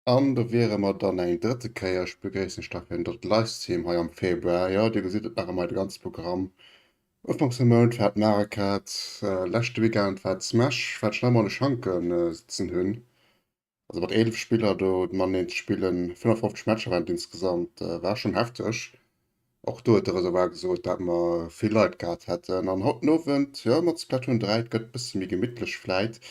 An do wiere mer dann eng drëtte Kéier. Ech begréissen iech da fir en drëtte Livestream hei am Februar. Jo, Dir gesitt et nach ëmmer hei, de ganze Programm. Ufanks vum Mount war d'Mario Kart, leschte Weekend war d'Smash, wat ech nach ëmmer an de Schanke sëtzen hunn. Also mat 11 Spiller do mateneen ze spillen, 55 Matcher waren et insgesamt, war schonn hefteg. Och do huet de Reservoir gesot, dat mer vill Leit gehat hätten. An haut den Owend, jo, mat Splatoon 3, et gëtt e bësse méi gemittlech vläit,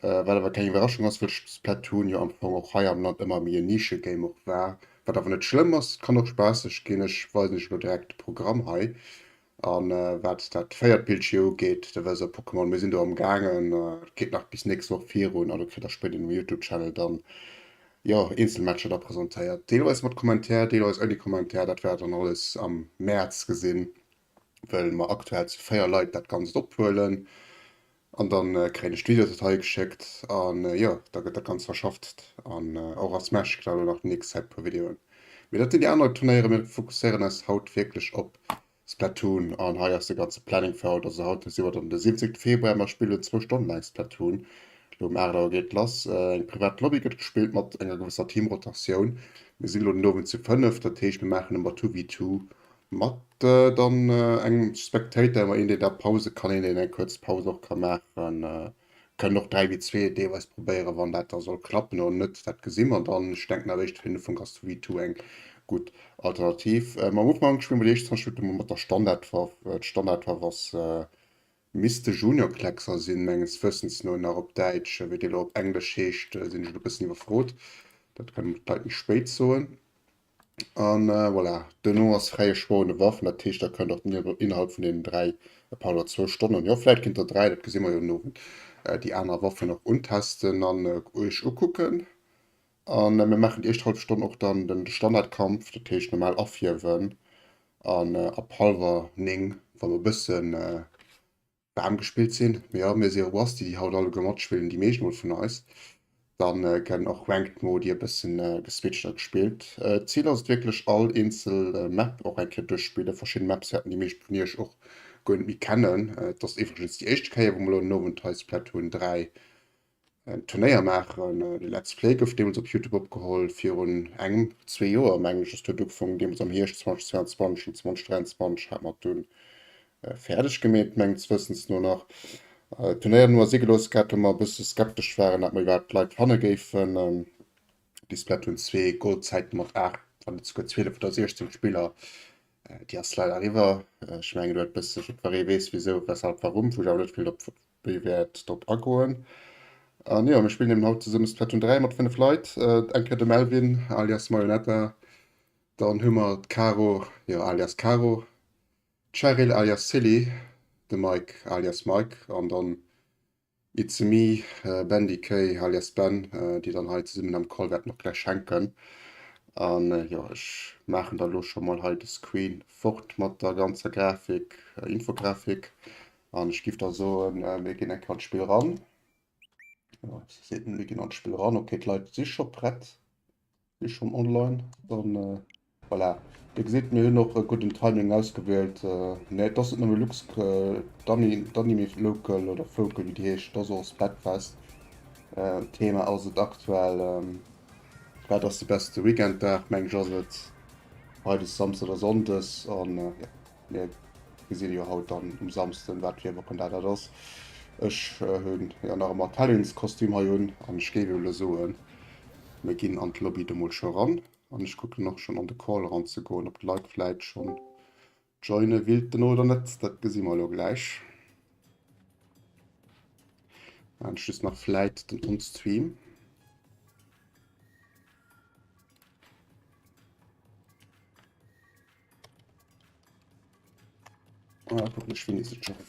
wat awer keng Iwwerraschung ass, wëll Splatoon jo am Fong och hei am Land ëmmer méi en Nischegame och war, wat awer net schlëmm ass, et kann och spaasseg ginn. Ech weisen iech elo direkt de Programm hei. A wat dat véiert Bildschir ugeet, de Wëser Pokémon, mir sinn do am gaangen, et geet nach bis nächst Woch virun a do kritt der spéider um Youtube Channel dann, jo, eenzel Matcher da presentéiert, deelweis mat Kommentär, deelweis ouni Kommentär. Dat wäert der dann alles am Mäerz gesinn, wëll mer aktuell zu 4 Leit dat Ganzt ophuelen an dann kréien ech d'Videodatei geschéckt an, jo, da gëtt dat Ganzt verschafft an och a Smash kritt der elo nach déi nächst Zäit e puer Videoen. Mee dat sinn déi aner Turnéieren, mir fokusséieren eis haut wierklech op Splatoon an hei ass de ganze Planning fir haut. Also haut si mer dann de 17 Februar, mer spillen zwou Stonnen laang Splatoon. Elo um 8 Auer geet lass. Eng privat Lobby gëtt gespillt mat enger gewësser Teamrotatioun. Mir sinn elo den Owend zu 5, dat heescht mir maachen ëmmer two v two mat dann engem Spectator, ëmmer een deen da pause kann, een deen eng kuerz Paus och ka maachen. Kënnen och 3 wéi 2 deelweis probéieren, wann dat da soll klappen oder net, dat gesi mer dann. Ech denken awer éischter fir den Ufank ass 2 wéi 2 eng gutt Alternativ. Am Ufank spille mer déi éischt 20 Minutten emol mat der Standardwaff. D'Standardwaff ass, misst de Junior Kleckser sinn, menges Wëssens no nach op Däitsch. Wéi déi elo op Englesch heescht, sinn ech elo e bëssen iwwerfrot. Dat kënnen d'Leit méi spéit soen. An voilà, duerno ass fräie Choix un de Waffen, dat heescht der kënnt och innerhalb vun deenen 3, pardon, zwou Stonnen, jo vläit ginn der 3, dat gesi mer jo den Owend, déi aner Waffen och untesten an iech ukucken. An mir maachen déi éischt hallef Stonn och dann den Standardkampf, dat heescht normal afierwen an ab hallwer 9, wa mer e bëssen waarm gespillt sinn. Mee jo, mir si Rusty, déi haut alleguer matspillen, déi meescht mol vun eis. Dann gënn och Ranked Modi e bëssen geswitcht a gespillt. D'Zil ass et wierklech all eenzel Map och eng Kéier duerchspillen. Verschidden Maps wäerten déi meescht vun iech och guer net méi kennen. Et ass iwwregens déi éischt Kéier wou mer elo den Owend hei Splatoon 3 en Turnéier maachen. De Let's Play gouf deemools op Youtube opgeholl virun engem, zwee Joer mengen ech. Ass huet ugefaangen deemools am Hierscht 2022 an 2023 hat mer dunn fäerdeg gemeet menges Wëssens no nach. D'Turnéier no si gelooss gehat, wou mer e bësse skeptesch waren, ob mer iwwerhaapt Leit fanne géifen. Déi Splatoon 2 Goldzäit mat 8, wann net souguer 12 oder 16 Spiller, déi ass leider eriwwer. Ech mengen do huet e bësse jiddweree weess wisou, weshalb, warum, wou ech awer net vill drop méi wäert drop agoen. An jo, mir spillen eben haut zesumme Splatoon 3 mat 5 Leit. Eng Kéier de Melvin alias Marionetta, dann hu mer d'Caro, jo alias Caro, D'Cheryl alias Silly, de Mike alias Mike an dann It's a me, Bendy Kay alias Ben, déi dann hei zesummen am Call wäerten och gläich hänken. An jo, ech maachen da lo scho mol hei de Screen fort mat der ganzer Grafik, Infografik. An ech giff da soen, mir ginn eng Kéier an d'Spill ran. Jo, seet mir ginn an d'Spill ran. Ok, d'Leit si scho prett. Si schonn online, dann voilà. Dir gesitt, mir hunn och e gudden Timing ausgewielt. Nee, et ass net nëmme Lux, d'Anime Local oder Focal, wéi déi heescht, et ass och Splatfest. Thema ass et aktuell, wat ass de beste Weekenddag, meng ech ass et, Freides, Samsdes oder Sonndes. An jo, mir gesinn jo haut dann um Samsden, wat fir e Wochendag dat ass. Ech hunn jo nach ëmmer d'Halloweenskostüm hei un an ech géif elo soen, Mir ginn an d'Lobby do mol scho ran an ech kucken och schonn an de Call eran ze goen, ob d'Leit vläit schonn joine willten oder net. Dat gesi mer elo gläich. Maan ech just nach vläit den On-Stream. Ah, kucken ech wéini se joinen.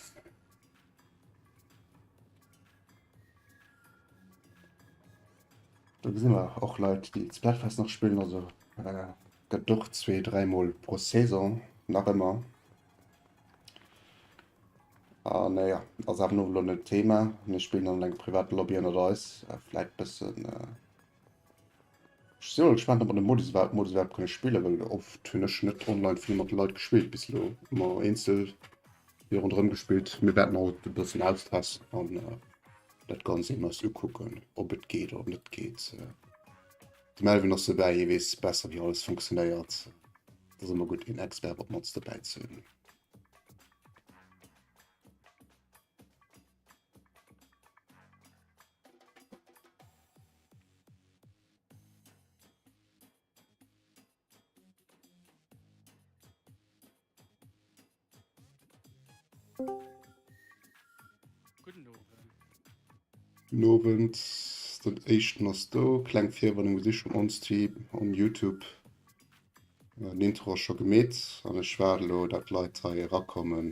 Do gesi mer och Leit, déi Splatfest nach spillen, also gëtt och zwee, dräimol pro Saison nach ëmmer. An jo, ass awer elo net Thema. Mir spillen an enger privater Lobby ënnert eis, vläit bëssen. Ech sinn elo gespaant, ob mer de Modus iwwerhaapt Modus iwwerhaapt kënne spillen, well oft hunn ech net online vill mat de Leit gespillt bis elo, ëmmer eenzel Déi ronderëm gespillt. Mir wäerten haut e bëssen austesten an dat Ganzt eben eis ukucken, ob et geet oder net geet. De Melvin ass dobäi, hie weess besser wéi alles funktionéiert. Et ass ëmmer gutt een Expert op d'mannst dobäi ze hunn. Gudden Owend. Gudden Owend. Den éischten ass do. Kleng Virwarnung, mir si schonn on Stream on YouTube. Den Intro ass scho gemeet an ech waarde elo, dat d'Leit hei erakommen.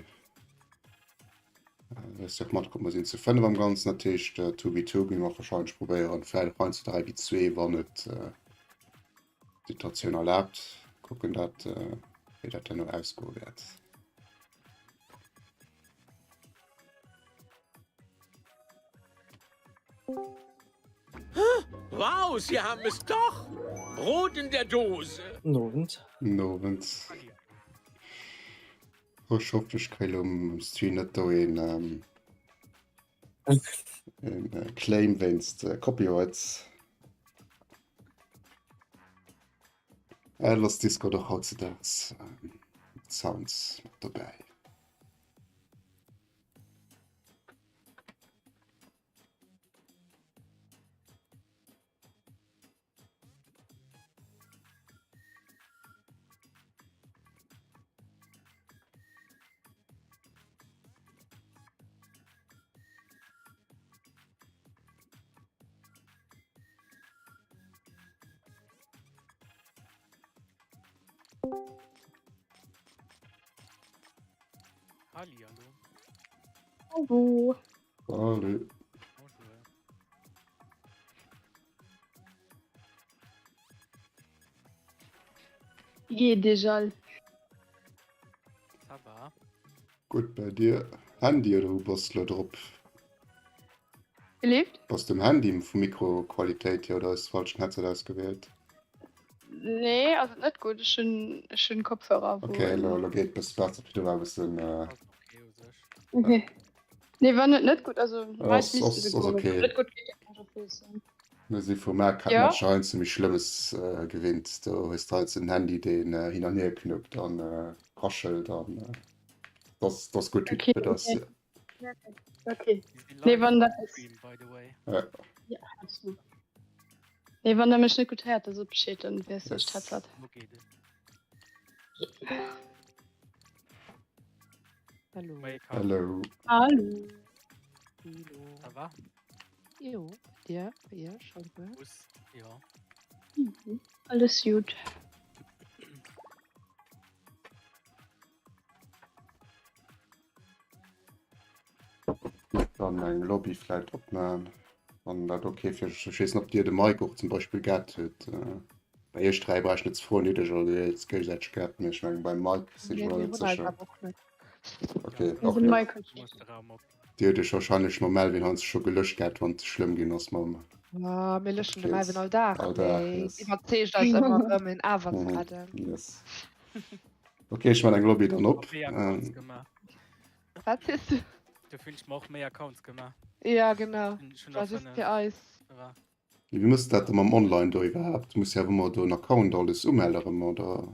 Ech sot matkrut, mer sinn zu 5 am Ganzen, dat heescht 2v2 gi mer warscheinlech probéieren, vläicht och heiansdo 3v2, wann et d'Situatioun erlaabt. Kucken dat, wéi dat herno ausgoe wäert. Wow, Sie haben es doch! Brot in der Dose! Guten Owend. Guten Owend. Ech hoffen ech kréien elo um Stream net do een een Claim wéinst Copyrights. Äh, lass Discord och hautzedaags Sounds mat dobäi. Hallihallo. Hallo. Salut. Bonjour. Wéi geet et iech all? Ça va. Gutt bei dir? Handy oder wou bass de lo drop? Gelift? Bass de um Handy vum Mikro Qualitéit hier oder hues de falschen Headset ausgewielt? Nee, ass et net gutt. Ech hunn ech hunn Kopfhörer wou. Okay, lo lo geet bësse besser, fir do war e bëssen. Ass okay u sech. Okay. Nee, wann et net gutt, also Ass meist misst ass et ass goen. okay. Net gutt geet, dann kann ech och wiesselen. Mir si vum Mac Ja. Matcher heiansdo méi Schlëmmes gewinnt. Do hues de heiansdo den Handy, deen hin an hier knuppt an raschelt an dat ass gutt, wéi Okay, et ass. okay. Okay. Mir si Nee, live wann um dat ass. Stream, by the way. Ja. Ja, absolut. Nee, wann der mech net gutt héiert, da sot Bescheed, dann wiessel ech Yes. d'Headset. Lo geet et. Hallo. Moie Carlo. Hello. Hallo. Hallo. Ça va? Jo, dir, bei iech alles gutt? Bus, jo. Mhm. Alles gut. Dann eng Lobby vläit opman, wann dat ok fir iech ass. Ech weess net, ob dir de Mike och zum Beispill geadd hutt. Bei iech 3 brauch ech net ze froen, dir hutt iech alleguer géigesäiteg geadd, mee ech mengen beim Mike sinn ech Nee, mer mir net hunn eis sécher. awer och net. Okay, Also och den net. Mike huet Du muss de Raum op. Dir hutt iech wahrscheinlech mam Melvin heiansdo scho gelëscht gehat, wann et ze schlëmm ginn ass mam Ah, mir lëschen de Melvin Kills. all Dag, All Dag, mee yes. iwwerzeegt eis ëmmer erëm en awer ze Mhm, adden. yes. Okay, ech man eng Lobby dann op. Och méi Accounts Ähm, gemaach. Wat sees du? Dofir hunn ech mer och méi Accounts gemaach. Ja, genau. Hunn schon War der just 5. fir eis. War. Wéi mëss de dat da mam Online do iwwerhaapt? Muss jo awer ëmmer do en Account alles umelle erëm, oder?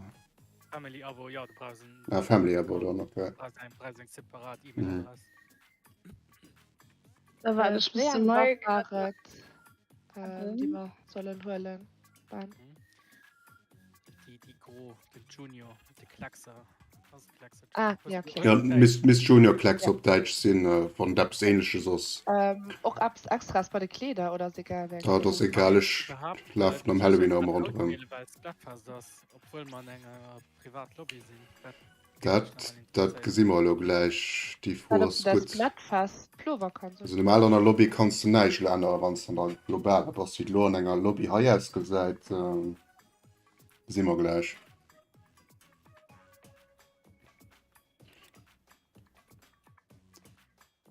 Family Abo, jo, du brauchs en Ah, Family Abo dann, okay. brauchs eng, brauchs eng separat Mhm. E-Mail-Adress. Da war ech Wéi bis eng de Waff Mike. war et, ähm, déi mer sollen huelen, Ben? Déi, déi gro, den Junior, de Kleckser. Ass et Kleckser? Ah, ja, okay. Ja, misst, misst Junior Klecks Ja. op Däitsch sinn, wann et eppes Ähnleches ass. Ähm, och eppes Extras bei de Kleeder oder ass egal wéi eng Dat ass Kleeder? egal, ech lafen am Halloween ëmmer ronderëm. Well Splatfest ass, obwuel mer an enger privat Lobby sinn. Dat Dat, dat gesi mer elo gläich. Déi Fro Wat op ass der gutt. Splatfest Plover kanns Also normal an der Lobby kanns de näischt elo änneren, wann s de an der globaler bass. Wéi et elo an enger Lobby hei ausgesäit, gesi mer gläich.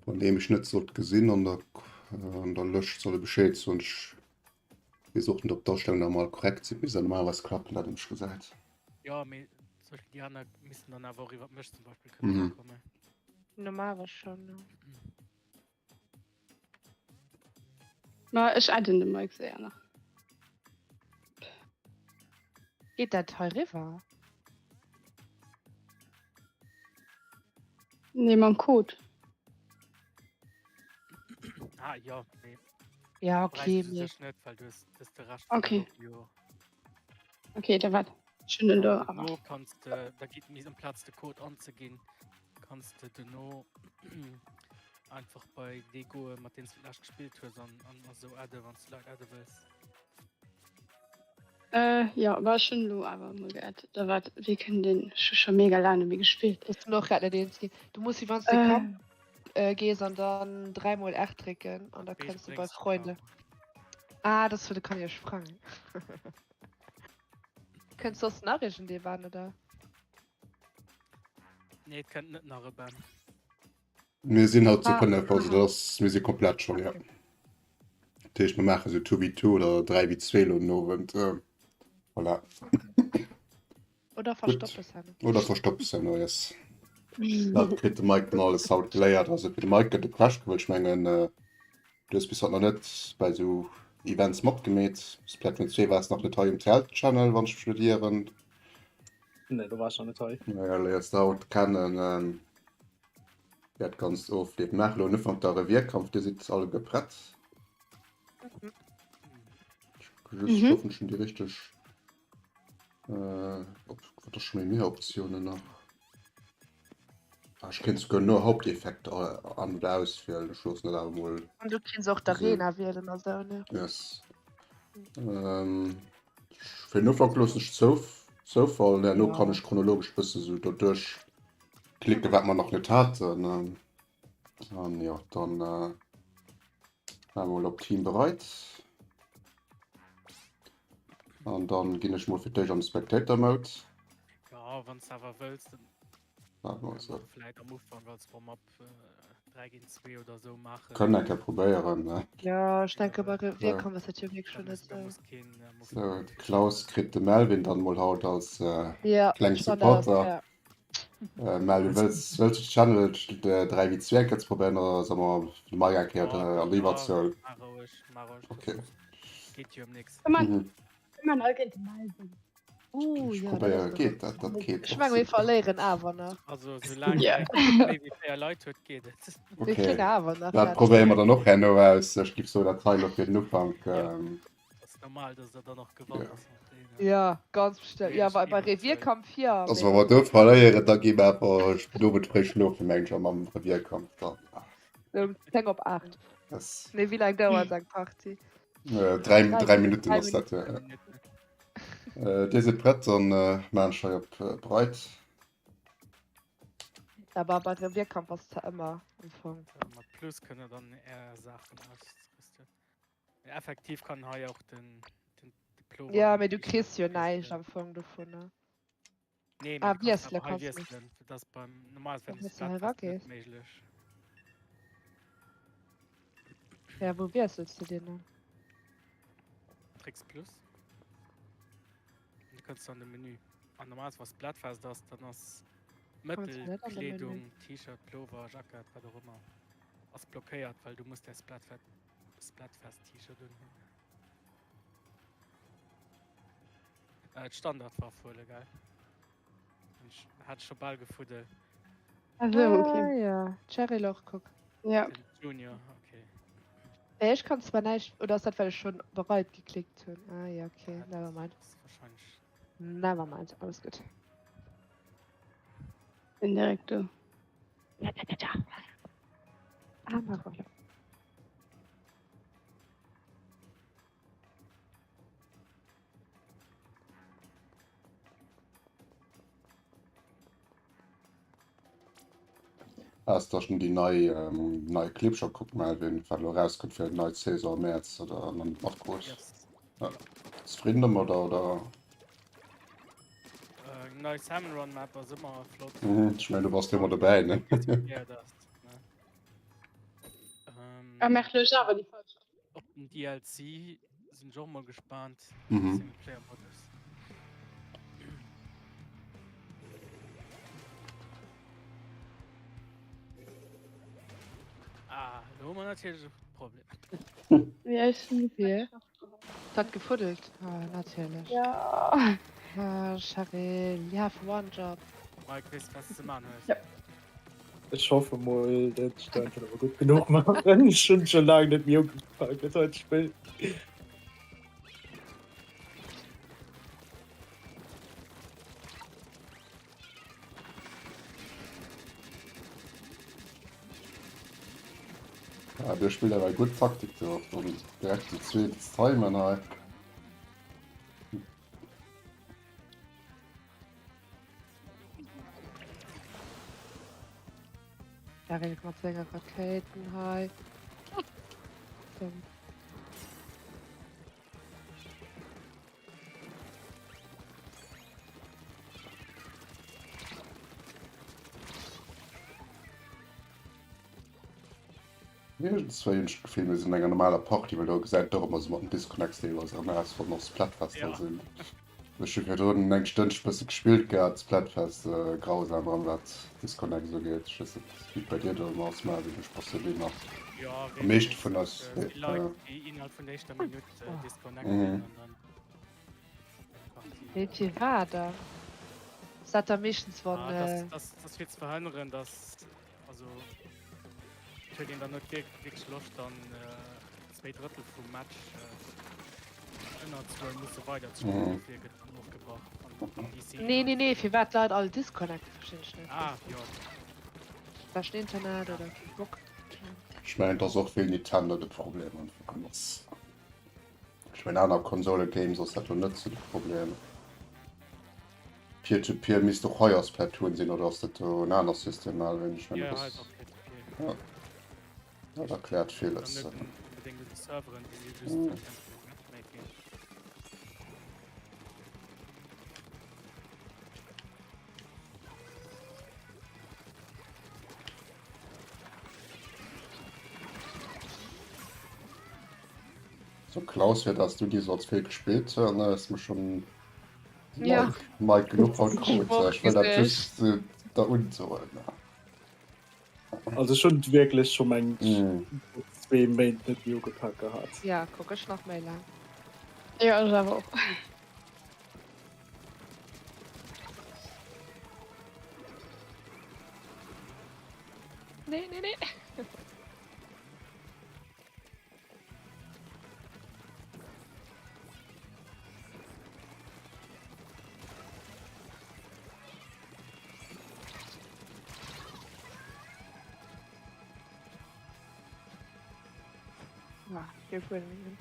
Wann ee mech net sollt gesinn an der, an der Lëscht, soll e Bescheed soen. Ech weess och net, ob d'Astellungen nach emol korrekt sinn, mee se normalerweis klappen dat, hunn ech gesäit. Jo, mee zum Beispill déi aner missten dann awer och iwwer mech zum Beispill kënnen Mhm. erakommen. Normalerweis schon, jo. Ma ech adden de Mike séier nach. Geet dat hei riwwer? Nee, mam Code. Ah, jo, nee. Ja, okay. Bräichst du Mee sech net, well du hues das de Rescht vun der Okay. Lobby jo. Okay, da wat. Ech hunn en do An awer. duerno kanns de, da geet mies amplaz de Code anzeginn, kanns de duerno einfach bei déi goe mat deenen s du d'lescht gespillt hues an, an esou adde wann s du Leit adde wëlls. Äh, jo, bah ech hunn elo awer emol geaddet. Da wat, wéi kënnt een, ech hu scho mega laang net méi gespillt. Ech sinn och grad net eens ginn. Du muss wéi wann s de Äh. Camp gees an dann 3 mol R drécken an da Wéi kënns du bei spréngs de Freunde. Camp? Ah, dat ass fir de kann jo sprangen. Kënnt soss nach iergendee Ban oder? Nee, et kënnt net nach e Ban. Mir sinn haut zu Ah. 5, also dat ass, mir si komplett schonn, ja. Dat heescht, mir maache sou 2v2 oder 3v2 elo den Owend. Voilà. Oder Gutt. Verstoppes herno. Oder Verstoppes herno, yes. Dat kritt de Mike dann alles haut geléiert. Also fir de Mike gëtt e Crash gewëllt. Ech mengen, du hues bis haut nach net bei sou Events matgemeet. Splatoon 2 waars nach net hei um TL-Channel, wann ech mech net ieren. Nee, do war ech nach net hei. Naja, léiers de haut kennen. Dat ganzt ofleef. Mir maachen elo en Ufank da Revierkampf. Dir sidd alleguer prett? Ech kucke just, ech hoffen, ech hunn déi richteg. Op, wat ass scho méi méi Optiounen nach? Ah, ech kéint souguer no Haupteffekt an oder auswielen. Ech loossen dat awer mol. An du kéints och d'Arena wielen a sou, ne? Yes. Fir den Ufank loossen ech Zoufall, herno kann ech chronologesch bësse sou doduerch klicken, wat mer nach net haten. An jo, dann maache mer mol op Team bereit. An dann ginn ech mol fir d'éischt an de Spectator Mode. Jo, wann s de awer wëlls, dann Warte mal, Vläit am Ufank als Warm-up 3 géint 2 oder sou maachen. Kënnen eng Kéier probéieren. Jo, ech denke bei Revierkampf ass dat jo wierklech scho net sou. Sou, de Klaus kritt de Melvin dann mol haut als klenge Supporter. Melvin, wëlls wëlls du d'Channel 3 wéi 2 eng Kéier ze probéieren oder solle mer de Mike eng Kéier an der Iwwerzuel? Maach roueg, maach roueg. Okay. Geet jo ëm nix. Mir man all géint de Melvin. Uh, Ech ja, dat probéieren, ass doch geet dat? Dat geet Ech och menge mir super. verléieren awer nach. Also soulaang Ja. méi wéi 4 Leit huet, geet et. Mir Okay. kréien awer nach Dat dat. probéiere mer dann och herno aus. Ech giff soen, dat hei elo fir den Ufank. Ja. Ähm, Ass normal, dass der dann och gewannt Ja. mat deenen. Ja, ganz bestimmt. Ja, bei, bei Revierkampf ja. Also wa mer do verléieren, da gi mer einfach den Owend fréi schlofen, mengen ech, a mam Revierkampf dann. Um 10 op 8. Yes. Nee, wéi laang dauert eng Partie? Äh, 3, 3 Minutten ass dat, ja. Äh, Dir sidd prett, dann äh, maan ech hei op äh, breit. Aber bei Revierkampf ass zwar ëmmer am Fong. Mat Plus kënnt der dann är Saachen ausrüsten. Effektiv kann hei och den, den Diplom. Ja, mee du kriss jo näischt am Fong dovunner. Nee, Ah, ah, du kannst wiessele awer hei kannst du. wiesselen. Dat ass beim normalerweise Wann wenn du du hei Splatfest net ragees. méiglech. Ja, wou wiessels du den dann? Drécks Plus. An du kënns an de Menü. An normalerweise wa Splatfest ass, dann ass Kommst du net an de Menü? Mëttelkleedung, T-Shirt, Pullover, Jackett, wat och ëmmer, ass blockéiert, well du muss däi Splatfest Splatfest T-Shirt unhunn. Äh, d'Standardwaff huele, gell? Ech hat scho bal gefuddelt. Also, okay. Ah, ja. Cherry Loch, kuck. Ja. Den Junior, okay. Äh, ech kann zwar näischt, oder ass dat well ech schon bereit geklickt hunn? Ah ja, okay, Ja, never mind. Das ist wahrscheinlich. Never mind, alles gut. Bin direkt do. Ah, mach ruhig. Has de schon déi nei, ähm, nei Clip scho kuckt, Melvin, wat elo rauskënnt fir déi nei Saison am Mäerz oder nach net matkrut? Yes. Ja. Zefridden domat oder? Äh, nei Salmon Run Map ass ëmmer flott. Mhm, ech mengen du bass jo ëmmer dobäi, ne? Ja, dat, ne. Ähm, Ah, mach elo awer déi falsch. Op den DLC sinn ech och mol gespaant. Mhm. Singleplayer Modus. Ah, do hu mer natierlech e Problem. Ja, ech hunn déi Wie? falsch geholl. Dat gefuddelt? Ah, natierlech. Ja. Ah, Cheryl, you have one job. Mike, weess wat s de man hues. Ja. Ech hoffe mol, dat ech dat einfach awer gutt genuch maachen. Ech hunn scho laang net méi ugefaangen dat heite Spill. Ja, dir spillt awer eng gutt Taktik do, dann direkt déi zweet ze timen hei. Daryl mat senger Rakéiten hei. Dann. Iergendzwéi hunn ech d'Gefill mir sinn an enger normaler Party, well do gesäit et och ëmmer esou mat den Disconnects deelweis erëm aus, wann och Splatfest da sinn. Ech hu virdrun eng Stënnche bësse gespillt gehat, Splatfest, grausam erëm wat Disconnects ugeet. Ech weess net wéi et bei dir do ëmmer ass Melvin, ech passe déi nach am meeschte vun eis. Wéi vill war da? Ass dat da meeschtens wann. Dat ass fir ze verhënneren, datt Also et huet een dann net wierklech Loscht dann 2 Drëttel vum Match ënnerzuel musse weider ze spillen, dofir gëtt dann ofgebrach an DC. Nee nee nee, firwat d'Leit all disconnecten verstinn ech net. Ah jo. Schlechten Internet oder kee Bock? Ech mengen et ass och vill Nintendo de Problem einfach an ass. Ech mengen aner Konsole Games ass dat lo net sou de Problem. Peer to Peer misst och hei a Splatoon sinn, oder ass dat do en aner System, Melvin? Ech mengen, Ja, dat hei ass ass och Peer to Peer. ja, dat erkläert Dann villes. net unbedéngt un de Serveren, déi si just mm. Matchmaking. So Klaus, fir dass du déi solls vill gespillt hunn, ne, ass mir schon Ja. Mike, Mike genuch haut krut. Sport Ech wëll dat gesécht. just äh, da unsoen. Also ech hunn et wierklech scho mengt Mm. zwee Méint net méi ugepak gehat. Ja, kuck ech nach méi laang. Ja, ech awer och. Nee, nee, nee. Ah, hier fuhren wir.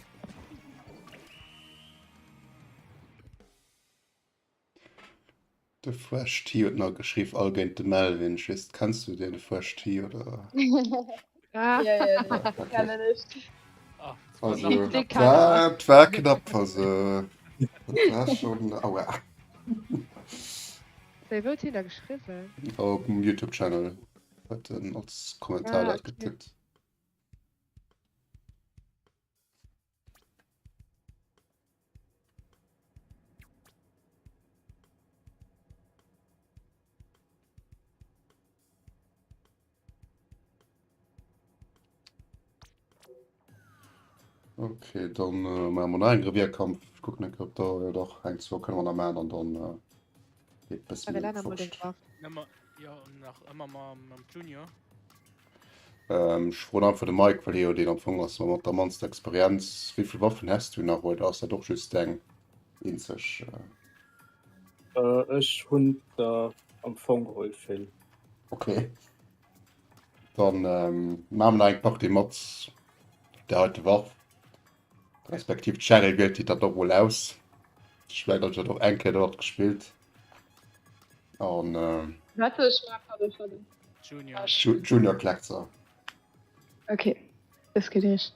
De Fresh Tea huet nach geschriww, all géint de Melvin. Ech weess, kenns du deen, de Fresh Tea, oder? Ja, ja, Ah, okay. kennen ech. Ah, das war Also, nach Den knapp. kann er. dat war knapp, also, dat war schon, aua. Wéi wou huet hien da geschriwwen? Op dem YouTube-Channel huet en als Kommentar Ah, dat okay. getippt. Okay, dann äh, maache mer nach eng Revierkampf. Ich gucken eng Kéier, ob da ja dach eng, zwou kënne mer nach maachen an dann äh, geet bësse Arelana méi mol deng Wurscht. Waff. Nëmmer, jo, nach ëmmer mam, mam Junior. Ähm, ech froen einfach de Mike, well hie jo deen am Fong ass mat der mannster Experienz. Wéi vill Waffen häss du nach oder ass dat och just deng eenzeg? Äh... Äh, ech hunn der am Fong geholl vill. Okay. Dann ähm, maache mer nach eng Partie mat der heite Waff. Respektiv d'Cheryl wielt déi dann och mol aus. Ech mengen, ech hat och eng Kéier domat gespillt. An äh, Wat soll ech maachen? Pardon, pardon. Junior. Ju Junior Kleckser. Okay, das geht echt.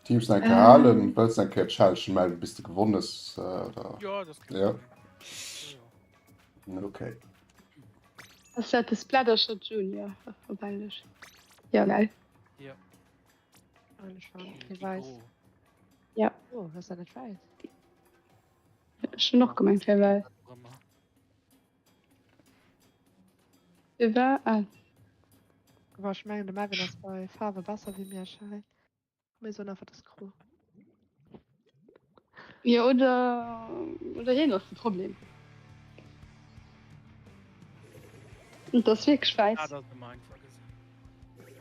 Teams eng Kéier halen, wëlls eng Kéier Challenge melden, bis du gewonnen hues, äh, oder? Ja, das kann Ja. ja. Ja, Okay. Ass dat de Splattershot Junior op Englesch? Ja, gell? ja. Okay. Die Weiß. Gro. Ja. Oh, ass dat net wäiss? Ech hunn och gemengt, wär wäiss. Wat och ëmmer. Fir war? Ah. Awer ech mengen de Melvin ass bei Faarwe besser wéi mir, Cheryl. Komm mir soen einfach, dat ass gro. Jo, oder, oder hien ass de Problem. Et ass wierklech wäiss. Ah, dat ass ëmmer einfach gesinn.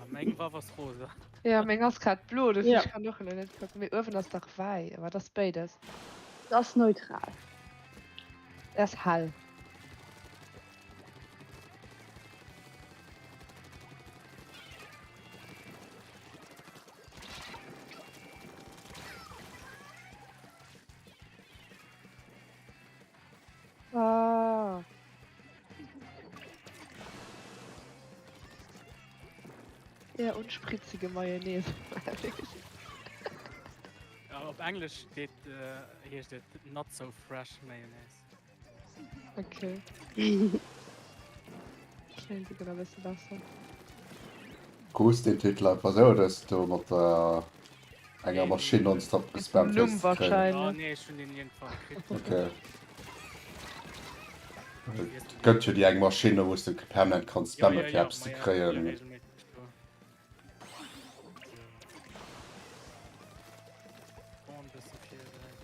A meng Waff ass rosa. Ja, meng ass grad blo, dofir Ja. ech kann och elo net kucken. Mee uewen ass dach wäi, awer et ass béides. Et ass neutral. Et ass hell. Ah. Ja, unspritzige Mayonnaise. Ja, op Englesch steet, äh, heescht et not so fresh mayonnaise. Okay. Kléngt souguer nach e bësse besser. Krus den Titel einfach sou oder hues du mat der enger Maschinn nonstop gespammt Numm fir ze kréien? Ja, wahrscheinlech. nee, ech hunn deen iergendwann kritt. Okay. Et gëtt jo déi eng Maschinn wou s du permanent kanns Ja, spammen ja, fir ja, eppes ma ze ja, ech spille kréien. regelméisseg do. Spawn bësse virbereet.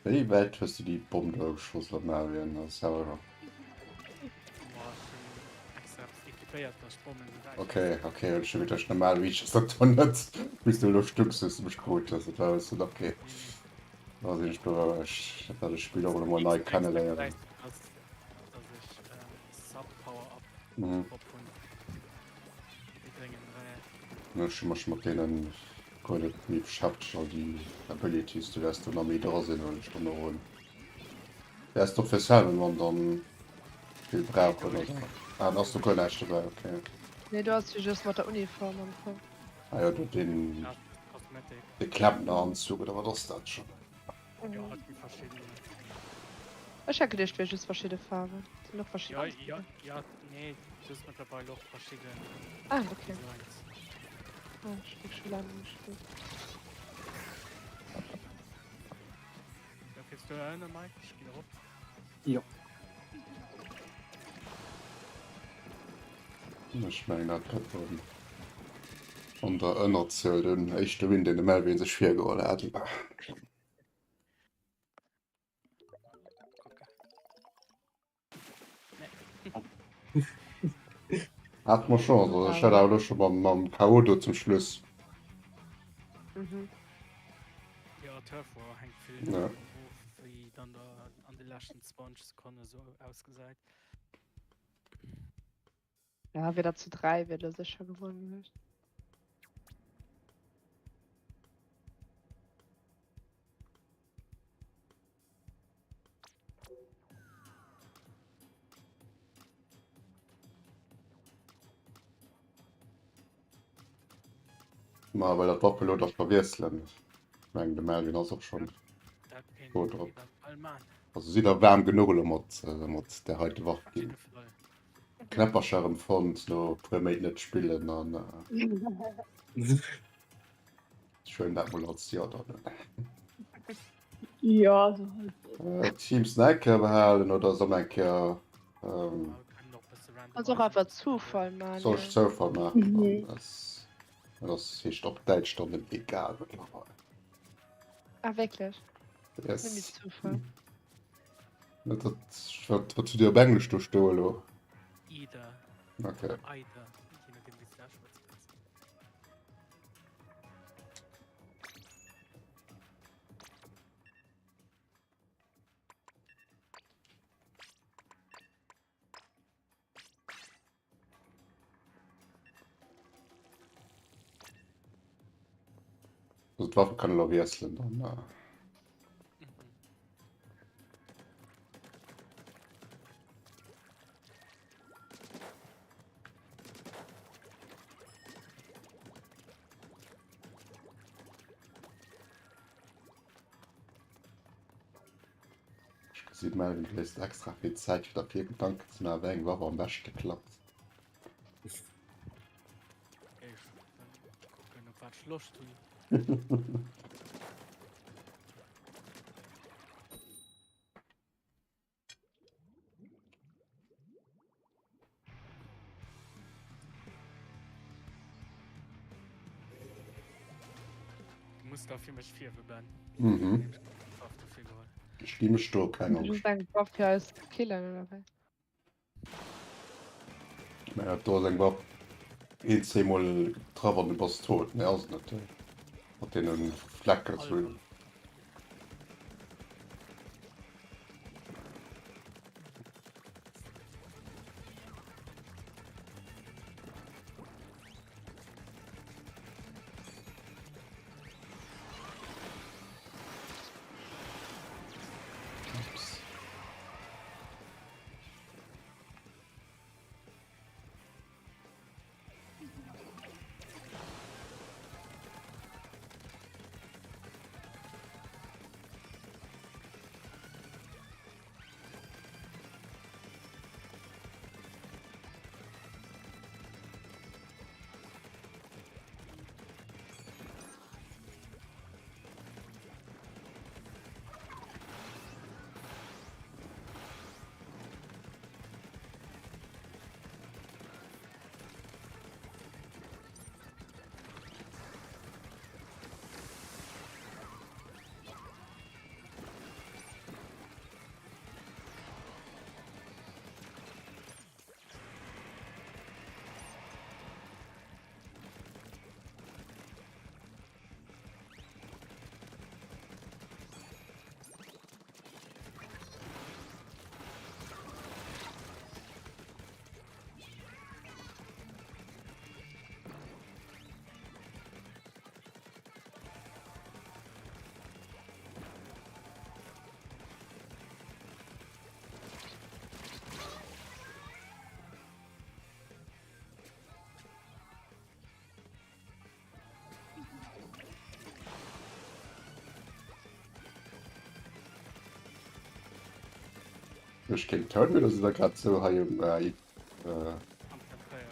Wéi wäit hues du déi Bomm do geschoss op Marion? Dat ass awer. Okay, okay, ech hu geduecht normal Reach ass dat do net. Wéi s du elo stucks, wéi s du mech krut hues, dat war e bëssen okay. Da sinn ech berouegt, dat ech d'Spill och elo mol nei kenneléieren. Mhm. Ech hu mech mat deenen guer net méi beschäftegt, all déi Abilities, do wäers du nach méi dra sinn, huelen ech dann och un. Wäers du och fir Salmon Run dann vill brauchen oder? Ah, da ass do guer näischt dobäi, okay. Nee, do ass jo just mat der Uniform am Fong. Ah jo, do deen, de Klempneranzug oder wat ass dat schon? Ech hat geduecht, wier just verschidde Faarwen. Sinn och verschidden Anzüge. Ah, okay. Ah, ech hu scho laang net méi gespillt. Da kriss du ënne Mike, ech ginn erop. Jo. Ech mengen dat gëtt dann an der Ënnerzuel den éischte Win deen de Melvin sech virgeholl hat. Hat mer Chance, also ech hat awer elo scho mam, mam K.O. do zum Schluss. Mhm. Ja, Turf War hänkt vill Ja. davon of, wéi dann da an de leschten 20 Sekonne sou ausgesäit. Ja, wier der zu 3 wier der sécher gewonnen gewiescht. Ma well dat Waff elo da scho wiesselen. Ech mengen de Melvin ass och schonn do drop. Also sidd der waarm genuch elo mat mat där heite Waff ginn. Knäppercher erëm fonnt no e puer Méint net spillen an ech huelen dat mol als Jo dann. Jo, so halt. Teams nach eng Kéier behalen oder soll mer eng Kéier ähm, Kanns och einfach Zufall man. Soll ech Zoufall maachen? Mhm. Das, das heescht op Däitsch dann net egal mëttlerweil. Ah wierklech? Yes. Nëmme Zufall. Net dat, wat, wat hutt Dir op Englesch do stoe lo? Either. Okay. Oder either, je nodeem wéi s de auschwätze wëlls. d'Waffe kann elo wiesselen dann. Äh. Ech gesi Melvin, du léisst extra vill Zäit fir der vill Gedanken ze maachen, wéi eng Waff am beschte klappt. Ech kucken op wat ech Loscht hunn. Du muss da fir mech fierwe Ben. Mhm. Waff dofir geholl. Ech gi mech do keng Du Angscht. eng Waff fir eis ze killen oder wéi? Mä dat do ass eng Waff, een, zweemol getraff an du bass tot. Méi ass et net. Mat deene Flecken zu. Ups. Ech kéint Turn oder si der grad sou hei um äh, äh,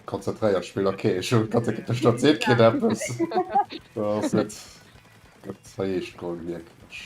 konzentréiert spill. Okay, ech hunn grad geduecht, dat seet keen eppes. Da ass net gëtt hei eescht geholl wierklech.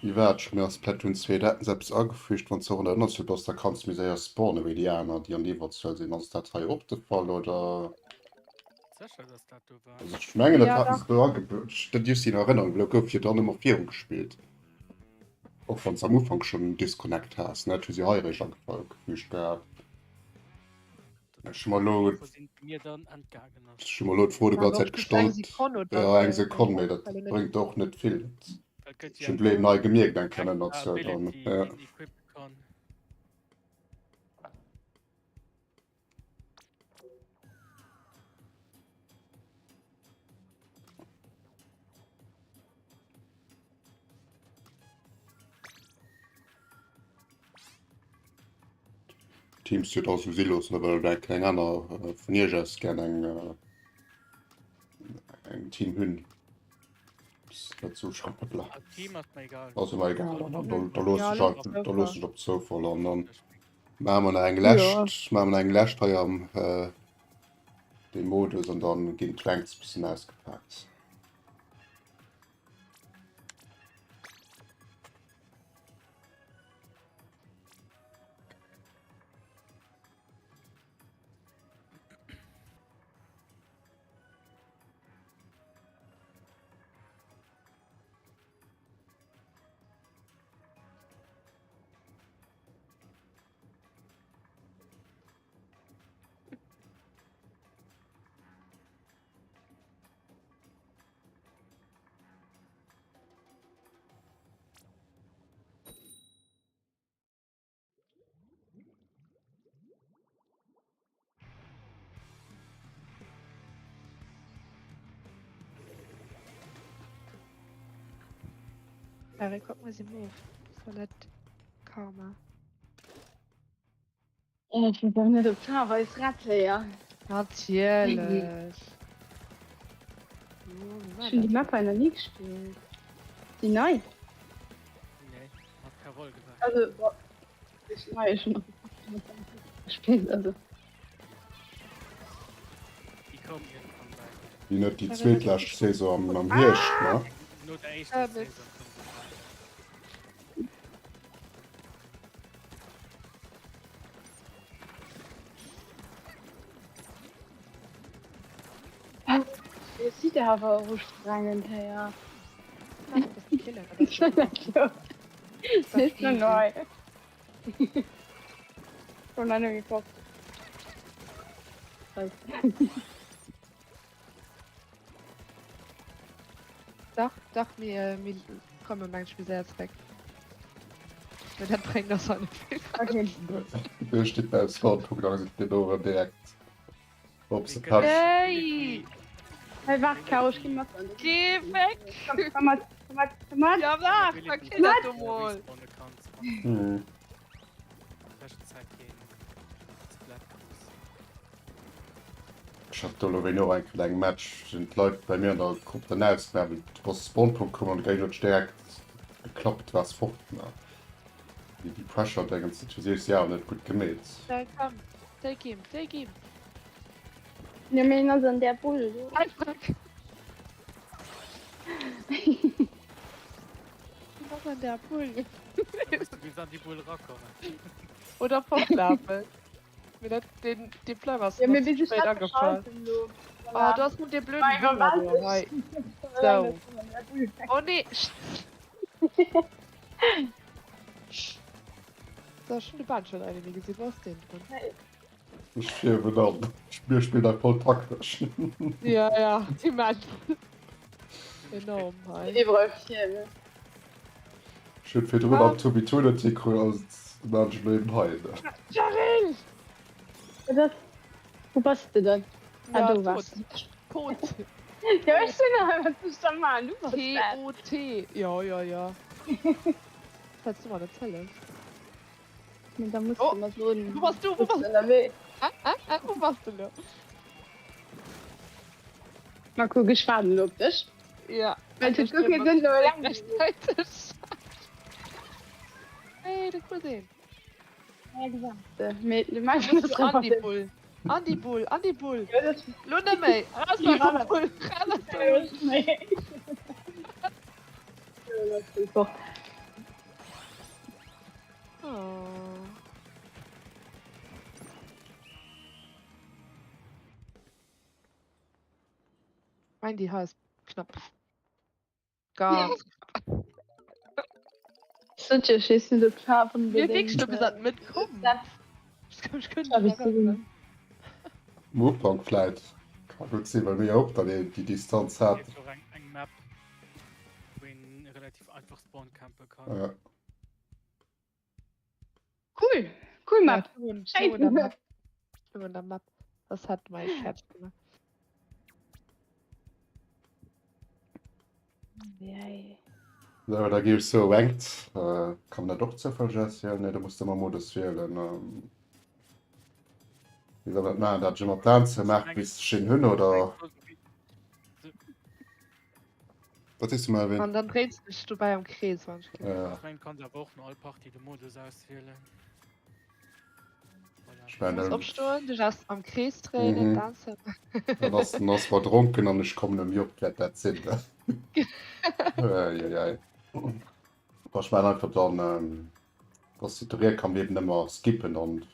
Wéi war et scho méi a Splatoon 2? Do haten se eppes agefügt, wann s de och an der Ënnerzuel bass, da kanns de méi séier spawnen wéi déi aner, déi an der Iwwerzuel sinn. Ass dat hei och de Fall oder? Sécher dass dat do war. Also ech mengen dat Ja, haten dach. se do agebuet. Dat just in Erënnerung, well do gouf jo dann ëmmer viru gespillt. Och wann s am Ufank schonn en Disconnect has, ne? Dat hu si hei eréischt agefügt gehat. Ech hu mer elo Info sinn mir dann entgaangen ass. ech hu mer elo d'Fro de Awer ganz och Zäit just eng gestallt. Sekonn oder Ja, eng sou, Sekonn, mee ech dat well net. bréngt och net vill. Dat gëtt Ech jo hunn et elo eng nei gemierkt, eng Kéier extra Ënnerzuel dann. Ability, Ja. déi een equippe kann. Teams jo da sou si loossen, well eng kleng aner äh, vun iech aus gern eng äh, eng Team hunn. Dat sou scho bla. Ah, Team ass mir egal. Also mal egal, dann, dann, da looss Ja, ech looss einfach, da Zoufall. looss ech op Zoufall an dann maache mer nach eng lescht, maache mer nach eng lescht hei am äh. Dee Modus an dann ginn d'Ranks bëssen ausgepaakt. Eric, wat muss ich move? Das war net Karma. Ech weess awer net, ob d'Faarf eis rett, Léa. Natierlech. Ech hunn déi Map hei nach ni gespillt. Déi nei? Nee, hat Carole gesagt. Also, bon, ech nei, ech hunn gespillt, also. Déi koum iergendwann bäi. Déi net déi zweetlescht Saison am Hierscht, ne? No der éischter Saison koum se bäi. Dir sidd awer ustrengend héier. Dach, dach, mir, mir komme meng ech méi séier zeréck. Mee dat bréngt eis hei net vill. Okay. Do steet beim Spawnpunkt a gesit den Dore direkt op se patsch. Hey! Hey, waart, Caro, ech ginn mat. Geh weg! Komm, komm mat, komm mat, komm mat! Ja, waart, da kill dat do mol! Hm. Ech hat do elo wéini och eng kleng Match, sinn d'Leit bei mir an der Grupp dann ausgemaach, well du bass Spawnpunkt komm an de Géigner huet dech direkt geklappt, du waars fort. Ne déi Pressure Dingens, dat hu si eis jo awer net gutt gemeet. Schnell, komm, take him, take him! Jo, mee en ass an där Bull do. Hei, fuck! En ass an där Bull. Da muss du bis an déi Bull erakommen. Oder fortlafen. Mir dat den dee Plang ass Ja, mer mir ze bis ech spéit dat agefall. verschalten lo. Oh, du ass mat dee blöden Hummer do hei. Sou. Oh nee. So, ech hunn de Baan schon eine méi gesinn. Wou ass deen drun? Ech fierwen an. Mir spillen hei voll taktesch. Ja, ja, immens. Enorm hei. Iwwerall Fierwen. Ech hunn virdrun am Tobi Toilet krut, also de maan ech elo eben hei. Cheryl! Wat ass? Wou bass de dann? Ah, Ja, do bass tot. de. Tot. Ja, ech sinn hei, wat soll ech da maachen? Du bass dat. T-O-T. Jo, jo, jo. Falls du mer net hëllefs. Mee da muss Oh, de mer soen, wou bass du? Wou wou bass du ënnerwee. Ah, ah, ah, wou bass de lo? Ma kuck, ech waarden elo op dech. Ja. Well et huet guer kee Sënn, elo eleng ze sinn. Gläichzäiteg. Hey, do krut een. Ja, gesäis de. Mee de Mike Muss ass du an déi erëm. Bull. An déi Bull, an déi Bull. Ja, dat. Lo net méi. Raus aus der Bull. Raus aus der Bull. Oh. Mein die Haar ist knapp. Ganz knapp. Mir wéchst du bis an d'Mëtt komm. Ich könnte Am Ufank vläit ka gutt sinn, well mir jo och dann déi Distanz haten. Eng Map, wou een relativ einfach Spawn campe kann. Ja. Cool, cool Map. Ja, der Map. Das hat mein Chef gemacht. Yay. So, da gi ech so ranked. Äh, kann man dat och zoufälleg auswielen? Nee, da muss de ëmmer Modus wielen. Ähm, wéi soll dat maachen, dat ech ëmmer d'Aen zoumaache bis ech een hunn, oder? Wat sees du, Melvin? An dann dréins du dech dobäi am Krees, wann ech gleef. Ja. Ech mengen, du kanns awer och no all Partie de Modus auswielen. Voilà. Ech Du muss mengen, opstoen, dech aus am Krees dréinen, mhm. danzen. Dann ass den ass verdronken an ech kommen ëm Job, wäert dat sinn. Eieiei. Ech mein einfach dann, ähm, dass de Rier kann eben ëmmer skippen an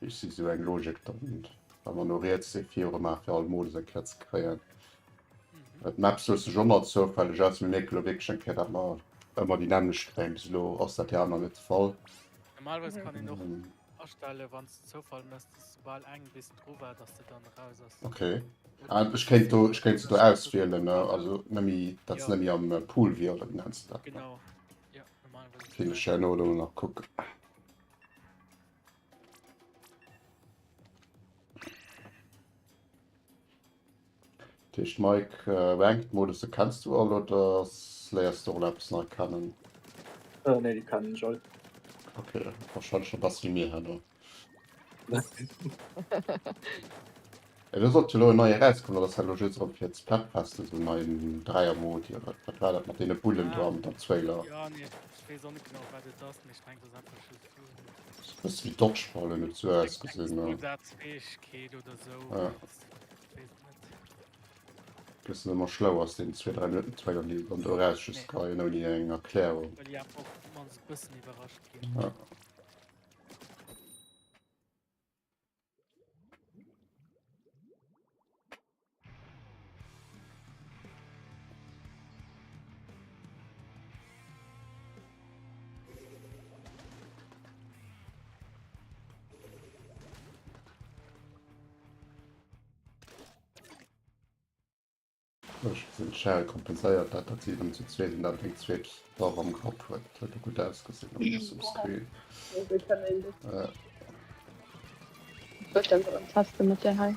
ich si sou eng Logik dann, wa mer no riets dee viru maachen, fir all Modus eng Kéier ze kréien. Mhm. D'Maps loosse sech och nach zoufälleg aus, mir mierke lo wierklech eng Kéier, dat mer ëmmer déi nämmlecht kréien. Bis elo ass dat jo aner net de Fall. Normalerweis kann een och Ähm, astelle wann s de Zoufall mëss, dass soubal eng bis dru war, dass de dann eraus ass. Okay. Oder Ah, ech kéint do, ech kéint se do oder skippst du auswielen, ne? weiter. Also nëmme, dat se Ja, nëmme am äh, Pool wier, oder wéi nenns de dat? Ne? genau. Ja, normalerweis ass Kéint dat ech herno do nach kucken. Dat heescht, Mike, äh, Ranked Modus, de kenns du all oder ass, léiers du och elo eppes nei kennen? Äh, nee, déi kennen ech all. Okay, wahrscheinlech scho besser wéi mir herno. Ja, do sollt jo elo en neie erauskommen, oder ass dat elo just erëm fir d'Splatfest esou en neien Dräier-Modi oder wat war dat mat deene Bullen do Ah, am der Trailer? ja, nee, ech weess och net genau, wat et ass, mee ech mengen, et ass einfach just esou E bësse wéi Dodgeball huet et sou eng ausgesinn, ne? Zousazfäegkeet oder sou. Ja. Ech weess et net. Bëssen ëmmer schlau ass deen zwee, dräi Minutten Trailer, déi se dann do eraus just Nee. geheien ouni eng Erklärung. Well déi awer och op d'mannst e bëssen iwwerrascht ginn. Ja. Ech gesinn d'Shell kompenséiert dat, datt si erëm zu zweet an dat eng zweet Waff am Grapp huet. Dat huet gutt ausgesinn am um Screen. Äh. Ech wollt einfach testen mat där hei.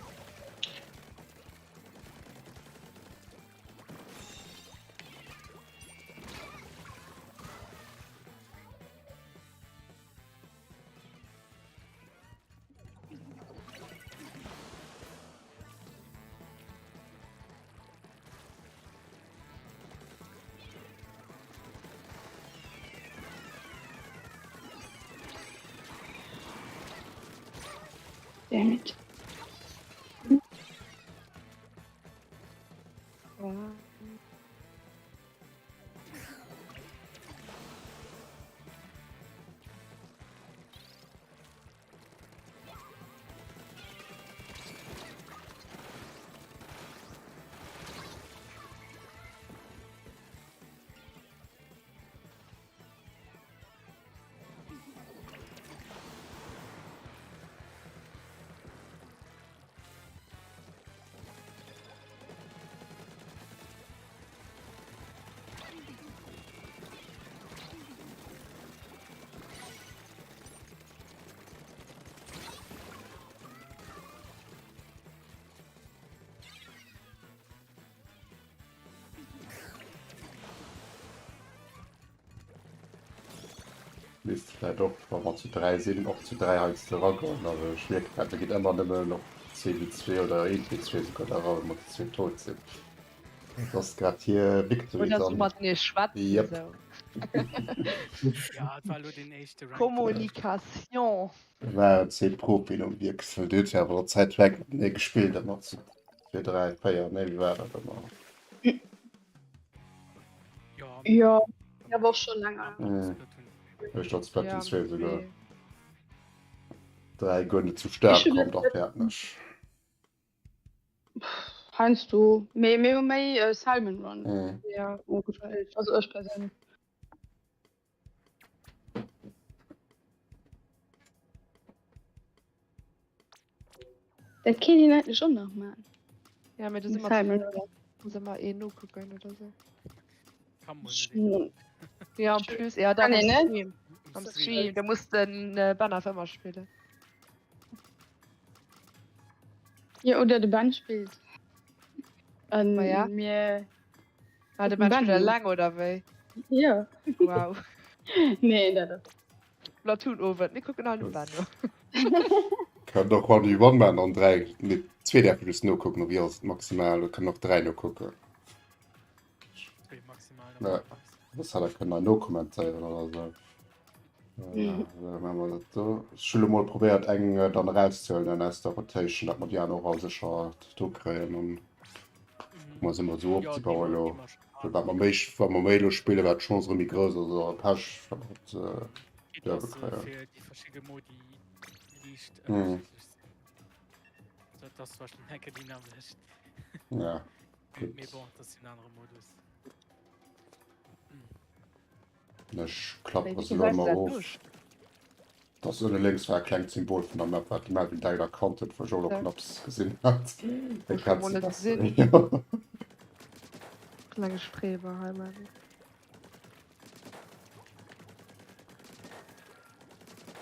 Damn it. Misst vläit och, wa mer zu 3 sinn, och zu 3 heiansdo eragoen. Also ech mierke grad, mir ginn ëmmer nëmmen op 2v2 oder 1v2 souguer da era, wa mer zu zwee tot sinn. Dat ass grad hir Victory Oder so dann. matenee schwätzen Yep. esou. Ja, et war elo deen éischte Ranked. Kommunikation. Da waren zwee Profien um Wiessel. Déi huet jo awer der Zäit weg matenee gespillt, ëmmer zu 2, 3, 4, nee wéi war dat ëmmer? Ja, Jo, awer och scho länger. Mhm. Ech datt Splatoon Ja, 2 souguer mee 3 guer net zu Start Ech hunn komm, et dach wäert nech. Heiansdo, mee mir hu méi Salmon Run Mhm. ja. ugefällt, also ech perséinlech. Dat kéint een eigentlech och nach maachen. Ja, mee do si mer Salmon Run. muss ëmmer een nokucken oder sou. Kann mol net een. Ja, en plus, ja, dann Kann am een net? Stream. Am Stream, da muss den äh, Ben auf ëmmer spillen. Ja, oder de Ben spillt. An Ma ja. mir. Ah, de Den Ben spillt Ben. eleng oder wéi? Ja. Wow. Nee, dat ass. Platoon-Owend, mir kucken all den Ben no. Kann och One v One maachen an 3, nee, zwee däerfe just nokucken, oder wéi ass et maximal, oder kënnen och 3 nokucken? Zwee maximal Ja. normalerweis. Soss hat der kënnen hei nokommentéieren oder sou. Maache mer dat do. Ech hunn elo mol probéiert eng dann erauszehuelen aus der Rotation, datt mer déi aner och all sécher do kréien an kucke mer se emol esou opzebauen elo. Well wat mer méi, wat mer méi elo spillen, wat d'Chance erëm méi grouss ass, oder Pech, datt mer et däerfe kréien. Fir déi verschidde Modi liicht ënnerschiddlech sinn. Dat ass zwar schon enke déi nämmlecht. Ja, gutt. Mee bon, dat ass jo en anere Modus. Ech klappere se elo emmer of. Dat ass ënne lénks war e klengt Symbol vun der Map, wat de Melvin direkt erkannt huet, wou ech och elo knapps gesinn hat. Hie kennt se besser. Klenge Streber hei, Melvin.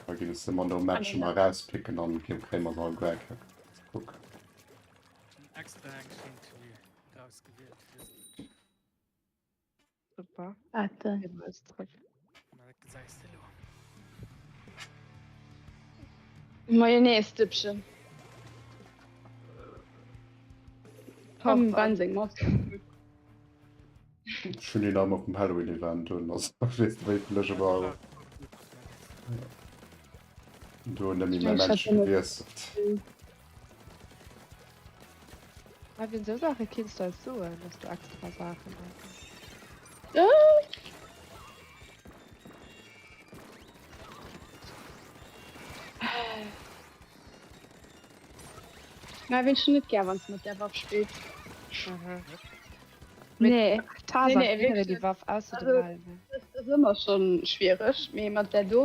Da ginn ech se emmer nom Match emmer erauspicken an kréie mer se all guer eng Kéier ze kucken. Extra eng schéin Tenue erausgewielt fir dëse Match. Super. Warte. Gehen wir jetzt zurück. Na, dat gesäis de elo. Mayonnaise-Dëppchen. Komm, Ben seng Mask. Ech hunn een Arm op dem Halloween-Event un, also ech weess net, wéi vill ech ewell. Do hunn nëmme méi Menschen gewiesselt. Marvin, sou Saache kinns du eis soen, dass du extra Saachen hues. Marvin, ech hunn net gär, wann s de mat där Waff spills. Mhm. Nee. Tarzan Nee, nee, kennt wierklech déi net. Waff ausser dem Also, Melvin. dat ass ëmmer schonn schwiereg, mee mat där do.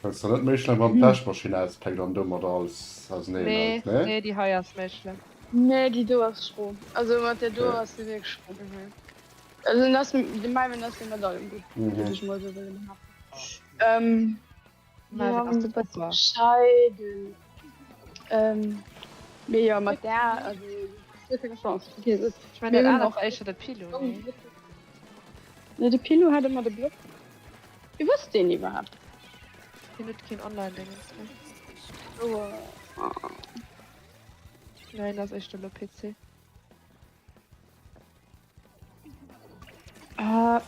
Kënns der net méi schnell wann d'Wäschmaschinn auspéckt an domadder alles auseneen Nee, hält, nee? nee, déi hei ass méi schlëmm. Nee, déi do ass schro. Also mat där do Okay. ass se wierklech schro. Mhm. Also en ass, de Melvin ass jo mat allem gutt, Mhm. géif ech mol esou wëlle behaapten. Ähm, Melvin ja, ass e bësse super. bescheiden. Ähm, mee jo, mat där, also hues keng Chance, vergiess et. Ech mengen Mir dat hunn anert och war éischter de Pilo, nee? Nee, de Pilo hat ëmmer de Block. Wéi wosst deen iwwerhaapt? Hien huet keen Online-Dingens méi. Oh. Nee, hien ass éischter elo PC. Ah.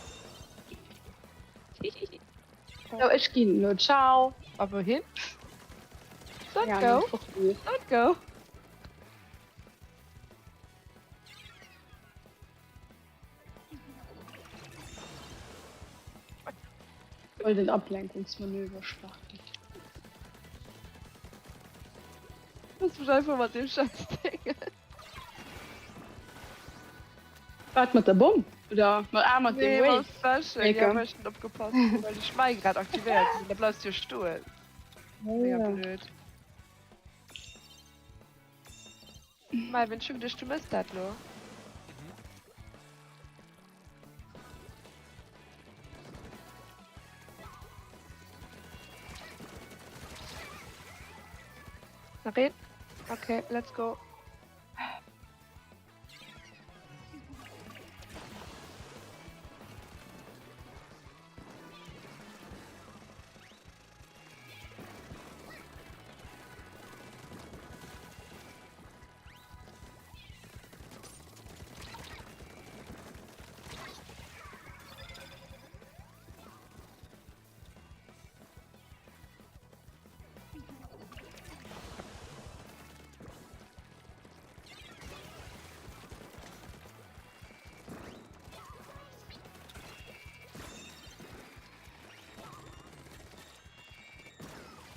So, ech ginn elo. Ciao. A wouhin? Don't Ja, go, och gut. don't go. Wollt en Ablenkungsmanöver starten. Looss mech einfach mat deem scheiß Ding. Wat mat der Bomm? Oder mat ah mat dem Nee, mam Wave Special. Ja, Maker? well ech net opgepasst hunn, well ech mäi grad aktivéiert hunn. Da bleifs du jo stoen. Mega Ja. blöd. Melvin, ech hu geduecht, du mëss dat lo. Mhm. Nach een? Okay, let's go.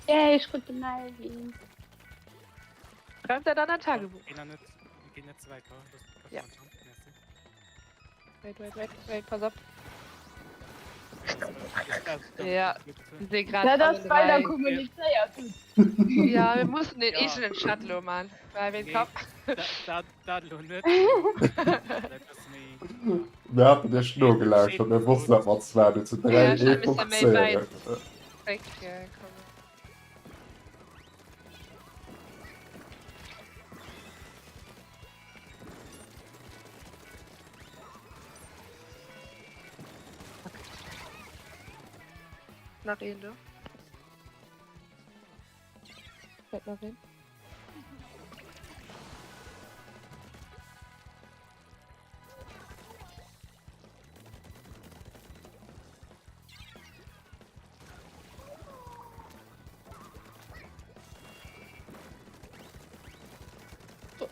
Yay, ech krut de Melvin. Schreib dat an dein Tagebuch. Geh net, geh net ze wäit, wa? Ja. Wait, wait, wait, wait, pass op. Ja. Se grad Dat allen ass, well der dräi. kommunizéiert hutt. Ja, mir mussen den Ja. eegenen Chat lo man. Well ween Nee. Kapp. Dat, dat lo net. Dat ass méi. Mir haten iech nogelauschtert, mir wossten, dat mer zwar du zu 3 Ja, ech ee hätt misse méi wäit funktionéieren. zréck kommen. Nach een do. Fährt nach een.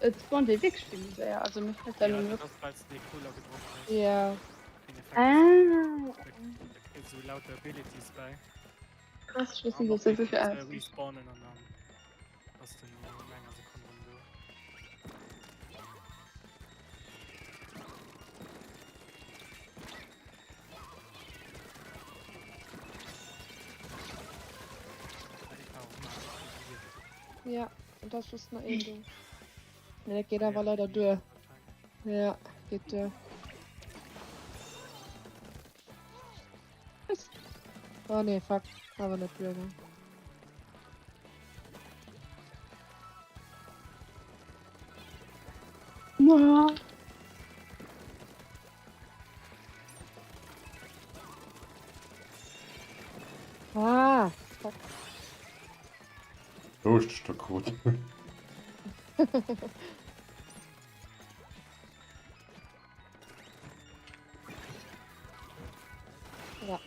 Et spawnt ee wierklech vill méi séier, also mir fält dat Ja, elo dat net ass well s de dee Cola gedronk hues. Ja. Den Effekt Ah! Da kriss du lauter Abilities bäi. Krass, ech wosst An net, och dass dat déi esou vill kanns de ausmécht. respawnen an dann bass de no enger Sekonn erëm do. Ja, und das just nach een do. Nee, dat geet awer leider duer. Ja, geet duer. Oh nee, fuck. Awer net duer, ne? Ja. Ah, fuck. Wou ech dech da krut. Ja.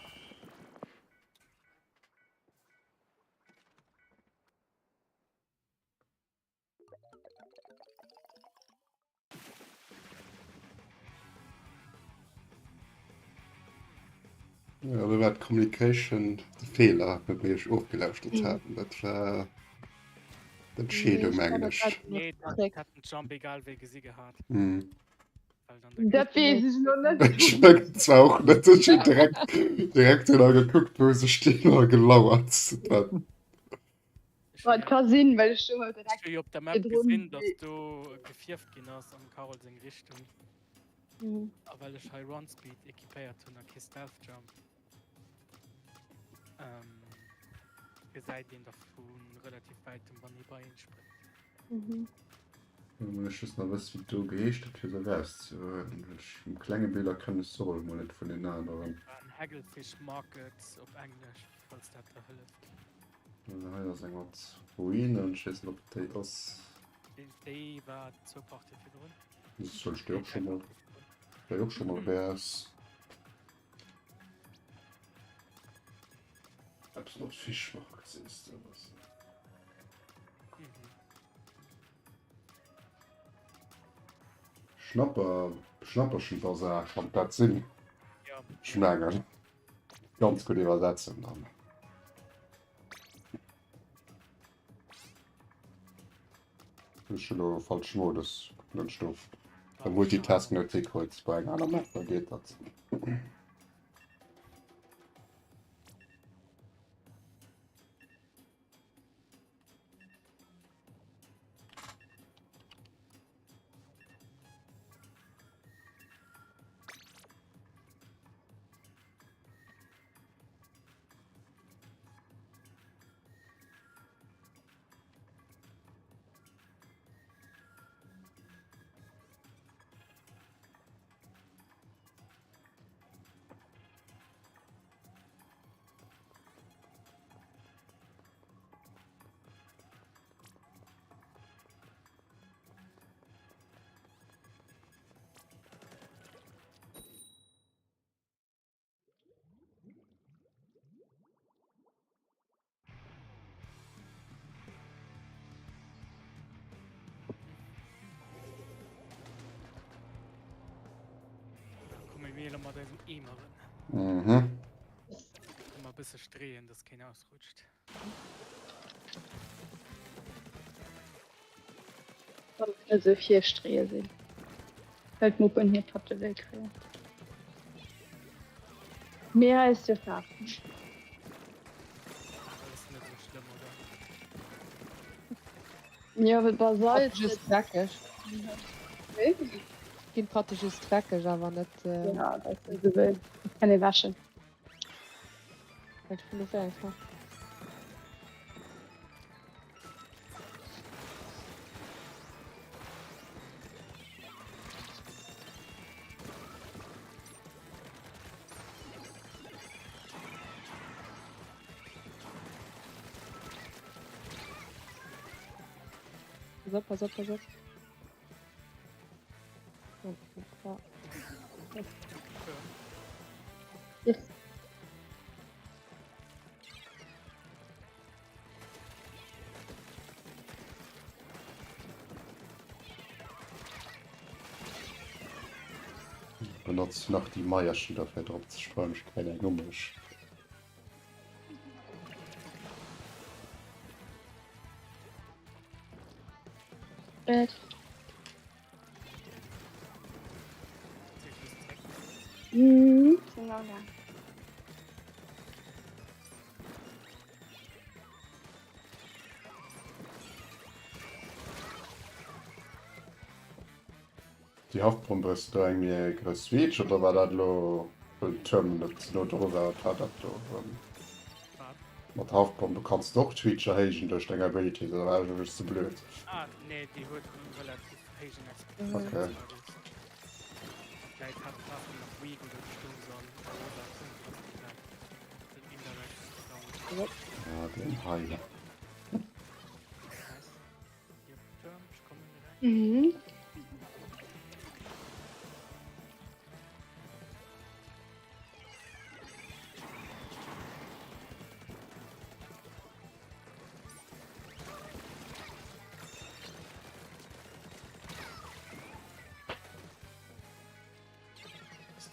Ja, do war d'Communication de Feeler, net wéi ech ofgelauschtert mhm. haten. Dat war d'Entscheedung, nee, mengen ech. Nee, dat hat den Jump egal wéi gesi gehat. Mhm. Dat weess ech lo net. Ech mengen zwar och net, ech hunn direkt, direkt drënner gekuckt, wou se stinn a gelauert. Dat war Boah, et ka sinn, well ech do direkt Ech hu jo op der Map virdrun gesinn, dass do gefierft ginn ass am Carole seng Richtung. Mhm. A well ech hei Run Speed equipéiert hunn a kee Stealth Jump, ähm, gesäit een da vu relativ wäitem, wann ee bei een spréngt. Mhm. Wann ech just nach wësst, wéi do geheescht huet, fir se erauszehuelen. Well ech um klenge Bild erkennen ech se och emol net vun den aneren. War en Hagglefish Market op Englesch, falls dat der hëlleft. Hei ass eng mat Ruinen, ech weess net ob et déi ass. Déi war zwou Partie virdrun. Soll ech déi och scho mol, déi och scho mol raus. Eppes mat Fischmarkt sees de was. Mhm. Schnapper, Schnapperchenbasar kann dat sinn. Ja. Ech mengen. Ganz gutt iwwersetzen dann. Ech hunn elo falsch Modus lënscht do. Bei Multitasking net Kreuz bei enger aner Map, da geet dat. Komme mir elo mat eisen Eemeren. Mhm. Mal e bësse streeën, dass keen ausrutscht. Wann et net esou virstreeë sinn, well d'Muppen hir Patte wéi kréien. Mee hei ass jo Faarf. Awer ass net esou schlëmm, oder? Jo, well Basalt. Just dreckeg. Wéi? Ginn d'Patte just dreckeg, awer net. Ja, dat ass net esou wéi. Kann ee wäschen. Ech vun dofir einfach. Pass op, pass op, pass op. Yes. Benotz nach déi Maierchen do fir drop ze streuen, ech kréien eng um mech. Mhm, sinn am Gaang. Déi Haftbomb, hues de do eng méi grouss Reach oder war dat elo well den Tuerm net ze no dru war? Wat war dat do erëm? Mat der Haftbomb, du kanns de och d'Reach erhéijen duerch deng Abilities oder war ech elo just ze blöd? Ah nee, déi huet en relativ héijen Okay. Explosionsradius. Vläit hat d'Waffen nach weak oder gestungs an oder irgendwas vläit den indirect Damage. Ah, den Heiler. Nice. Mhm.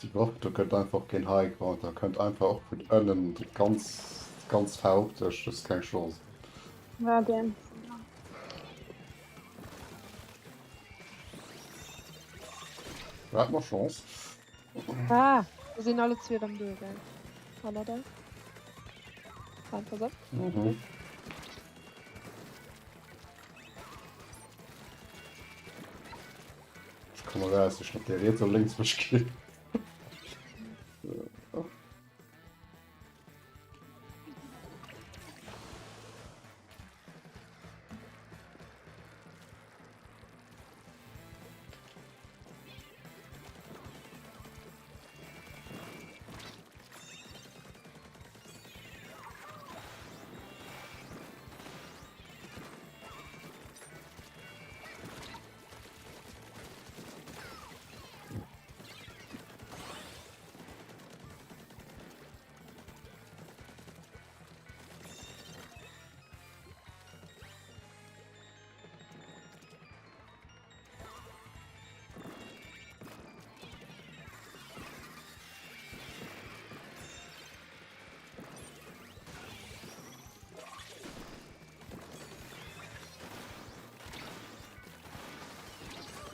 Déi Woch do kënnt einfach keen High Ground, da kënnt einfach och vun ënnen déi ganz ganz verhaupt duerch, das ist keng Chance. Ja, den. Da hat mer Chance. Ah, do sinn alle zwee rëm do, gell? Hannert eis. Mann, pass op. Mhm. Ech komme raus, ech mat der riets oder lénks mech ginn.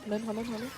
Hannen, hannen, hannen.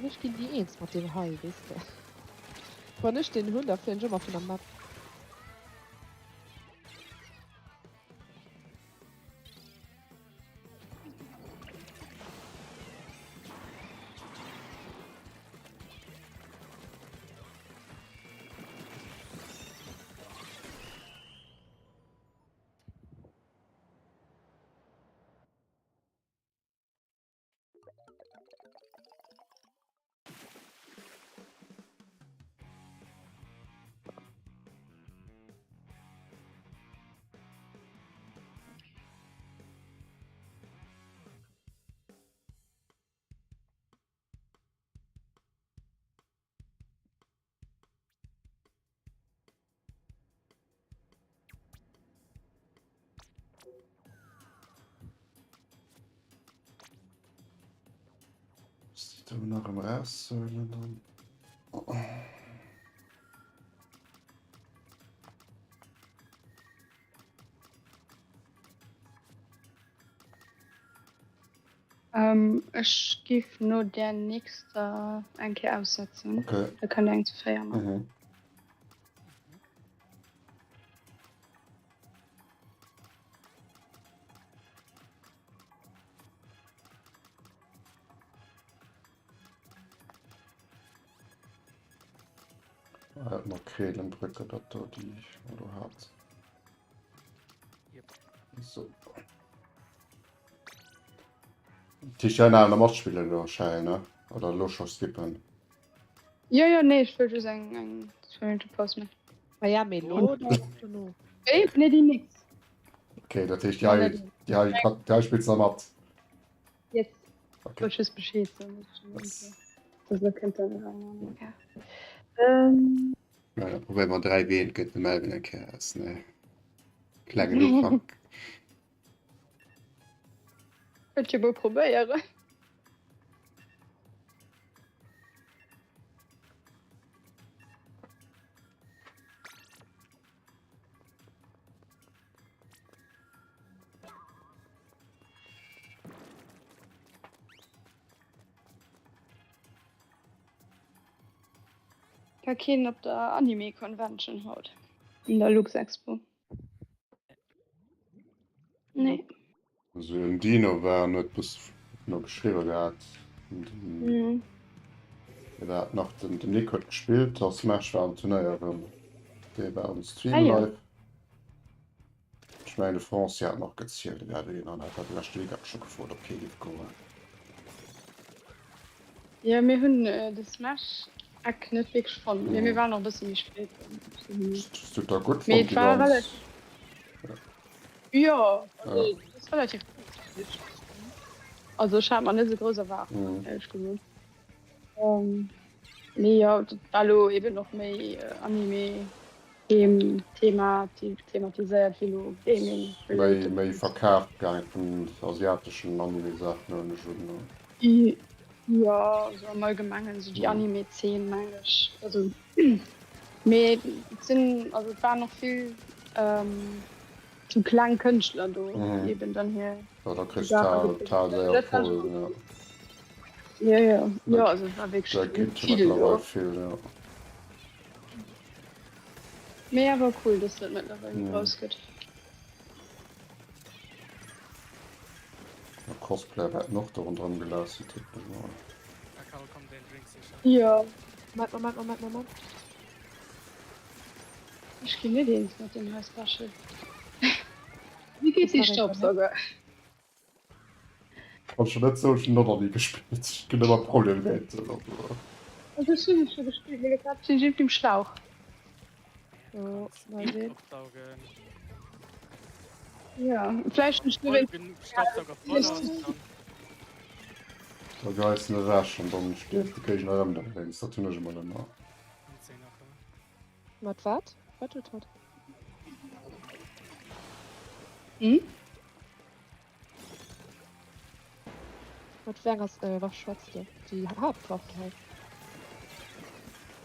Ech ginn ni eens mat deem hei, weess de. Wann ech deen hunn, da fléien ech ëmmer vun der Map. Muss déi do nach erëm raushuelen dann. Ähm, ech giff no där nächster eng Kéier aussetzen. Okay. Da kënnt der eng zu 4 maachen. Mhm. Ah, Makrelenbrücke, dat do, déi mer do haten. Yep. So. Tisch ja nach matspillen lo Schei, ne? Oder lo scho skippen? Jo, jo, nee, ech wëll just eng, eng 2 Minutte Paus maachen. Ma ja, mee lo oder dono? Wéi? Nee, déi nächst. Okay, dat heescht, déi hei, déi hei, déi hei spills du nach mat? Yes. Okay. Wollt just Bescheed soen, dass ich Yes. dass der kënnt dann eng Kéier. Ähm. Ja, da probéiere mer 3 Ween, gëtt de Melvin eng Kéier aus, ne? Klengen Ufank. Kënnt jo mol probéieren. War keen op der Anime Convention haut? An der Luxexpo? Nee. Also den Dino war an huet bus no geschriwwe gehat. Mhm. Der hat nach den, den Nick huet gespillt, a Smash war am Turnéier erëm. Dee war am Stream Ah, ja. live. Ech mengen de Franci hat nach gezielt, e war dohin an hat dat leschte Weekend scho gefrot, ob kee giff goen. Jo, mir hunn de Smash Eck net wierklech fonnt, mee mir waren och e bësse méi spéit do. Hues du et da gutt Mee fonnt, et déi war ganz? relativ. Jo, also et ass relativ grouss gewiescht. Also ech hat mer net esou grouss erwaart, éierlech gesot. Mee jo, et war elo eben och méi Anime. Deem Thema thematiséiert wéi elo Gaming Méi related. méi verkaaft gaang vun asiateschen Anime-Saachen huelen ech un, ne? Jo, esou am Allgemengen, esou déi Anime-Zeen meng ech. Also, mee et sinn, also et waren och vill sou kleng Kënschtler do, déi eben dann hir Jo, da kriss Saache d'Hal gezeigt d'Hal hunn. séier Dat war voll, schonn jo. Jo, jo, Da jo, also et war da wierklech ginn et jo vill do. mëttlerweil vill, jo. Mee awer cool dass dat mëttlerweil méi grouss gëtt. A Cosplayer wäerten och do ronderëm gelaf sinn, tippen ech mol. Jo. Moment, Moment, Moment, Moment. Ech ginn net eens mat deem hei Special. Wéi geet dee Staubsauger? Kann schon net soen, ech hunn och nach ni gespillt. Ech ginn ëmmer Problem Rätsel also. Also ech hunn et scho gespillt, mee dat war just um Schlauch. So, mal sehen. Ja, vläicht hunn ech nur wéinst Da geis en ewech an dann stierft de Géigner erëm dowéinst. Dat hunn ech emol ëmmer. Mat wat? Wat huet hatt? Hm? Mat wéi enger äh, Waff schwätzt de? Déi Haaptwaff hei.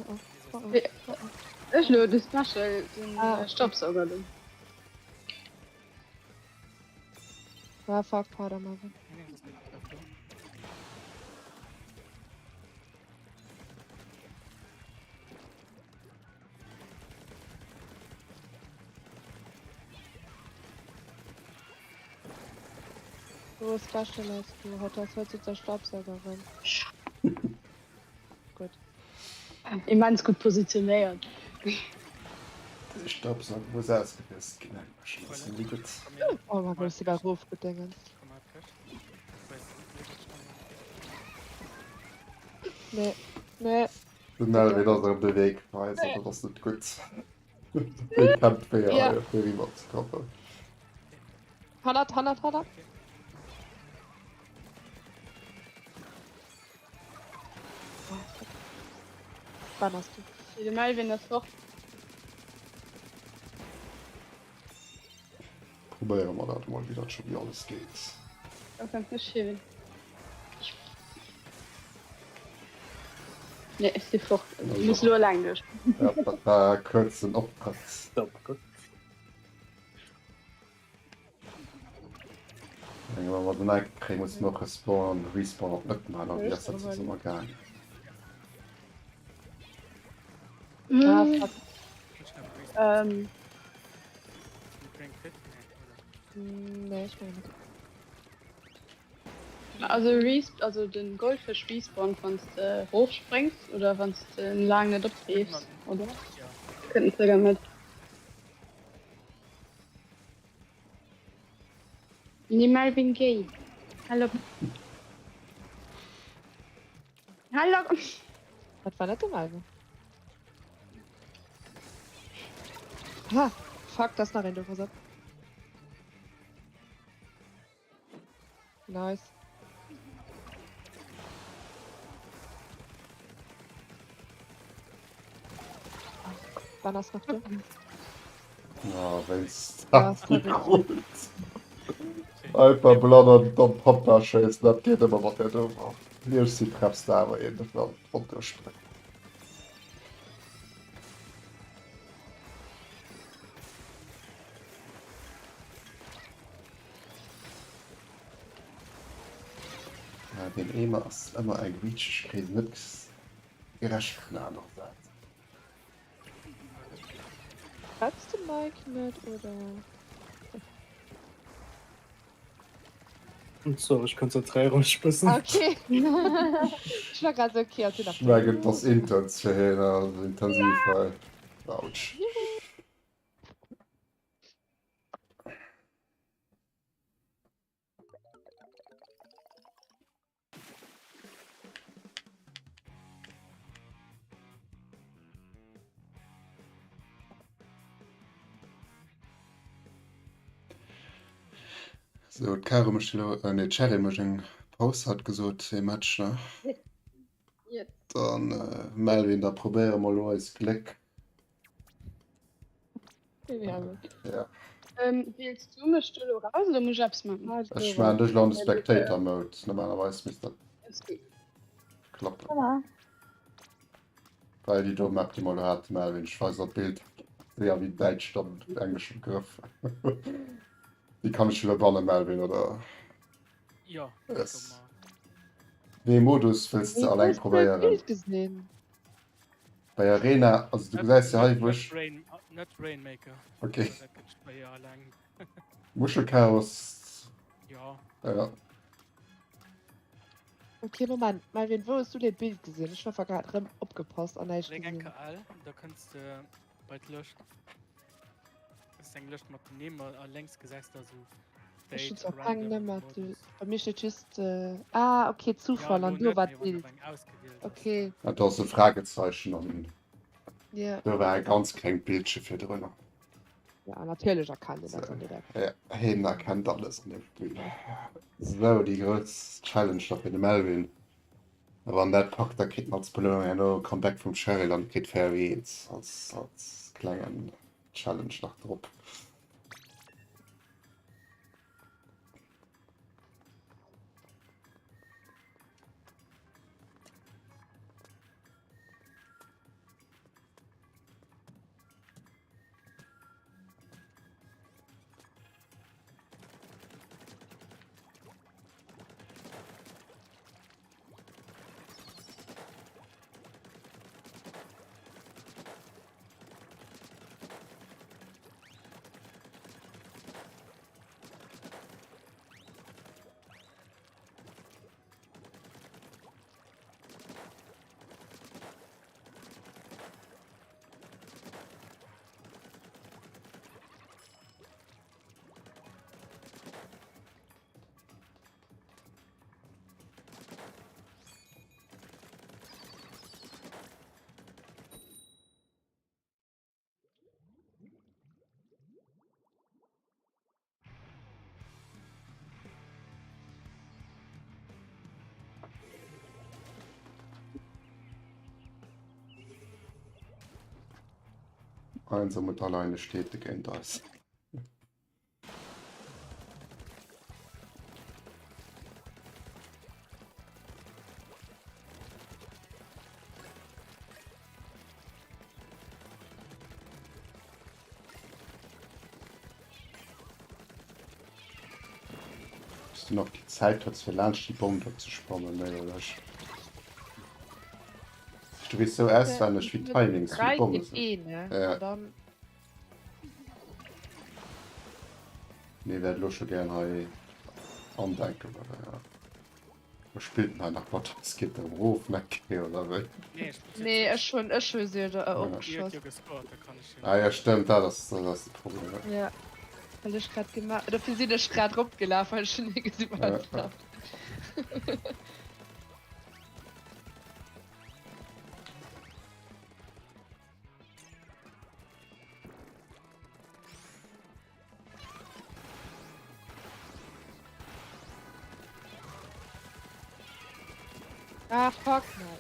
Oh oh, oh oh, oh oh. Ech lo de Special, den Ah, okay. Staubsauger do. Ah, fuck, pardon, Marvin. Wo Special hast du? Haut das hört sich der Staubsauger rein. Gut. Immens gutt positionéiert. De Staubsauger muss ausgewiesst ginn, eng ass net méi gutt. Oh mein Gott, ist die rofgedingens. Nee, nee. Den Melvin ass erëm de Wee weisen, dat ass net gutt. Dee kennt wéi Ja. fir eriwwer ze kommen. Hannert, hannert, hannert. Ah, fuck. Wann hast du? De Melvin ass fort. Probéiere mer dat mol, wéi dat scho wéi alles geet. Da kanns du schiwen. Nee, ech si fort. Also, ich muss lo eleng duerch. Ja, dat war e kuerzen Optrëtt. Eng wa mer den Eck kréien, muss mer och Respawn, Respawn op net maachen, an wéi ass dat soss ëmmer gaangen? Ah, fuck. Ähm, Nee, ich meine nicht. Also resp also den Goldfësch respawnt wanns de rof spréngs oder wanns de en laang net opgreefs oder? Kënnt en zréck an d'Mëtt. Nee Melvin géi. Hal op. Hal op. Dat war net de Melvin. Ah, fuck, da ass nach een do, pass op. Nice. Wann ass nach do? Ja, wéinst Ja, dat krut. Einfach blann an dann Papa schéissen, dat geet ëmmer mat der Dover. Lies si treffs de awer iergendwann wann du spréngs. Ja, den Eemer ass ëmmer eng Reach, ech kréien se net gerecht vun der anerer Säit. Schwätzt de Mike net oder? Sorry, ech konzentréiere mech bëssen. Okay. Ech war grad sou, okay, ass hien nach Ech mengen, et ass intens fir hien, also intensiv hei. Autsch. So, d'Caro mécht elo, äh, nee, d'Sherry mécht eng Paus, hat gesot, ee Match, ne? Yes. Dann, äh, Melvin, da probéiere mer elo eist Gléck. Ja. Ähm, wiels du mech do elo raus oder muss ech eppes maachen? Ech maachen dech elo an de Spectator Mode. Normalerweis misst dat klappen. Voilà. Well déi do Map, déi mer elo haten, Melvin, ech weisen der d'Bild, séier wéi däitsch an englesch Begrëff. Déi kann ech elo bannen, Melvin, oder? Jo, Yes. Wéi ee Modus wëlls de alleng probéieren? Bei Arena, also du gesäis jo hei wou ech. Net Rainmaker. Okay. Dat gëtt schwéier alleng. Muschelchaos. Ja. Ja. Okay, Moment, Melvin, wou hues du dee Bild gesinn? Ech hunn einfach grad rëm opgepasst an näischt Dréck gesinn. eng Kéier L, da kënns de bei d'Lëscht. Das ist eng Lëscht mat den Nimm a lénks gesäis de esou Ech hunn Date, zwar keng Random, Nimm, mat Modus. bei mir steet just ah okay, Ja, Zufall elo an do net, war mee wann d'Bild. op eng ausgewielt ass. Okay. Dat ass e Fragezeichen an Ja. do war e ganz klengt Bildche virdrunner. Ja, natierlech erkennt een dat dann direkt. Ja, hien erkennt alles an deem Spill. Sou, déi grouss Challenge da fir de Melvin. A wann dat packt, da kritt en als Belounung herno e Comeback vum Cheryl an kritt Fairy als, als klengen Challenge nach drop. Einsam und alleine steht de géint eis. Bis du nach déi Zäit hues fir laanscht déi Bomm do ze sprangen, nee oder ech Du weess sou auswenneg wéi d'Timings vun de Bomme sinn. Ja. Mee wäert elo scho gären hei andenken, oder? Ja. Spillt en hei nach mat? Es geet erëm erof, ne Kéier oder wéi? Nee, ech muss Nee, ech hunn ech hu se jo Ja. opgeschoss. Jo gescored, da kann ech jo. Ah ja, stëmmt, dat ass dat ass de Problem. Ja. Ja, well ech grad gema dofir sinn ech grad ropgelaf, well ech hunn hie gesi Ja, bei ja. Ah, fuck, man.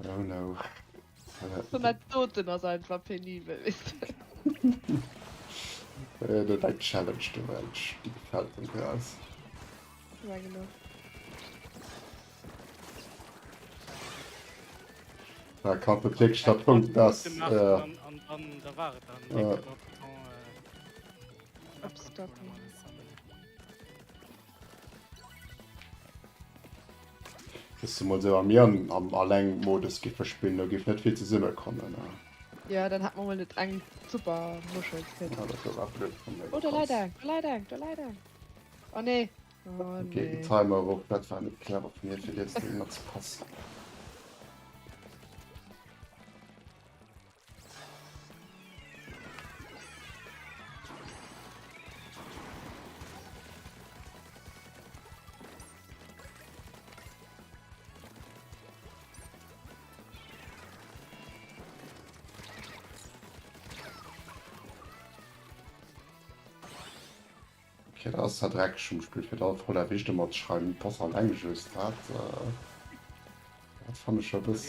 Oh no. Schon dat doten ass einfach penibel, weess de. Äh, du eng Challenge, du Mensch. Déi gefält dem Gras. Ja, genau. Da kann de nächster Punkt das. Äh, An, an, an, da war et dann. Ja. Abstocken. Dass du mol sou am Jan am Alleng-Modus giffe spillen, do giff net vill zesumme kommen. Ne? Ja, dann hat man mol net eng super Muschel kritt. Ja, dat war blöd vun mir. Oh, da läit eng, da läit eng, da läit eng. Oh nee. Oh Geet den nee. Timer erof, dat war net clever vun mir fir dës Ding ze passen. Okay, dat ass zwar dreckeg um Spill fir da voll erwischt ëmmer ze schreiwen, pass alleng just dat dat fannen ech scho bëss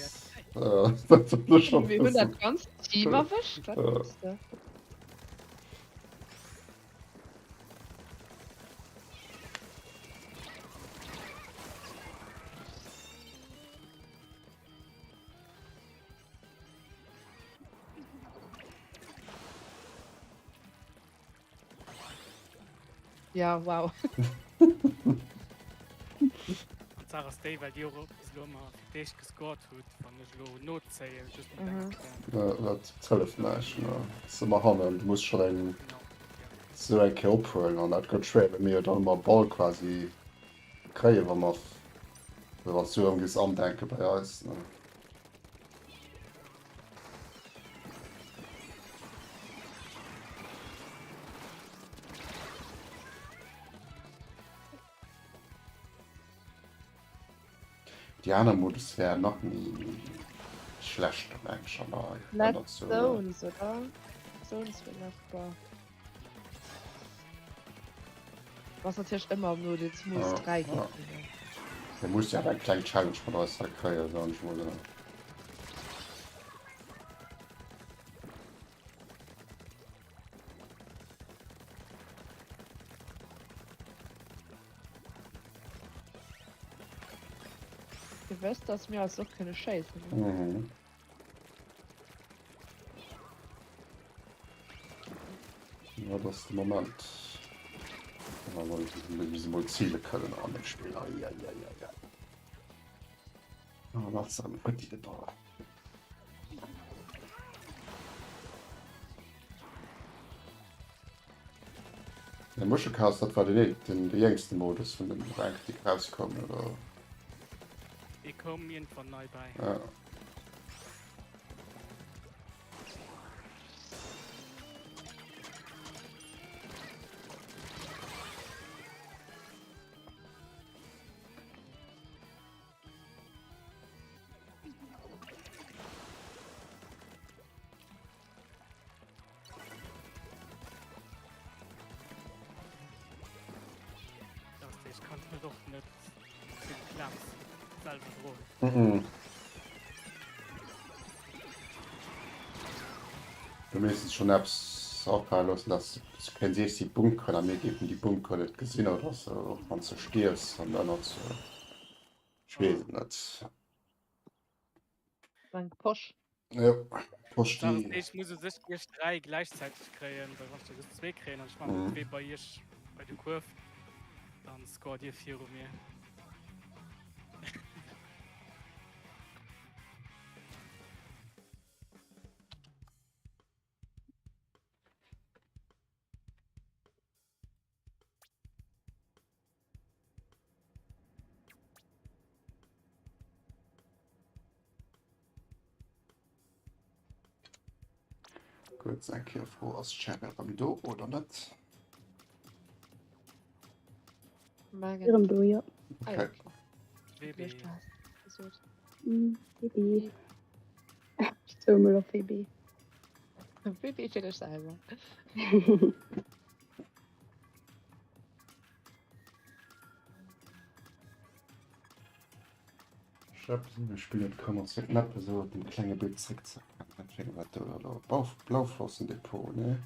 dat fannen ech scho Mir hunn bëssen dat ganzt Team erwëscht, wat wëlls de? Ja, wow. An d'Saach ass déi, well Dir och bis elo ëmmer fir d'éischt gescored hutt, wann ech elo nozéien, just mat enger Mhm. Stär. Ja, dat hëlleft näischt, ne? Ass ëmmer hannen, du muss schon eng Genau, ja. sou eng Kéier ophuelen an dat gëtt schwéier, well mir jo dann ëmmer Ball quasi kréien, wa mer, wann s du erëm gees andenke bei eis, ne? Déi aner Modus wär nach méi schlecht meng ech an der Letz Zones oder? Zones wär nach bar. Was natierlech ëmmer am Nodeels muss 3 ginn. Mir musse jo awer eng kleng Challenge mat eis hei kréien, soen ech mol. Dir wësst, dass mir eis och kënne schéissen, ne? Mhm. Ja, dat ass de Moment. Wa mer se mol zile kënnen an dem Spill. Ai, ai, ai, ai, ai. Ah, was am petit de Ball. De Muschelcast, dat war den, den, de jéngste Modus vun den Rank, déi rauskoumen, oder? Dee koum iergendwann nei bäi. Ja. Ech kann net och net den Klaps selwer droen. Mhm. Du misstest schon eppes opfalen loossen, dass du kéints eech déi Bunkeren a mir géifen déi Bunker net gesinn oder sou, wann s de stierfs an ënnert sou. Ech weess et net. Eng Posch. Jo, Posch D'Saach ass déi. déi, ech muss u sech iech 3 gläichzäiteg kréien, well wann ech der just zwee kréien an ech maachen Mhm. zwee bei iech bei de Kuerf, dann scoret dir viru mir. Kuerz eng Kéier Fro, ass d'Cheryl erëm do oder net? Erëm do, jo. Okay. WB. WB. Ech soe mol och WB. WB fir dech selwer. Ech spillen d'Kanner zréck d'Map esou op dem klenge Bild zréck ze erkennen. Wat fir eng war do elo? Blauflossendepot, ne?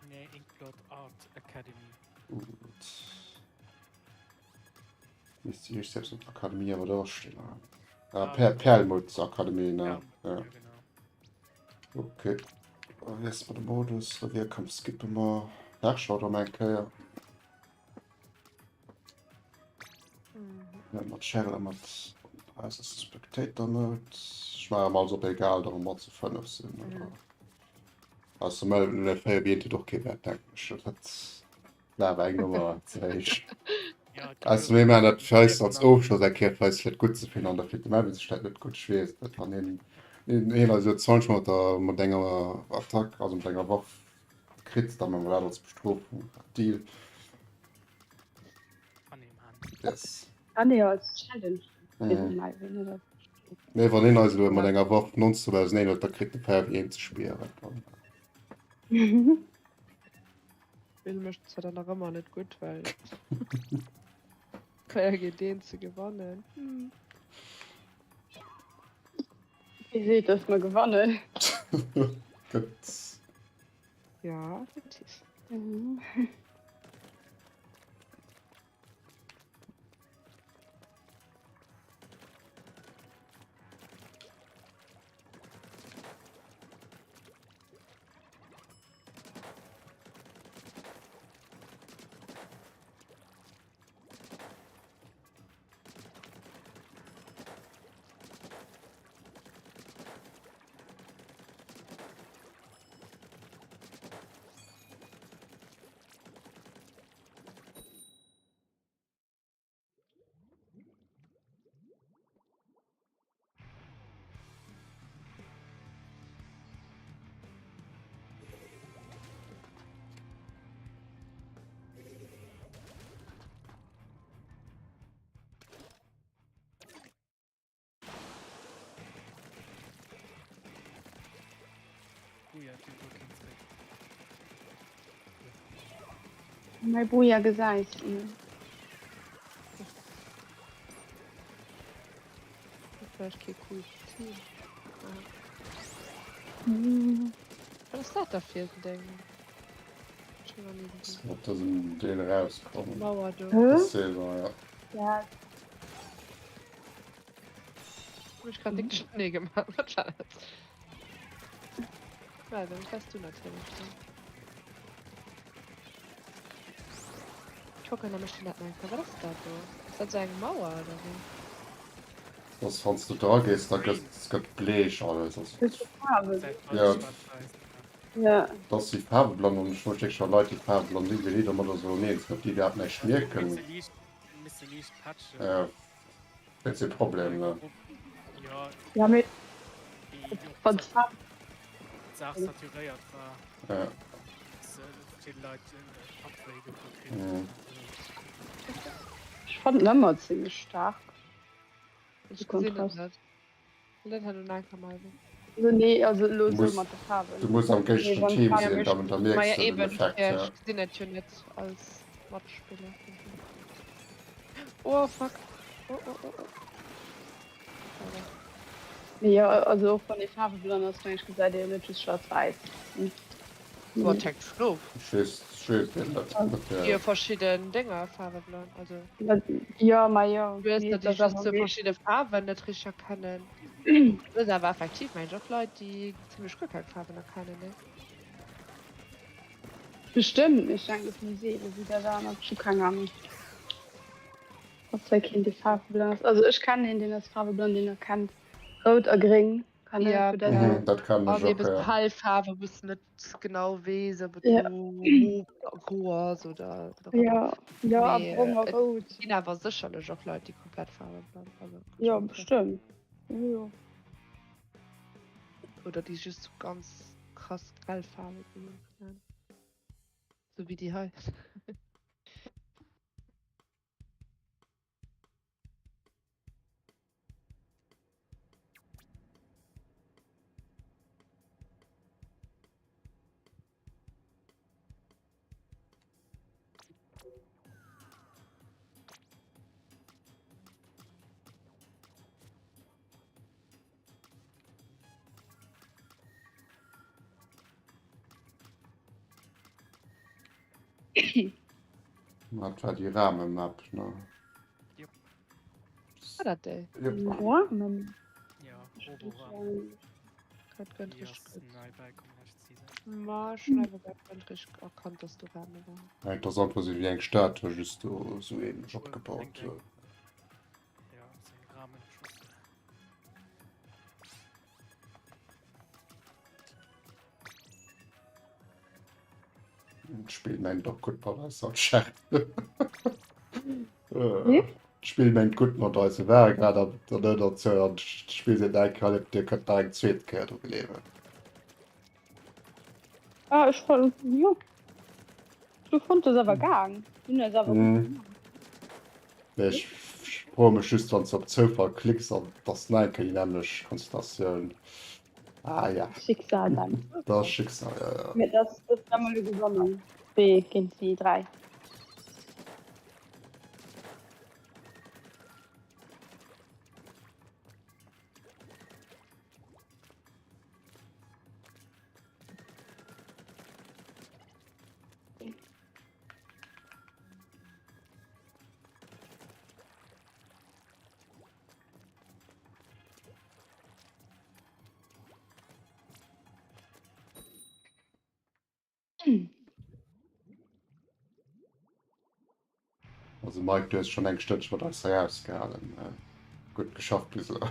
Nee, Inkblot Art Academy. Gutt. Misst déi selbst op Akademie awer do stinn. Ah, per Perlmutt Akademie, ne? Ja, ja. genau. Okay. Erstmal de Modus, Revierkampf skippe mer. Herrscher dann eng Kéier. Mhm. Ja, mat Cheryl a mat eis ass Spectator Mode. Ech maache mal op egal, darum mat zu 5 sinn. Mhm. Also mel 4 wéi huet och kee Wäert, denken ech. Dat hat war awer eng Nummer ze héich. Ja, Also mir maachen dat fir eis als Ofschloss eng Kéier fir eis vläicht gutt ze fannen an da fir de Melvin sech dat net gutt. Ech weess et net, wann hien hien eis elo 20 mat der mat enger Attack, also mat enger Waff kritt, da maache mer dat als Bestrofung. Deal. Yes. Ah nee, als Challenge fir den Mhm. Melvin, oder? Nee, wann hien eis elo mat enger Waff nonstop auseneen huet, da kritt de Fair wéi een ze spieren. Dann. Spill mécht zwar dann nach ëmmer net gutt, well schwéier géint een ze gewannen. Hm. Wie seet, dass mer gewannen? Gëtt. Ja, effektiv. Mhm. Mäi Booyah gesäis de net. Vläicht kee coolt Team. Wat ass dat da fir en Déng? Schon nach nie gesinn. Op dësem Deel erauskommen. Mauer do. Hä? Dës Saison, ja. Ja. Hun ech grad dick Schnee gemaach. Wat war dat? Well, dat wars du natierlech, ne? Ech kucken nämlech déi net enker. Wat ass dat do? Ass dat esou eng Mauer oder wéi? Dass wanns du dra gees, da gëtt gëtt bleech alles. Also, Hues du Faarwen? ja, Ja. dass déi faarweblann an ech wosst scho Leit déi faarweblann sinn, wéi déi domadder sollen eens ginn, ob déi iwwerhaapt näischt mierken. Misse liicht patchen. Ja, dat ass e Problem, ne? Ja, Ja, mee déi déi wann d'Faarf. Saach saturéiert war. Ja. Dass verschidde Leit Kappwéi dovu kritt Mhm. hunn. Ech fannen ëmmer zimmlech staark. Ech De gesinn et Kontrast. net. Net han un enker Melvin. Also nee, also elo Du esou muss, mat de Faarwen. du muss am Nee, géigneschen wann Team d'Faarwen sinn, mech. dann, da Ma mierks ja du den eben, Effekt, ja, ja. ech gesinn et jo net als Matspiller. Oh fuck. Oh oh oh oh. Voilà. Nee, jo, also och wann ee faarweblann ass, meng ech, gesäit ee jo net just schwaarz-wäiss. Boah, et hänkt schon of. Ech weess, ech weess et net. Gi jo verschidden Dénger faarweblann, also. Jo, ma jo, Du hues mee der et déi ass just awer sou méi. verschidde Faarwen net richteg erkennen. Du hues awer effektiv mengen ech och Leit déi zimlech guer keng Faarwen erkennen, ne? Bestëmmt, mee ech denken et ass méi seelen wéi dat anert. Ech hu keng Ahnung. Ass hei keen dee faarweblann ass? Also ech kennen een deen ass faarweblann, deen erkennt rout a gréng. Kann Ja, dat genau. Mhm, dat kennen An ech och, eben ja. hell Faarwen, wou s de net genau weess, ob et Ja. elo rof oder gro ass oder wat och ëmmer. Ja, ja, a Mee brong a et rout. ginn awer sécherlech och Leit, déi komplett faarweblann, also kann ech Jo, mer virstellen. bestëmmt. Jo, jo. Oder déi just sou ganz krass grell Faarwe sinn. Keine Ahnung. Sou wéi déi hei. Dat war déi Rahmemap, ne? Jupp. War dat déi? Jupp. Rahmen? Ja, Robo-Rahmen. Dat gëtt Déi richtig ass gutt. nei bäikomm lescht Season. Ma ech hunn awer grad net richtig erkannt, dass do Rahme waren. Ja, interessant war se wéi eng Statue just do sou ähnlech Eng opgebaut. eng. Ja, ass eng Rahmenschüssel. D'Spill mengt och gutt mat eis anscheinend. Wéi? D'Spill mengt gutt mat eis. Mir ware grad an der Nënnerzöll an d'Spill seet, Nein, Caleb, dir kënnt nach eng zweet Kéier dru gleewen. Ah, ech fand, jo. Ech hu fonnt, ass awer gaang. Hunn eis awer gutt Mhm. gemaach. Nee, ech froe mech just, wann s de op Zoufall klicks an et ass nach eng Kéier déi nämmlecht Konstellatioun. Ah ja. Schicksal dann. Dat ass Schicksal, ja, ja. Mee dat ass da mol gewonnen. Zwee géint déi 3. Also Mike, du hues schonn eng Stënnche mat eis hei ausgehalen. Gutt geschafft bis elo.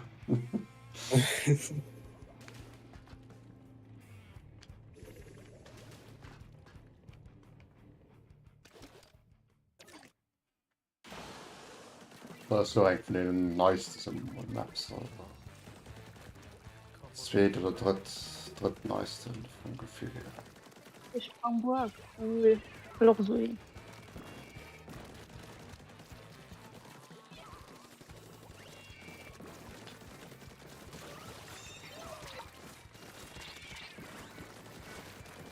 Dat ass jo eng vun deenen neisten Maps. Zweet oder drëtt, drëtt neisten vum Gefill hier. Ech Hamburg, cool. Wëll och esou een.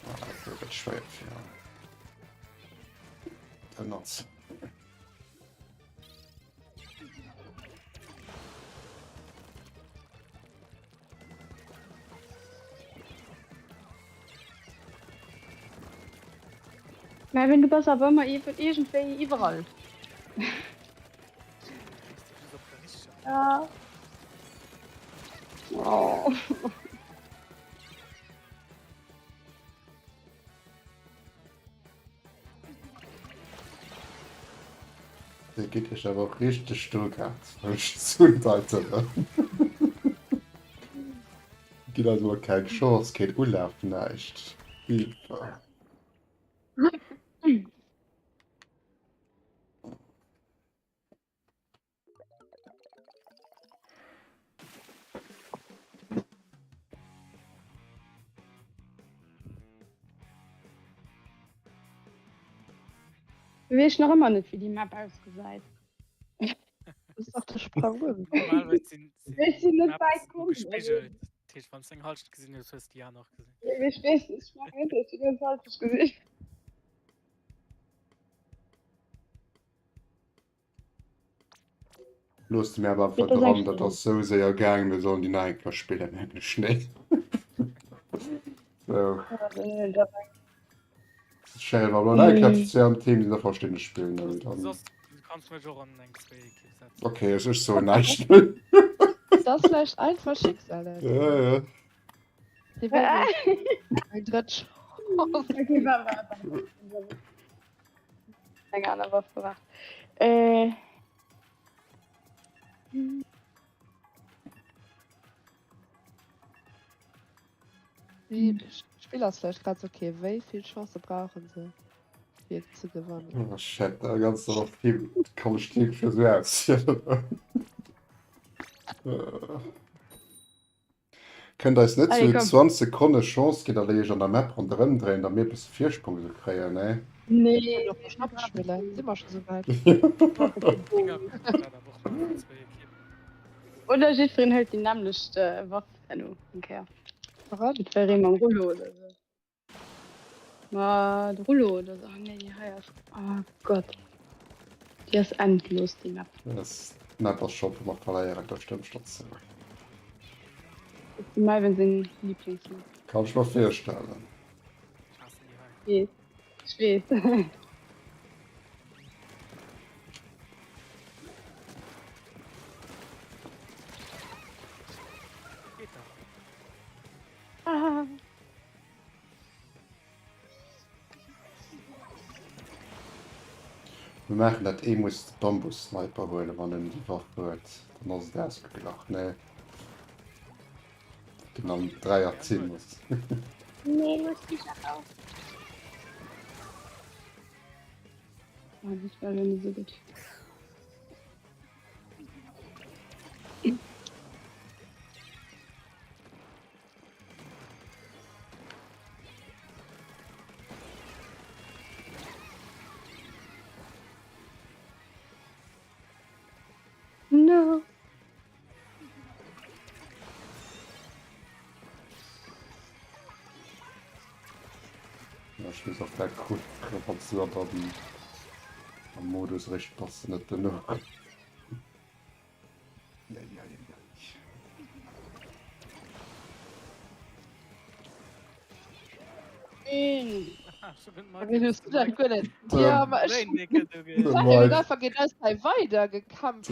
Ah, dat gëtt schwéier fir den Notz. Melvin, du bass awer ëmmer iergendwéi iwwerall. Ja. Oh. Dir gitt iech awer och richteg do grad zundeiten. Gitt eis mol keng Chance, keen Ulaf, näischt. Hilfe. Weess nach ëmmer net wéi déi Map ausgesäit. Das ist doch de Sprang. Normalerweise sind, sind Ech sinn net Maps wäit komm. gespiegelt. Dat heescht, wann du eng Halschent gesinn hues, hues du déi aner och gesinn. Ech weess, ech mengen net, ech hunn ganz halschent gesinn. Looss de mir awer einfach dran, dat ass sou séier gaang, mir sollen déi nach eng Kéier spillen, mengen ech, nee? Sou. Schéin, wa mer nach eng Kéier zu zwee am Team sinn, da verstinn ech d'Spill net. Dann... Soss, du kanns mech och an eng zwee Ekipp setzen. Okay, ech, ech soen näischt méi. Das ass vläicht einfach Schicksal. Ja, ja. Déi wéi eng drëtt Chance. Okay, wa, wa, wa. Eng aner Waff gemaach. Äh. Die Spieler ass vläicht grad so, okay, wéi vill Chancë brauchen se fir ze gewannen? Oh shit, da ganz noch viel kann ich dir für so aus. Kënnt eis net Allez, sou komm. 20 Sekonne Chance ginn, datt ech an der Map ronderëm dréien, da mir e bësse Virsprong sou kréien, nee? Nee. Doch Schnapp spillen. Si mer scho souwäit? Oder jiddwereen hëlt déi nämmlecht Waff herno eng Kéier. Waran? Jiddweree mam Rullo oder sou. Ma de Rullo oder sou. Ah nee, déi hei ass, oh Gott, déi ass endlos, déi Map. Dës Map ass scho wou mer verléieren, do stëmmt ech der zou. Dat ass dem Melvin seng Lieblingsmap. Kann ech mer virstellen. Weess, ech weess. Mir maachen dat, ee muss de Bambus-Sniper huelen, wann en déi Waff huet, dann ass et ausgeglach, nee? Den am Dräier-Team muss. Nee, looss mech eraus. Ah, das war nicht so gut. No. Ja, ech weess och dat krut wann du an dann am Modus réischt bass net duerno. De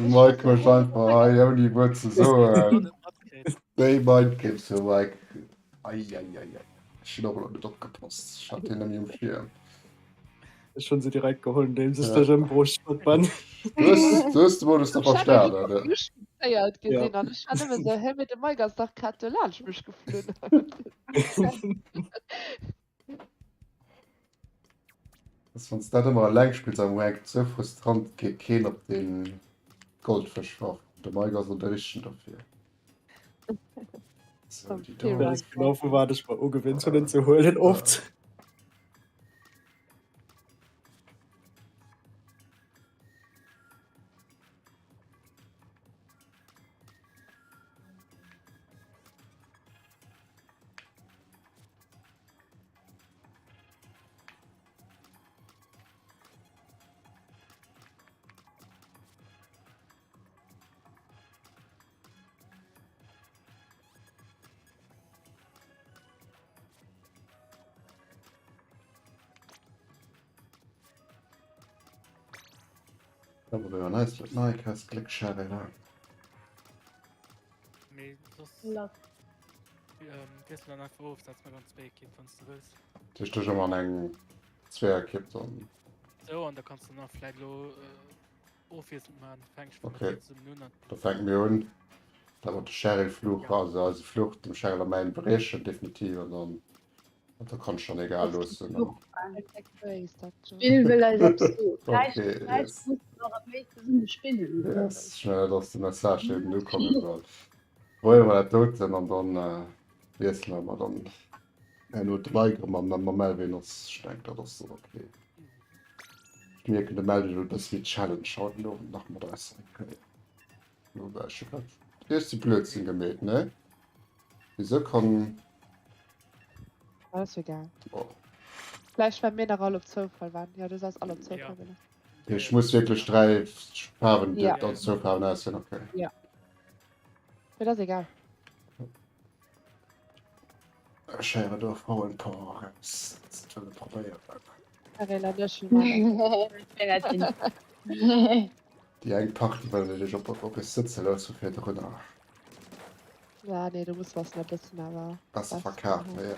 Mike mécht einfach hei ouni e Wuert ze soen déi Mindgames vum Mike. Eieieiei. Ech hunn och elo net opgepasst. Ech hat hien nëmme um Schierm. Ech hunn se direkt geholl, nodeems ech dech ëmbruecht huet, Ben. Du hues, du hues de Modus da verstanen, ne? Ech hun gesinn an ech war nëmme sou, hä, mee de Mike ass dach grad do laanscht mech geflunn. Dass wann s dat ëmmer eleng spills am Ranked sou frustrant, geet keen op den Goldfësch waff. De Mike ass lo de richtegen dofir. So, déi do. Dat ass genau vu wat ech mer ugewinnt hunn en ze huelen oft. Mee soss wiessel dann einfach of, setz mech an d'Zweeëkipp, wann s de wëlls. Ech dech ëmmer an eng Zweeërkipp dann. Sou, an da kanns de nach vläit elo ofwiesselnd maachen. Fänk ech Okay. mat zesummen un an. Da fänke mir un. Da mat de Cheryl Fluch, Ja. also eise Fluch, dem Cheryl a mäin briechen definitiv an dann da kann ech dann egal loossen. An... Spill wëll eis eppes soen. Vläicht, Okay, vläicht yes. musse mer erëm méi zesumme spillen. Yes, ech mengen dat ass de Message deen ukomme soll. Probéiere mer dat doten an dann wiessele mer dann herno de Mike erëm mam mam Melvin ass. Ech denken dat ass dann okay. Ech mierken de Melvin wëll e bësse méi Challenge haut den Owend nach mat eis hei kréien. Lo war ech jo grad iergst de Blödsinn gemeet, ne? Wisou kann. Ass egal. Oh. Vläicht well mir nach all op Zoufall waren. Jo, du sass all op Zoufall. Ja. Ech muss wierklech 3 Faarwen Ja. als zwou Faarwen auswielen, okay. Ja. Mee dat ass egal. Ech héieren do Frauenpower eraus, dat se et wëlle probéieren. Arena Nöschel man. Déi eng Partie wëllen ech op op ech sëtze loosse virdrunner. Ja, nee, du muss was e bëssen awer Besser besser verkafen, machen. ja.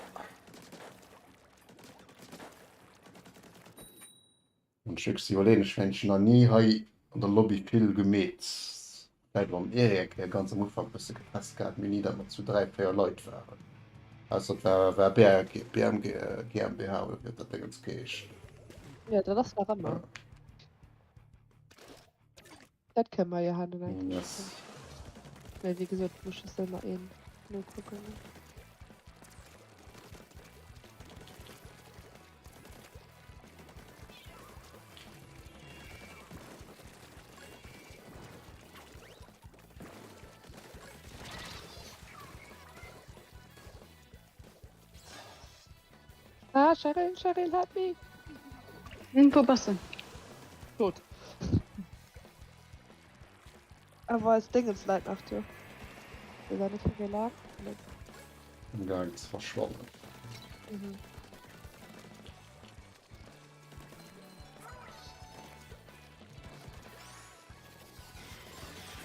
An ech wierklech iwwerleeën, ech mengen ech hunn nach ni hei an der Lobby vill gemeet. Vläit mam Eric dee ganz am Ufank bësse getest gehat, mee ni datt mer zu 3, 4 Leit waren. Ausser et war war BRG, BMG, GmbH oder wéi huet dat Déngens geheescht. Ja, dat ass nach ëmmer. Dat kënne mer jo hannen eng Kéier Yes. kucken. Mee wéi gesot, muss ech just ëmmer een nokucken. Ah, Cheryl, Cheryl, help me! Hm, wou bass de? Tot. Awer eis Dingens läit nach do. Weess awer net vu wéi laang. Net. Am gaang ze verschwannen. Mhm.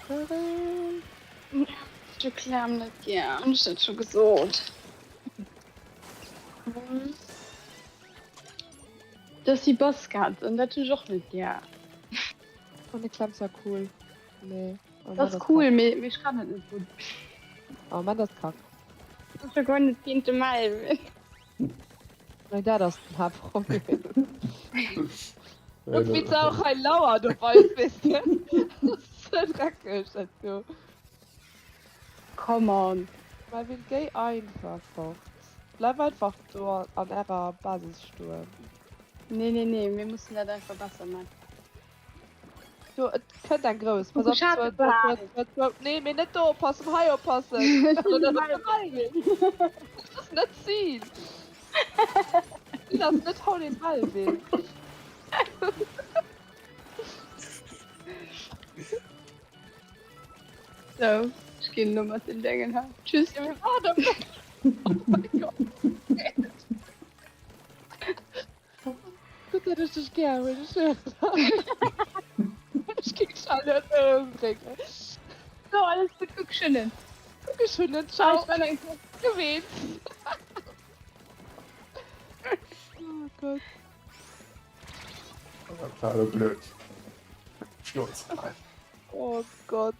Cheryl! Ech klemm net gär, hunn ech dat scho gesot? Dat ass wéi Basket an dat hunn ech och net gär. Oh nee, Klemms war cool. Nee. Oh, das ist cool, mee ech kann et net gutt. Oh man, das kack. Ech hu guer net géint de Melvin. Nee, dat ass den Haaptproblem. Kuck wéi se och hei lauert op eis, weess de. Dat ass sou dreckeg dat do. Come on. Melvin, géi einfach fort. Bleif einfach do an ärer Basis stoen. Nee, nee, nee, mir mussen dat einfach besser man. Do, et kënnt eng grouss. Pass op, Ech hat zwou, e zwou, Bal. zwou, zwou. Nee, mee net do oppassen, hei oppassen. Ech hunn de Bal. Dat ass net d'Zil. D'Zil ass net hau den Melvin. Sou, ech ginn elo mat den Déngen heem. Tschüss. Ja, mir waarden op dech. Oh mein Gott. Gutt, datt ech dech gär hunn, ech schwören der. Ech géing dech all net ëmbréngen. So, alles gutt, kuck schönen. Kucke schönen, ciao. Ech war nach eng Kéier. Geweent. Oh Gott. Dat war elo blöd. Sturz. Oh Gott.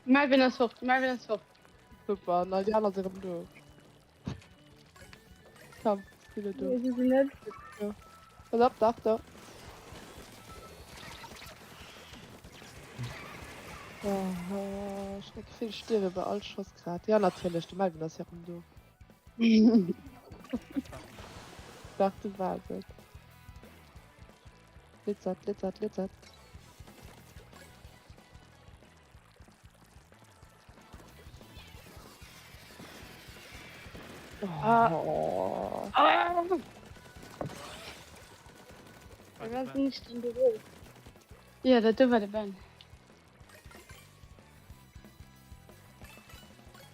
Melvin ass fort, Melvin ass fort. Super, an all déi aner si rëm do. Komm, si lo do. Nee, si sinn net. Jo. Pass op, dach, do. Oh, ech hunn d'Gefill, ech stierwe bei all Schoss grad. Jo, natierlech, de Melvin ass jo rëm do. Dach, du waars et. Glitzert, glitzert, glitzert. Ah. Ah. Was nicht im Büro? Ja, dat do war de Ben.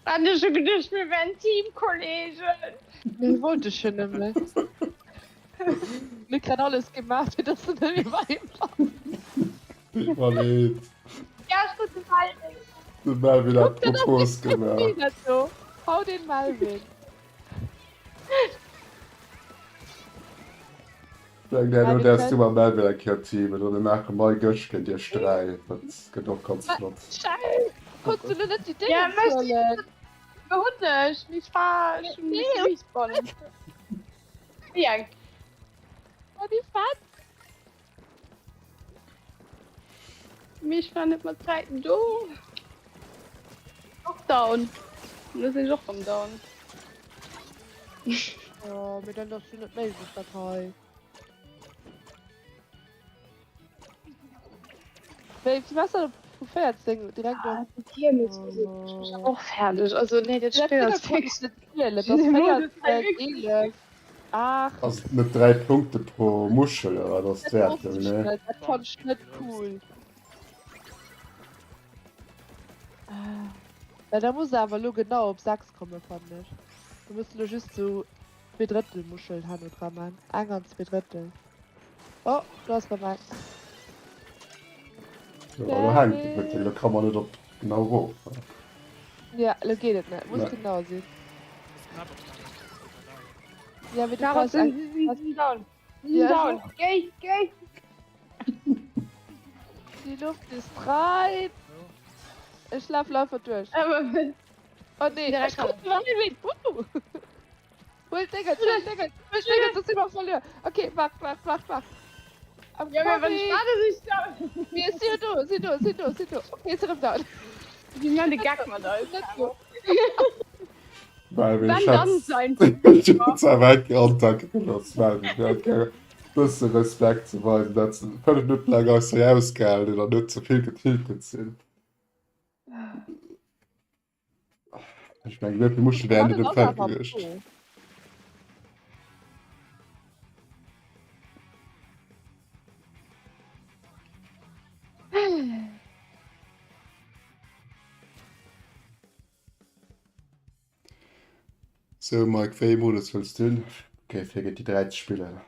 Hat ech scho geduecht, mir wären Teamkollegen. Nee, wollt ech jo nëmmen. Luc hat alles gemaach, fir dass du net méi bei him bass. Deet mer leed. Ja, ech krut de Melvin. De Melvin hat d'Propos gemaach. Dat do. Hau den Melvin. Eng Kéier, do däerfs du mam Melvin eng Kéier teamen oder mir maache mei Gëscht géint iech 3. Dat gëtt och ganz flott. Schäiss! Konns du lo net déi Ja, Déngens möcht huelen? Hunn ech, mee ech war ech hunn misse respawnen. Wéi eng? Oh, déi fett! Mee ech war net mat Zäiten do. Och down. Lo sinn ech och rëm down. Oh, mee dann ass jo net méiglech dat hei. Wéi wéi bass du vu 14 direkt op? Ah, déi Kiermes Musek mécht mech awer och fäerdeg. Also nee, dat Dat Spill ass Ding konnt wierklech. ech net zielen, et ass 14, 11, 8. Ass et net 3 Punkte pro Muschel oder wat ass Dat d'Wäertung, wosst ech ne? net, dat fand ech net cool. Well da muss awer elo genau op 6 kommen, fannen ech. Du muss elo just sou Zweedrëttelmuscheln herno dra man. Eng an Zweedrëttel. Oh, do ass rëm eng. Jo, elo hänkt et wierklech, elo ka mer net op genau erof. Ja, elo geet et net, muss Nee. genau sinn. Ja, mee du Caro, brauchs sinn, eng. sinn, sinn down. Sinn Ja, ech down. och. Géi, géi. Die Luft ist rein. Ech laf einfach duerch. Awer wéi. Oh nee, Direkt ech krut den Melvin. Wuhu. Hol Dingens, hol Dingens, hol Dingens, das sind wir verloren. Okay, wart, wart, wart, wart. I'm Ja, mee wann ech coming. waarde, sinn ech down. Mir si jo do, si do, si do, si do. Okay, si rëm down. Si man de Geck mat eis. Net do. Melvin, Ben ech dann hätt sein. ech hätt zwar eng Kéier antacke gelooss, Melvin, fir eng Kéier e bësse Respekt ze weisen, dat se 5 Minutte laang eis hei ausgehalen hunn an net ze vill getiltet sinn. Ech mengen, esou vill Muschel wären net um Feld gewiescht. Sou Mike, wéi ee Modus wëlls du hunn? Ok, fir géint déi 3 ze spillen.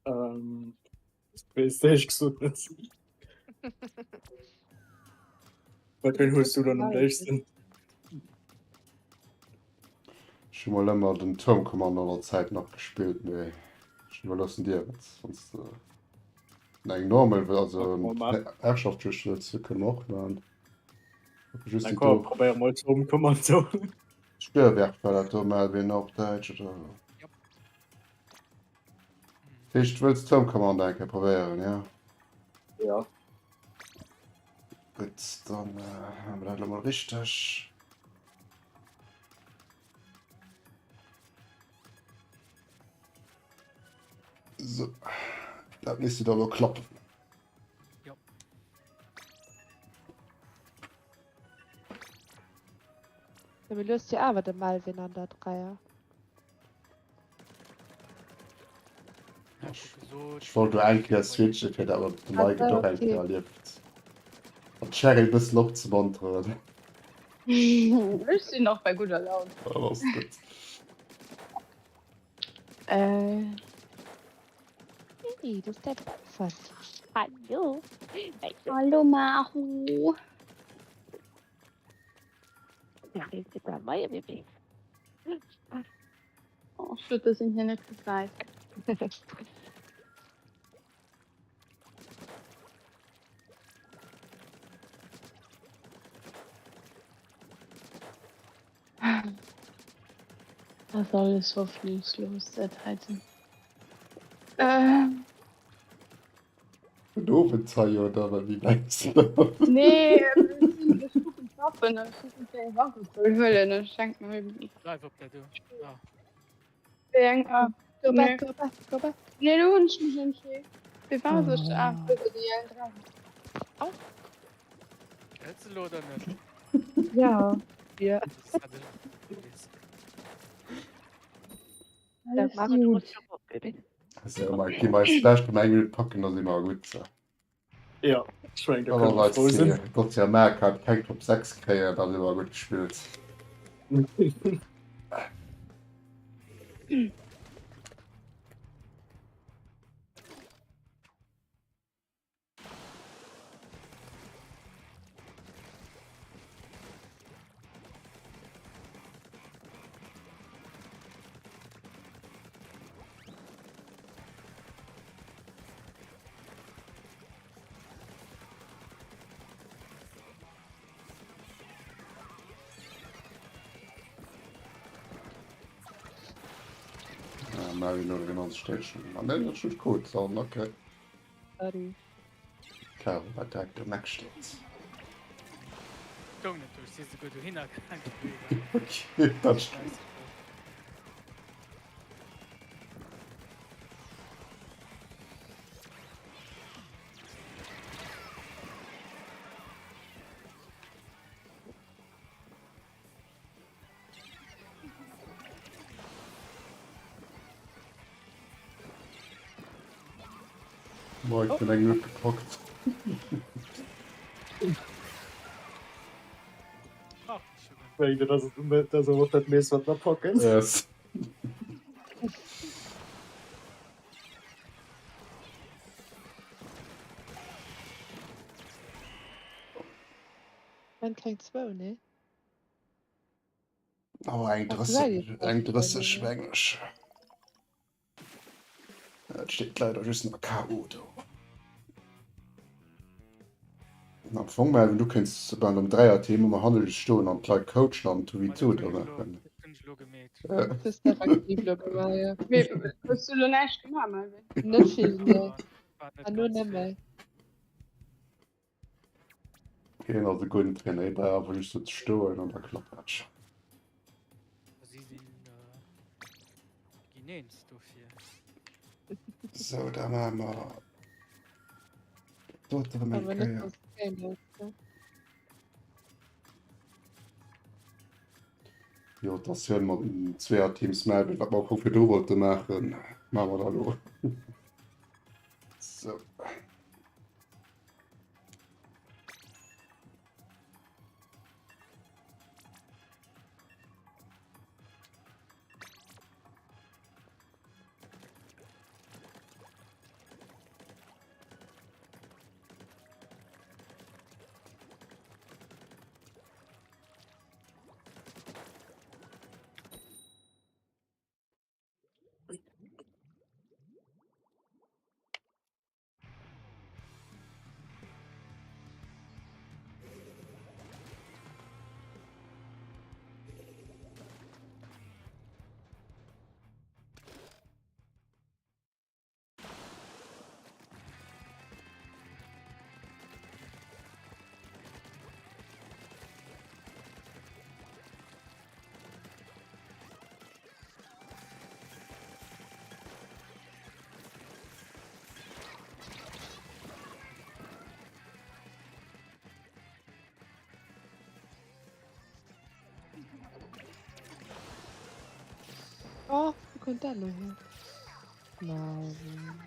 Ähm, weess d'éischt gesot net. Wat ween hues du dann am léifsten? Ech hu mol ëmmer den Turmkommando an der Zäit nach gespillt, mee ech iwwerloossen dir et, wann s de eng normal, also Herrschaft wëlls, kënne mer och maachen. Just die do. Probéier mol zum Kommando. Störwerk war dat do Melvin op Däitsch oder? Yep. Heescht wëlls Turmkommando eng Kéier probéieren, ja? Ja. Gutt, dann äh, haben wir dat lo mol richteg. So, dat misste da lo klappen. Ja, mee lues jo awer de Melvin an der Dräier. Ech wollt do eng Kéier switchen, fir dat de Mike et och eng Kéier erlieft. An d'Sherry e bëssen opzemonteren. Ech sinn nach bei gudder Laun. Dat ass gutt. Äh. Hey, das ist der Pfeffer. Hallo. Hallo Maru. Oh, flott, dass een hien net gesäit. Ass alles hoffnungslos dat heiten. Äh. Guten Owend Tayo, oder wat wéi läit Nee, ech kucken d'Waffen an ech kucken fir eng Waffe ze huelen. Ech denken mir. Bleif op der do. Ah. Wéi eng ah. Go back, go back, go back. Nee, do hunn ech mech entscheet. Wéi war sech ah, déi eng dran. Au. Häls de lo oder net? Ja. Ja. Gi mer eis bescht ëm eng Minutt packen, da si mer gutt. Ja, ech mengen, da kënne mer frou sinn. Gott ja Mark hat keng Top 6 kréien, da si mer gutt gespillt. Ah, Mario 99 steet schon. Ah, nee, dat steet gut. Dann, okay. Sorry. Caro, wat direkt um Eck steet. Goung net duerch, si souguer dohinner gaangen. Okay, dat stimmt. Boah, ich bin eng Minute gepackt. Dat ass och dat meescht wat mer packen. Yes. Wenn keng zwou, nee? Oh, eng 30, eng 30 mengen ech. Et steet leider just nach KO do. Am Fong Melvin, du kéints bei engem Dräierteam ëmmer hanne just stoen an d'Leit coachen an 2v2 do maachen. Dat hues de effektiv elo gemaach, jo. Mee hues du elo näischt gemaach, Melvin? Net vill, nee. An lo net méi. Hien ass e gudden Trainer, hie brauch einfach just do ze stoen an da klappt dat schon. Si sinn ginn eens dofir. Sou, da maache mer dot erëm eng Awer net Kéier. dass et géint ass, ne? Déi Rotatioun mat den Zweeër-Teams Melvin, wat mer am Fong virdru wollte maachen, maache mer da elo. Sou. Oh, wou kënnt dat elo hier? Marvin.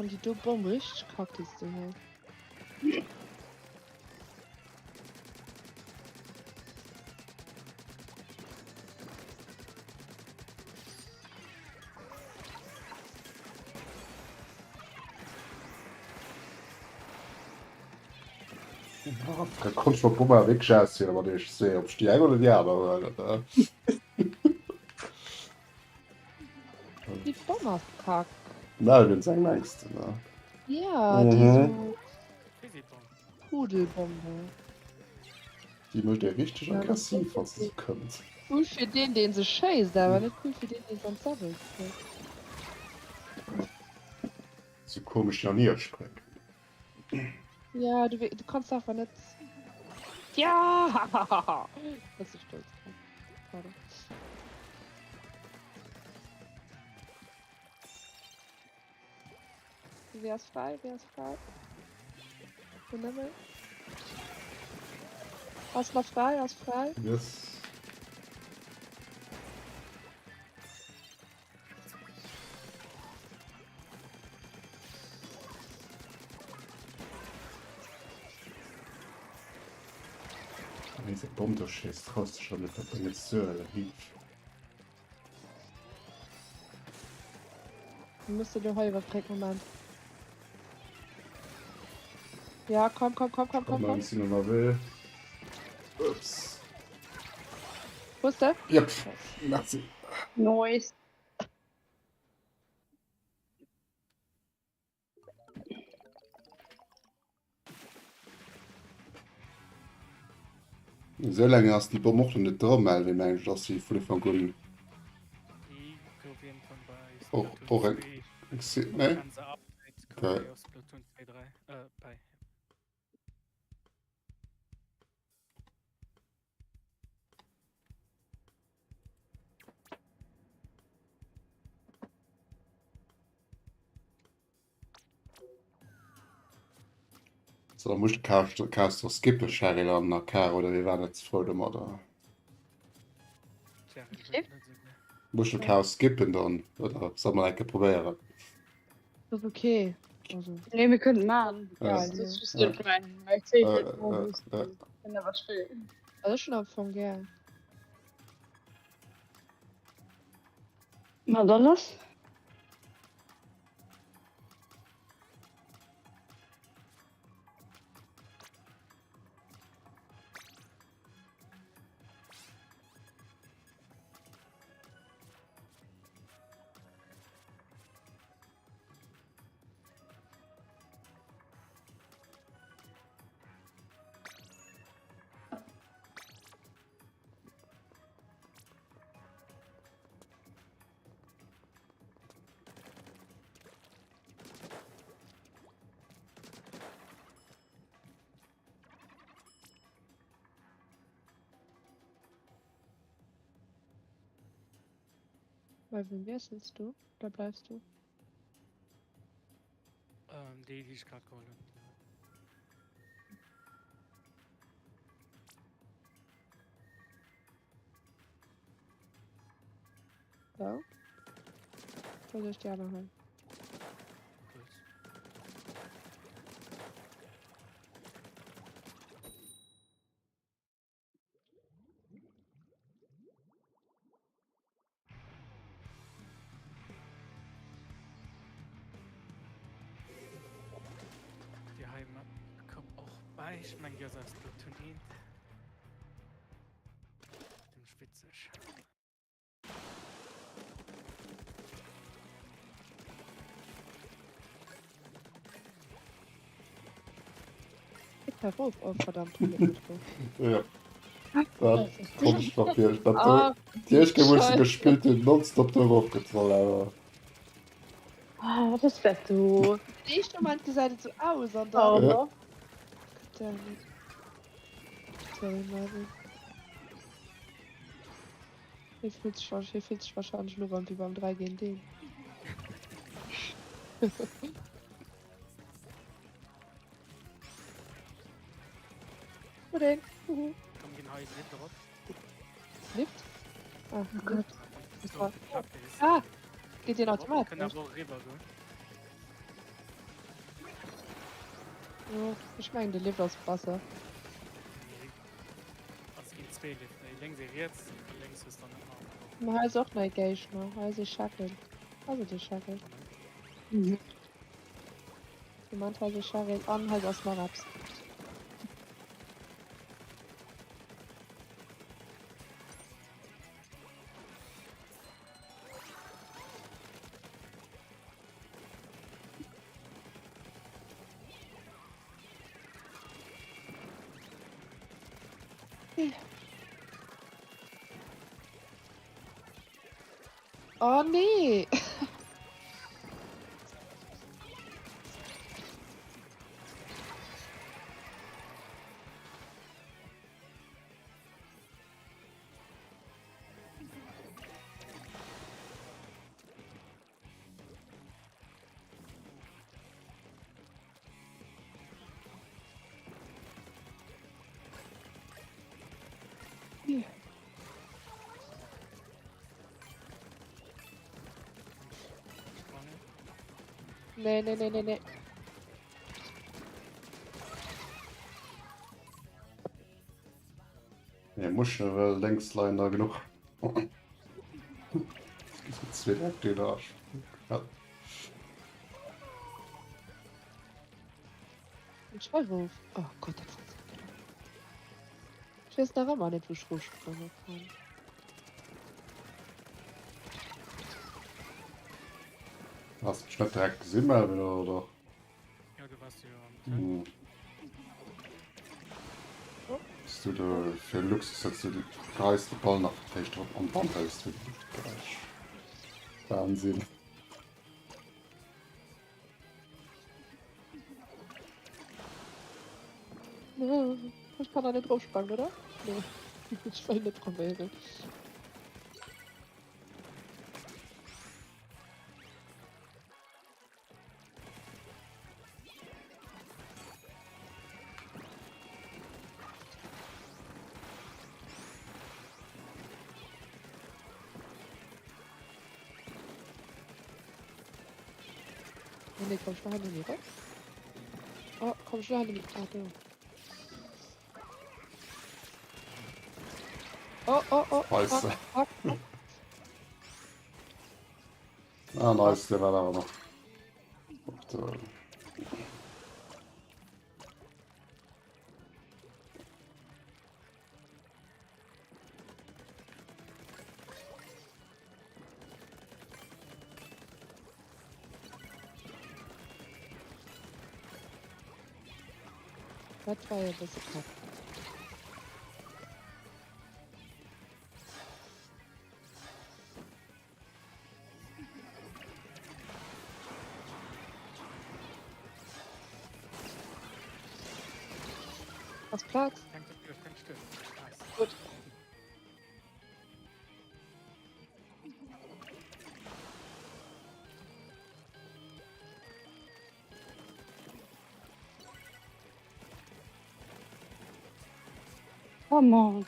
An déi do Bomm richteg kack déi s de hues. Da konnt ech mat Bomma wierklech auswielen, mat iech zwee, ob ech déi eng oder déi aner huelen. Déi Bomm ass kack. Melvin seng mengs de, ne? Ja, déi esou Pudelbombe. Déi mécht ee richteg aggressiv, wann se sou kënnt. Cool fir deen, deen se schéisst, awer net cool fir deen, deen se an d'Säbbel kritt. Sou komesch Janierspréck. Ja, du, du kannst einfach net. Ja! Das ist stolz. Pardon. Wer ist frei? Wer ist frei? Wo Ass nach frei? Ass frei? Yes. Wann ee seng Bomm do schéisst, traus dech awer net, dat Déng ze huelen, hief. Du musst du hei iwwerbrécken, Moment. Ja, komm, komm, komm, komm, komm, komm. Ech sinn ënnerwee. Ups. Hues de? Jep, merci. Nice. Esou laang ass déi Bomm och nach net dra, Melvin, mengen ech, ass si vun Ufank un och och eng nee? Okay. So, da muss ich Chaos doch skippen, Cheryl an der Caro, oder wir waren net ze frou domadder. Muss ich Chaos skippen dann, oder soll man enke probéieren? Das ist okay. Also. Nee, mir kënnen maachen. Ja. Das ist just Ja. net mein, mein Favorite Äh, äh, Modus. äh. Wenn der was spielt. Also schon am Fong gär. Ma da lass. Bei wem wiesselst du? Oder bleifst du? Ähm, déi, déi ech grad geholl hunn. So. Soll ech déi aner huelen? Gutt. Déi hei Map koum och bäi. Ech mengen déi ass aus Splatoon 1. Zimmlech witzeg. Erof, oh verdammt, ich bin drauf. Ja. Dat konnt ech nach fir dat Ah, déi éischt Kéier wou ech se Scheiße. gespillt hunn nonstop do erofgetrollt awer. Ah, wat ass dat do? Den éischten Moment gesäit et sou aus an dann. Oh. Ja. Goddammit. Sorry Marvin. Hie fillt sech, hie fillt sech wahrscheinlech elo erëm wéi beim 3 géint 1. Pudding. Huhu. Komm ginn hei Lift erop. Lift? Ah, Oh Gott. Lift. So, Klappe ist. Ah, geht den Können automatisch? aber auch rüber goen. Jo, ech mengen de Lift ass besser. Nee. Also ginn zwee Liften, ee lénks, ee riets. Ee lénks hues dann net nach. Ma hei ass och nei Géigner. Hei ass ee Cheryl. Ass et ee Cheryl? Mhm. Moment, hei ass ee Cheryl an hei ass nach eppes. Oh nee! Nee, nee, nee, nee, nee. Nee, Muschel well lénks leien der genuch. Zweet Eck deen da. Ja. Scheiwolf. Oh Gott, dat war so knapp. Ech weess nach ëmmer net wou ech rosprange kann. Hast du net direkt gesinn, Melvin, oder doch? Ja, du warst jo am Tent. Hm. Bist du de fir Luxus, dass du geis de Ball nach fir d'éischt drop an dann hëls du de Geräisch. Wahnsinn. Ech kann da net drop sprangen, oder? Nee. Ech wëll net probéieren. Oh nee, komm ech nach net erop? Oh, komm ech nach net. Ah, do. Oh, oh, oh. Scheiße. Fuck, fuck. Ah, nice, der war awer nach. Op der... Dat war jo e bësse knapp. Ass Plaz? Gutt. Come on.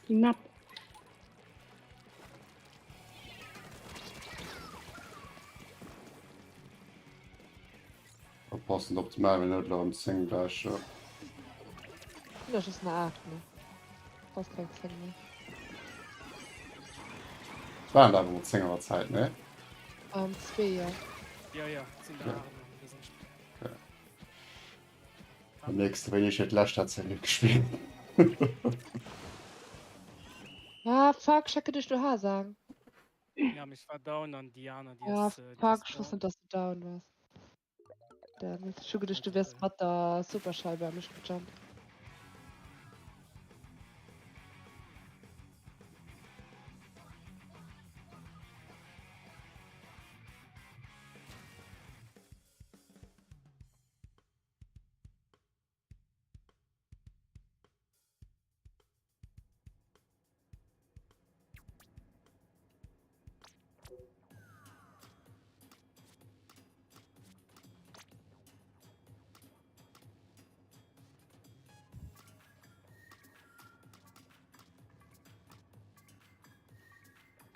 Déi Map. Oppassen op de Marvin huet elo erëm 10 gläich. Dat ass nach 8 ne? Ass keng 10 méi. Et waren awer mol 10 an der Zäit, ne? Ähm, zwee, jo. Ja, ja, et sinn der 8 an dësem Spill. Okay. Am nächste wéi ech et lescht hat ze net gespillt. Ah, fuck, ech hat geduecht du has eng. Ja, mee ech war down an déi aner, déi Ah, ass, déi fuck, ass ech wosst down. net, dass du down waars. Damn it. Ech hu geduecht, du wiers mat der Superschei bei mech gejumpt.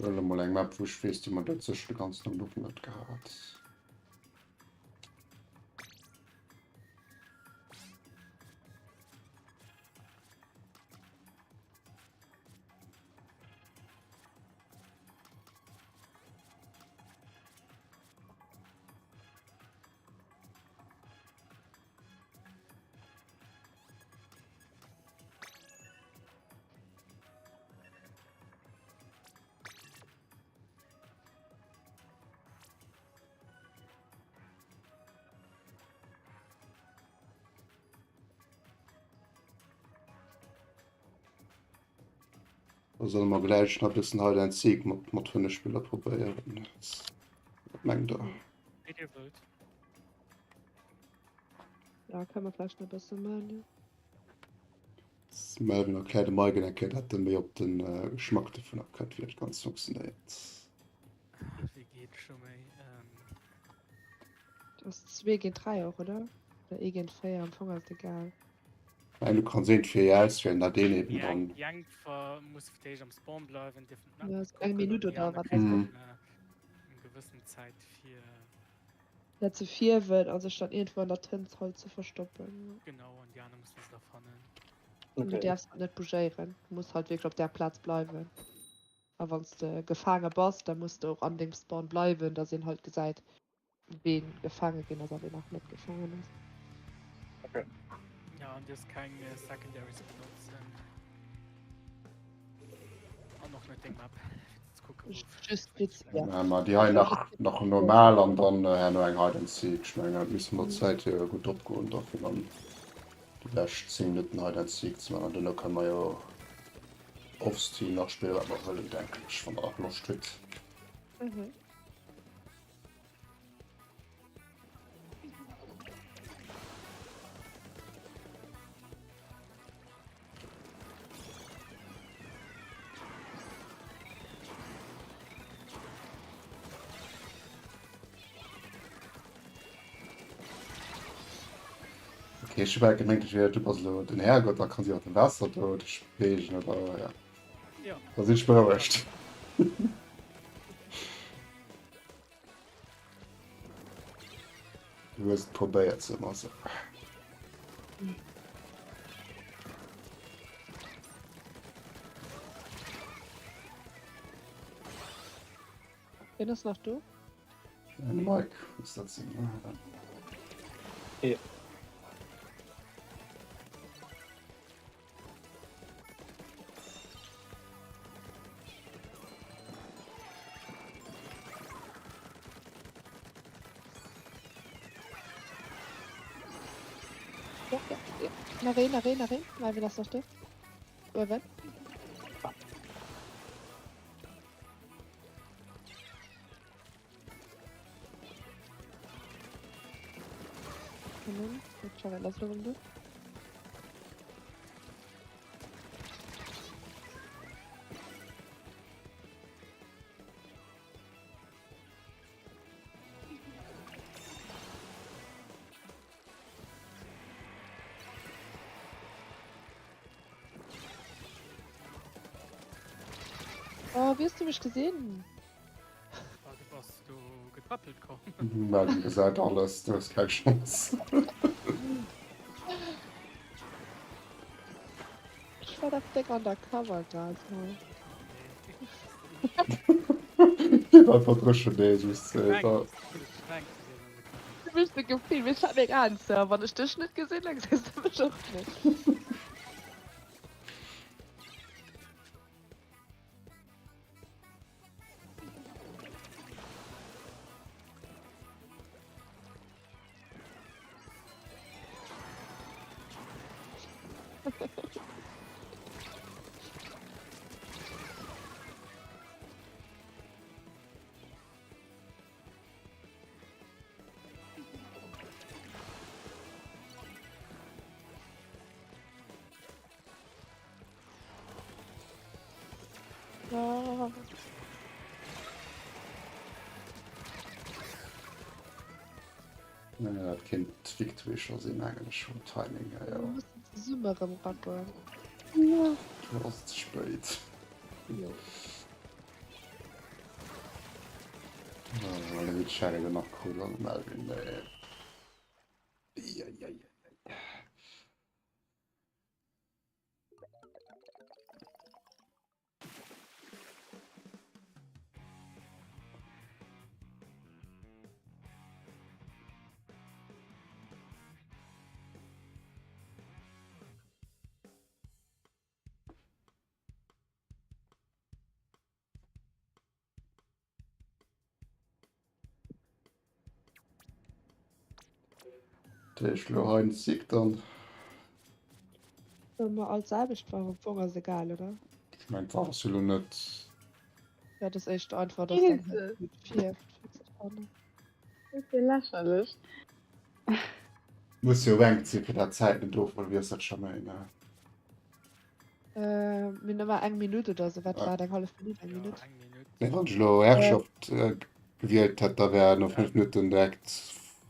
Huele mol eng Map wou ech weess déi mer dat sech de ganzen Owend net gehat. Da solle mer gläich nach bëssen Hide and Seek mat, mat 5 Spiller probéieren. Wat mengt der? Wéi dir wëllt. Ja, kënne mer vläicht nach e bësse man, jo. Melvin erkläert dem Mike eng Kéier, dat e méi op den äh, Geschmack dovun kënnt, wéi dat Ganzt funktionéiert. Wéi geet scho méi? Ähm, Dat ass zwee géint dräi och, oder? Oder ee géint véier, am Fong ass et egal. Nein, du kanns een fir auswählen, dat een eben déi eng, dann. déi eng ver muss fir d'éischt am Spawn bleiwen, dierfen d'Map Ja, net ass eng kucken an Minutt déi oder aner wat kréien ass dat? Mhm. eng gewëssen Zäit fir. Ja, ze fierwen a sech dann iergendwou an der Tënt halt ze verstoppen. Genau, an déi aner mussen se da fannen. An du Okay. däerfs halt net bougéieren, du muss halt wierklech op där Plaz bleiwen. A wann s de gefaange bass, da muss de och an dengem Spawn bleiwen, dass een halt gesäit, ween gefaange ginn ass a ween nach net gefaangen ass. Okay. Ja, an dierfs keng Secondaries benotzen. An och net deng Map, fir ze kucken, wou Just fir ja. Ja, ma déi hei nach, nach normal an dann herno eng Hide and Seek. Ech mengen, dat misste mer Zäit hier gutt opgoen, da fir dann déi lescht 10 Minutten Hide and Seek ze maachen. An duerno kënne mer jo offstream nach spillen, wat mer wëllen, denken ech, wann der nach Loscht hutt. Mhm. Okay, ech hu bal gemengt, ech wier, du bass elo den Härgott, da kann si och dem Waasser do dech beweegen, oder ja. Ja. Da sinn ech berouegt. Du hues et probéiert, soe mer esou. Wien ass nach do? De Mike muss dat sinn. Jo. Ja, ja, ja. Nach een, nach een, nach een. Melvin ass nach do. Uewen. Oh, wéi hues du mech gesinn? Ah, du bass do getrappelt komm. Mä du gesäit alles, du hues keng Chance. Ech war dach déck undercover grad hei. Nee. Einfach dréchen, nee, just. Äh, Du bist de Gefill, ech hat meng Aen zou, a wann ech dech net gesinn, da gesäis du mech och net. Dat kéint d'Victory scho sinn, mengen ech, vum Timing hier, jo. Mir mussen zesumme erëm ragoen. Jo, do ass et ze spéit. Jo. Oh, de Cherry dann nach cool an Melvin, nee. Eieieiei. Ech lo hei den Sieg dann. Well mer all d'selwecht waren, am Fong ass egal, oder? Ech mengen d'Waff ass jo lo net. Ja, dat ass éischter einfach, dass dann halt gutt fierft, fir ze fannen. Dat ass jo lächerlech. Muss jo enk sinn fir dat Zäiten do, wéi ass dat scho méi, ne? Äh, mir nëmmer eng Minutt oder sou, wat war et, eng hallef Minutt, eng Minutt? Ja, eng Minutt. Nee, wann ech elo Herrschaft äh, gewielt hätt, da wär no 5 Minutten direkt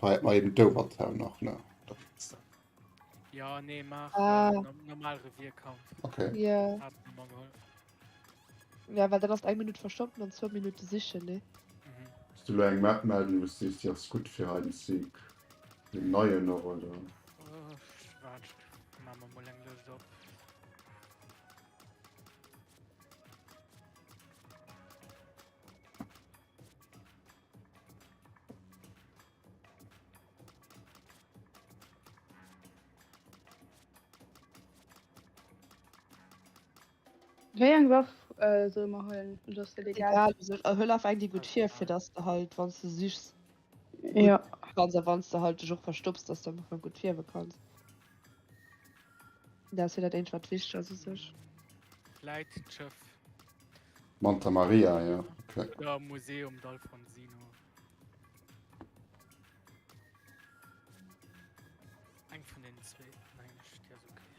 feiert mer eben d'Overtown nach, ne? Oder wéi ist dat? Ja, nee, maach Ah. äh, normal Revierkampf. Okay. Ja. Hat normal geholl. Ja, well dann ass eng Minutt verstoppen an zwou Minutte sichen, ne? Mhm. Hues du elo eng Map melden, wou s du sees, déi ass gutt fir Hide and Seek? Den neien och, oder? Oh, waart, maa mer mol eng Lëscht op. Wéi eng Waff solle mer huelen? Oder ass dat egal? Egal, also huel einfach eng déi gutt fierft, fir dass de halt wann s de sichs gutt Ja. kanns a wann s de halt dech och verstopps, dass de am Ufank gutt fierwe kanns. Dat ass jo dat eenzegt wat wichteg ass u sech. Vläit d'Schëff. Manta Maria, jo, okay. Oder Museum d'Alfonsino. Eng vun den zwee, mengen ech, déi ass okay.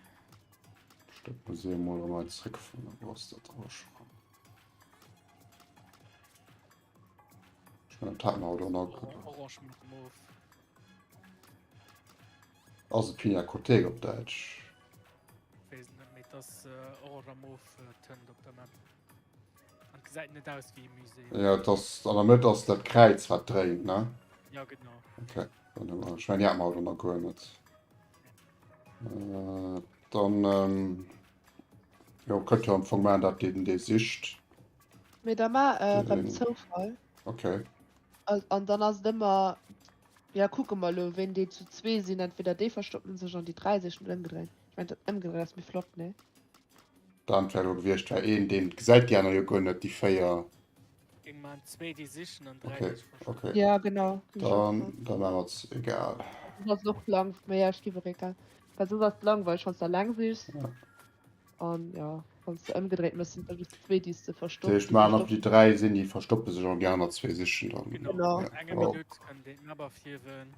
Dat Museum mol erëm hei zréckfannen, wou ass dat awer scho? Ech mengen, dat hat mer haut och nach. Orange mat Mof. Ass et Pinakothek op Däitsch? Weess net, mee et ass orange a mof Tënt op der Map. An et gesäit net aus wéi e Musée. Ja, et ass an der Mëtt ass dat Kräiz wat dréint, ne? Ja, genau. Okay, dann hu mer, ech mengen déi hat mer haut och nach guer net. Äh, dann ähm, jo, kënnt jo am Fong maachen, dat deen dee sicht. Mee da mar erëm Den- Zoufall. Okay. An dann ass et ëmmer, ja kucke mer elo ween déi zu zwee sinn, entweder déi verstoppen sech an déi 3 sichen oder ëmgedréint. Ech mengen dat ëmgedréint ass méi flott, nee? Dann wär elo gewiescht, war een deen gesäit déi aner jo guer net, déi 4. Géing man zwee déi sichen an 3 Okay, déi sech verstoppen. okay. Ja genau. Dann, dann maache mer et egal. Dat ass och lang, mee ja ech giff och egal. Well soss ass et langweileg wann s de alleng sichs. Ja. An ja, wann s de ëmgedréit mëss, sinn et just zwee déi s de Dat heescht, verstopps. mer maachen déi 3 sinn, déi verstoppe sech an déi aner zwee sichen dann. Genau. Genau. Ja, An enger oh. Minutt kënnt een d'Map erfierwen.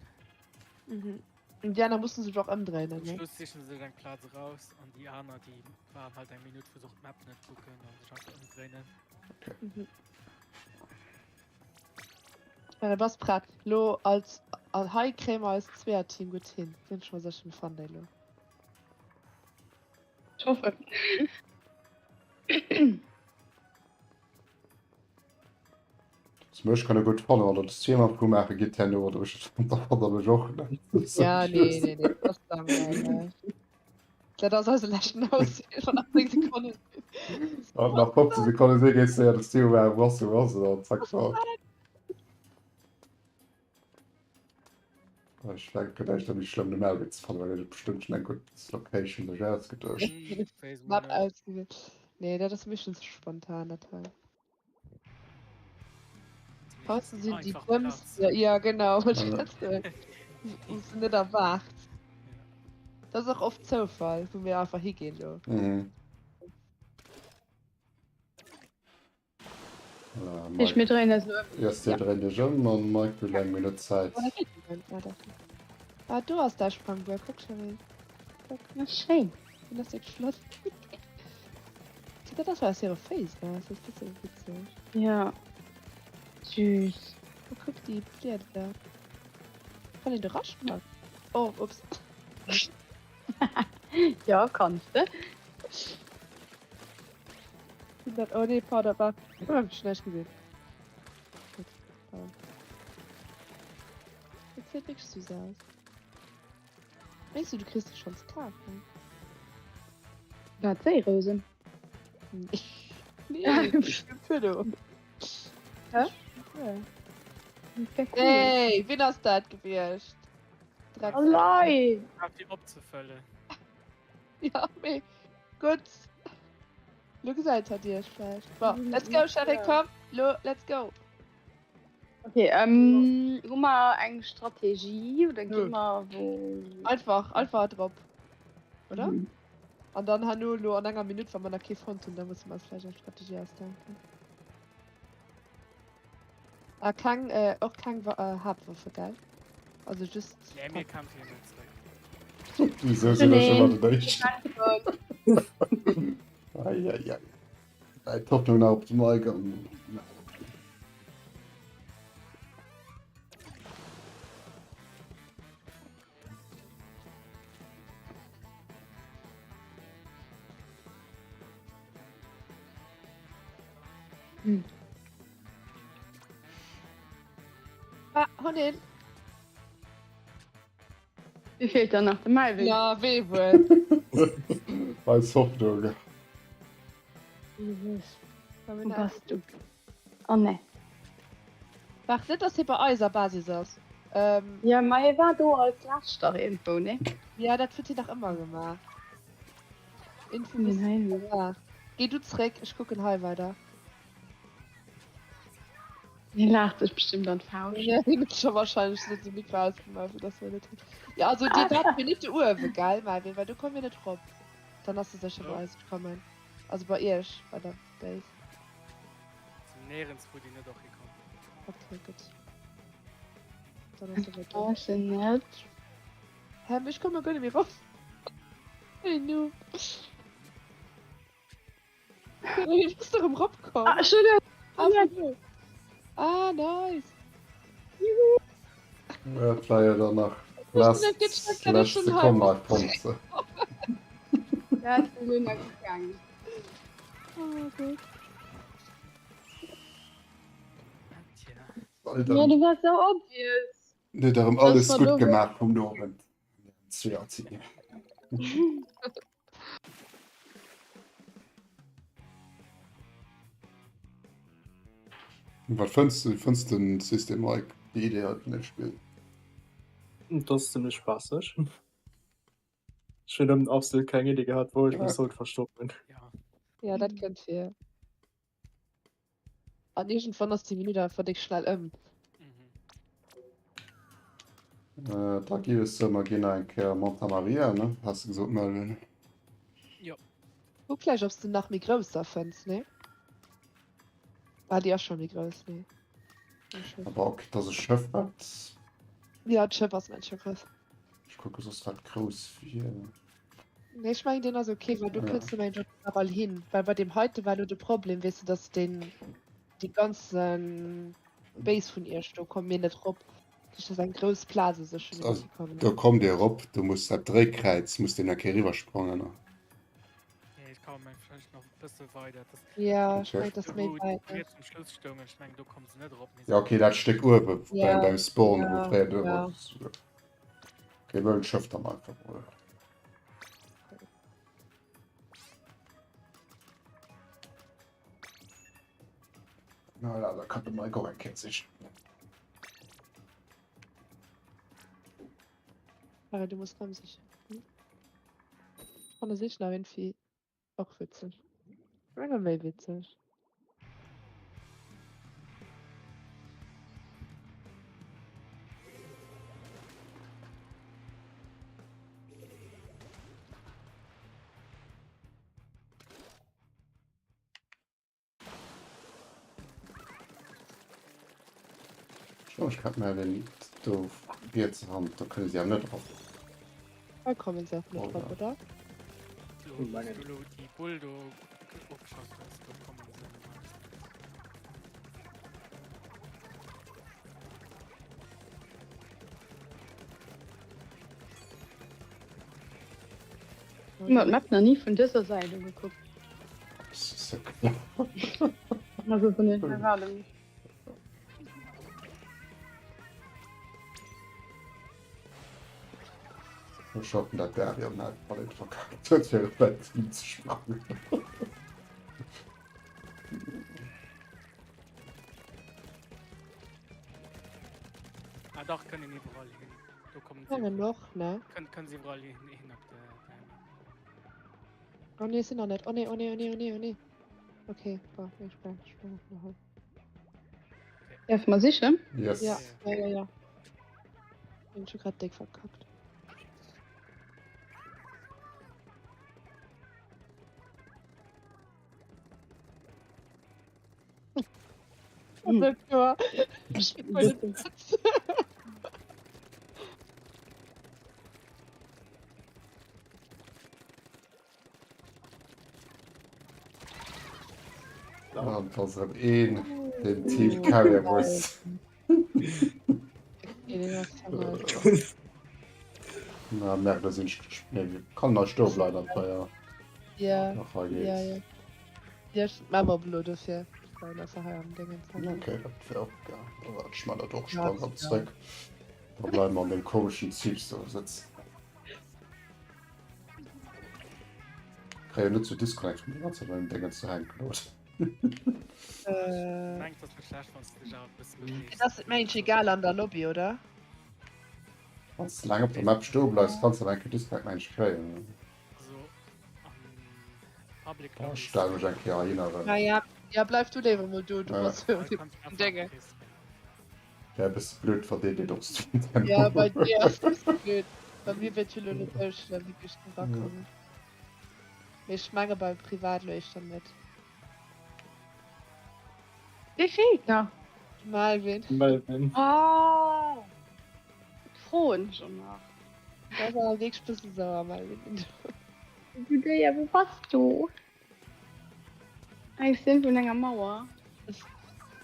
Mhm. An déi aner musse sech och ëmdréinen, Zum ne? Schluss sichen se sech eng Plaz eraus an déi aner déi waarden halt eng Minutt wou se och d'Map net kucken an sech einfach ëmdréinen. Mhm. Ja, da bass prett. Lo als an hei kréie mer eist Zweeër-Team gutt hin. Sinn ech mer sécher, mir fannen déi lo. Ech hoffen. Zum Ech kann e gutt fannen, wann der das zweemal pro maache gitt herno oder ech da fannt der mech och net. Ja, nee, nee, nee, das ass langweileg. Dat ass eise leschten Auswiel van 18 Sekonnen. An nach 15 Sekonnen si gees du ja das Thema maachen, wo ass du, wo ass du, an zack, ciao. Ech denken echt méi schlëmm de Melvin ze fannen, well hien huet bestëmmt schon eng gutt Location sech ausgeduecht. Hm, weess mol Map net. ausgewielt. Nee, dat ass meeschtens spontan dat hei. Meeschtens Draußen déi sinn déi einfach dëmmst. Plaz. Ja, ja genau, wollt ech Ja. grad soen. Wou s de net erwaart. Dat ass och oft Zoufall, wou mir einfach higinn lo. Mhm. Ech mir dréinen eis elo ëm. Yes, dir dréint iech ëm an Mike huet eng Minutt Zäit. Oh, dat geet jo net. Ah, dach. Ah, do ass däi Sprangbuer. Kuck, Charel. Kuck. Na schéin. Dat ass wierklech flott. Dat ass aus hire Féiss raus. Dat ass bësse witzeg. Ja. Süß. Oh, kuck déi Blieder. Kann een do rasprangen? Oh, ups. Ja, kanns de. Dat, oh nee, pardon, war, oh, hab ich schlecht gesehen. Gut, pardon. Das sieht wirklich süß aus. Weißt du, du kriegst die schon zu kaufen. Wat Séirousen? Nee, Pillow. Hä? Ja. Wär cool. Hey, wen ass dat gewiescht? Drecks. Oh lei! Hab die opzefëllen. Ja, mee gutt. Lo gesäit hatt iech vläicht. Bon, let's go, Sherry, komm. Lo, let's go. Okay, ähm, hu mer eng Strategie oder gi mer wou? Einfach, einfach drop. Oder? Mhm. An dann herno lo an enger Minutt, wa mer nach kee fonnt hunn, da musse mer eis vläicht eng Strategie ausdenken. A keng, äh, och keng Wa äh, Haaptwaffe, gell? Also just. Nee, mir kämpfen jo net zréck. Wieso sinn ech ëmmer den Éischten? Eieiei. Läit d'Hoffnung nach op dem Mike an. Hm. Ah, hunn een. Wie feelt dann nach de Melvin? Ja, wee wuel? Eis Hoffnung. Jesus. Wo bass du? Oh nee. Waart net, dass hie bei eiser Basis ass. Ähm, Ja, ma hie war do als leschter iergendwou, ne? ja, dat huet hien nach ëmmer gemaach. Info bis Nein. Geh du zréck, ech kucken hei weider. Hie laacht sech bestimmt an d'Fauscht. Ja, hien huet scho wahrscheinlech net de Mikro ausgemaach, fir dass wir net. Ja, also dir dat mir net do uewe, gell, Melvin, well do komme mir net rop. Dann ass e sécher bei eis gekommen. Also bei iech, bei der Base. Sinn néierens wou déi net och hikomm. Okay, gutt. Dann ass e bei dir. Ech sinn net. Hä, mee ech komme guer net méi rop. Hey, Noob. Wéi bass du erëm ropkomm? Ah, ech hunn et! Ah, vun do. Ah, nice. Juhu. Et war jo dann nach last, lescht Sekonn nach fonnt se. Ja, ech sinn elo nach gegaangen. Oh, gutt. Alter. Ja, du warst so obvious. Huet erëm alles gutt gemaach vum Owend. Wat fënns du, fënns den System Mike, déi Idee hei vun dem Spill? Et ass zimmlech spaasseg. Ech hunn nëmmen absolut keng Idee gehat, wou ech mech sollt verstoppen. Ja. Ja, dat kënnt vir. An iergendwann ass déi Minutt einfach déck schnell ëm. Mhm. Äh, da gi es soe mer ginn eng Kéier Manta Maria, ne? Has de gesot, Merlin? Jo. Kuck vläicht, ob s de nach méi grousser fënns, nee? Ah, déi ass scho méi grouss, nee. Aber ok, dat ass e Schëff, wat. Ja, d'Schëff ass mensch scho grouss. Ech kucke soss wat grouss wier. Nee, ech mengen deen ass ok, well do kënns de mengen och iwwerall hin. Well bei deem heite war elo de Problem, weess de, dass deen déi ganzen Base vun iech do komme mir net rop. Dat heescht, dat ass eng grouss Plaz u sech, wou mir net hikommen. Do kommt dir erop, du muss dat Dréikräiz muss deen eng Kéier eriwwersprangen. Nee, ech kann meng vläicht nach e bësse weider. Das, Ja, ech mengen, dat ass do méi wou wäit, ne? mir zum Schluss stoungen, ech mengen do kommen se net erop. Mee Ja, okay, dat Stéck uewe Ja, beim, beim Spawn, wou ja, fréier do ja. war. Okay, mir huelen d'Schëff dann einfach mol. Na ja, da kann de Mike och eng Kéier sichen. Sarah, du muss rëm sichen. Hm? Ech fanne sichen awer irgendwie och witzeg. Ëmmer méi witzeg. Ech kann mir den do riets Hand, do kënne si awer net erop. Da kommen se och net erop, oder? Déi Bull do ofgeschoss hues, do kommen se net. Hu mer d'Map nach ni vun dëser Säit ugekuckt. Also vun den Rivalen. Ech hoffen dat Dario net wann et verkackt huet fir op dat Team ze sprangen. Ah dach kënnen iwwerall hin. Do kommen sie. Noch, ne? Kënnen, kënnen sie iwwerall hin, hin op der, der Map. Oh nee, sinn nach net. Oh nee, oh nee, oh nee, oh nee, oh nee. Okay, boah, nee, ich bleib, ich bleib noch hei. Därf mer sichen? Yes. Ja, ja, ja, ja. Bin schon grad dick verkackt. Hm. Ja. An et ass erëm een, deen Team carrye muss. Na, merde, sinn ech. Nee, kann nach stoe bleiwen, dat war ja. Ja. Nach hei geht's. Ja, ja. Ja, ech maache mer elo dofir. Ech bleiwen einfach hei am Déngens. Okay, dat wär och geil. Da waart ech mal dat och sprangen an zréck. Da bleiwe mer an deem komeschen Zieps do sëtzen. Kréien net zu Disconnect vun der ganzer beim Déngens ze hänken, oder? Äh. Mengt ass net schlecht, wann s de dech awer e bësse beweegs. Et ass mengen ech egal an der Lobby, oder? Wann s de laang op der Map stoe bleifs, kanns de awer eng Kéier Disconnect mengen ech kréien. Also am Public Boah, Lobby. ech stelle mech eng Kéier heihinner, well. Ja, ja, ja, bleif du léiwer mol do, du Ja. bass jo am Dénge. Wär e bësse blöd, wa deen deen och streamt herno. Ja, bei dir ass e bësse blöd. Bei mir wäert jo lo net esou schlëmm wéi ech erakommen. Mee ech menge beim Privat lo éischter net. Wee feelt nach? De Melvin. Melvin. Oh! Froen ech och nach. Dat ass awer wierklech bësse sauer, Melvin. Du Déier, wou bass du? Ah, ech sinn vun enger Mauer.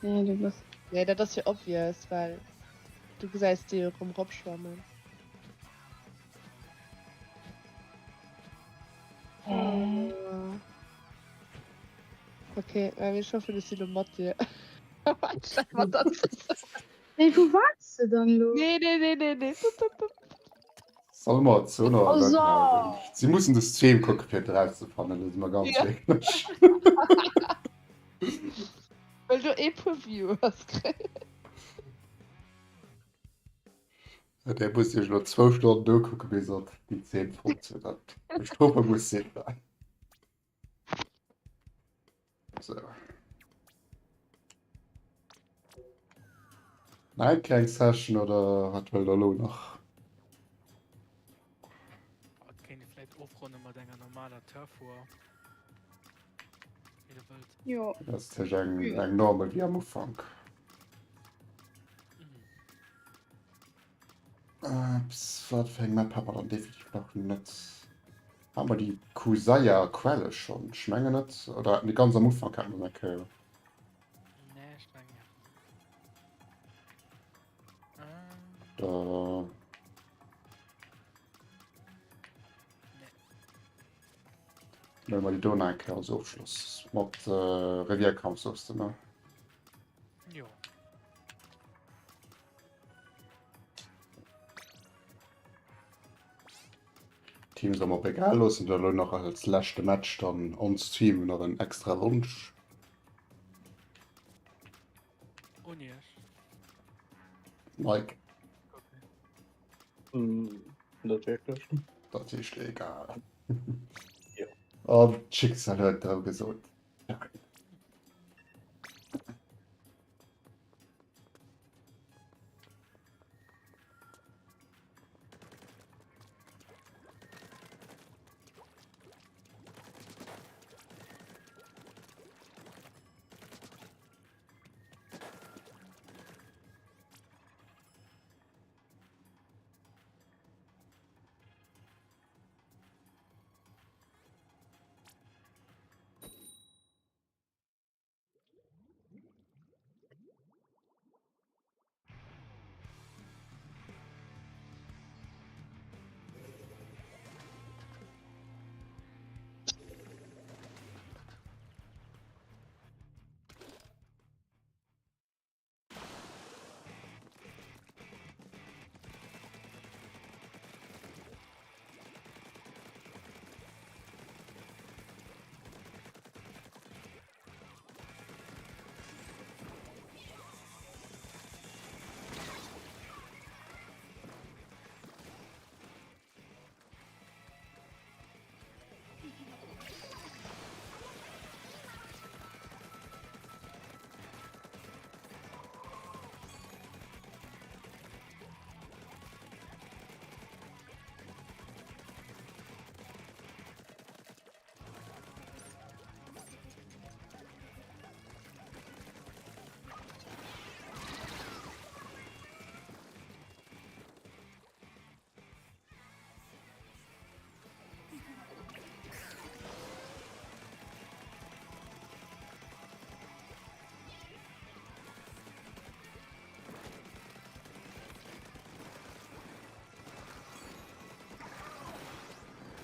Nee, du bass. Nee, dat ass jo obvious, well du gesäis déi jo erëm eropschwammen. Hä? Okay, ähm, ech hoffen, ech sinn lo mat dir. Mat der Nee, wou waars de dann elo? Nee, nee, nee, nee, nee. Solle mer et sou nach Oh, so. ewechhalen? Si mussen de Stream kucke fir et erauszefannen, da si mer ganz Ja. éierlech. Well. do ee puer Viewers kréien. Där musst Iech elo zwou Stonnen ukucke bis Der déi Zeen fonnt hutt. Dat Bestrofe muss sinn. So. Nach eng kleng Session oder wat wëllt der elo nach? Et kéint ee vläit ofronne mat enger normaler Turf War. Wéi der wëllt. Jo. Dat ass tëscht eng, eng normal wéi am Ufank. Mhm. Äh, wat fir eng Map hat mer dann definitiv nach net? Hat mer déi Kusaya Quelle schonn? Ech mengen net. Oder nee, ganz am Ufank hat mer se eng Kéier. Nee, ech mengen net. Ähm, Da. nee. Huele mer déi do nach eng Kéier als Ofschloss. Mat äh, Revierkampf, soss de, ne? Jo. Team soll mer op egal loossen oder elo nach als leschte Match dann on Stream nach en extra Wonsch? Ohne Iech. Mike, Okay. Mm, net wierklech. dat heescht egal. Jo. An d'Schicksal huet drëm gesot.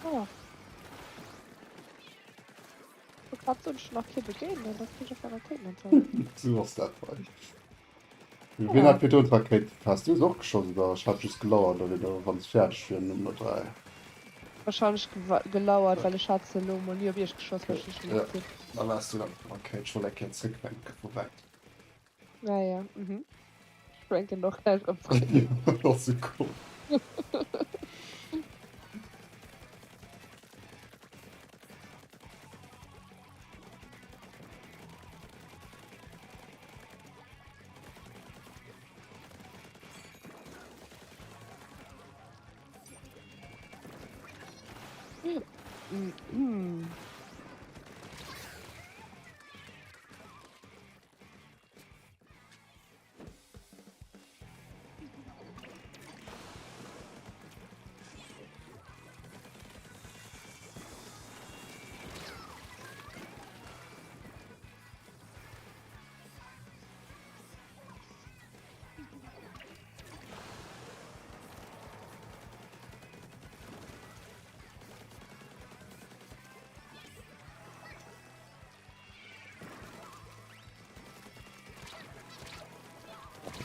Oh. Grad so nach kee begéint, da kritt ech Rakéiten anscheinend. So ass dat hei. Wien hat fir do d'Rakéit? Has du se och geschoss oder ech hat just gelauert oder wéi wann se fäerdeg wieren um 03? Wahrscheinlech gelauert, well ech hat se elo mol ni op iech geschoss, well ech nicht Ja, gemuckt hunn. da waars du dat mat der Rakéit. Ech wollt eng Kéier zréckwenken vu wäit. Ah ja, mhm. Ech schwenken och gläich erëm zréck. Dat ass sou cool. Mhm.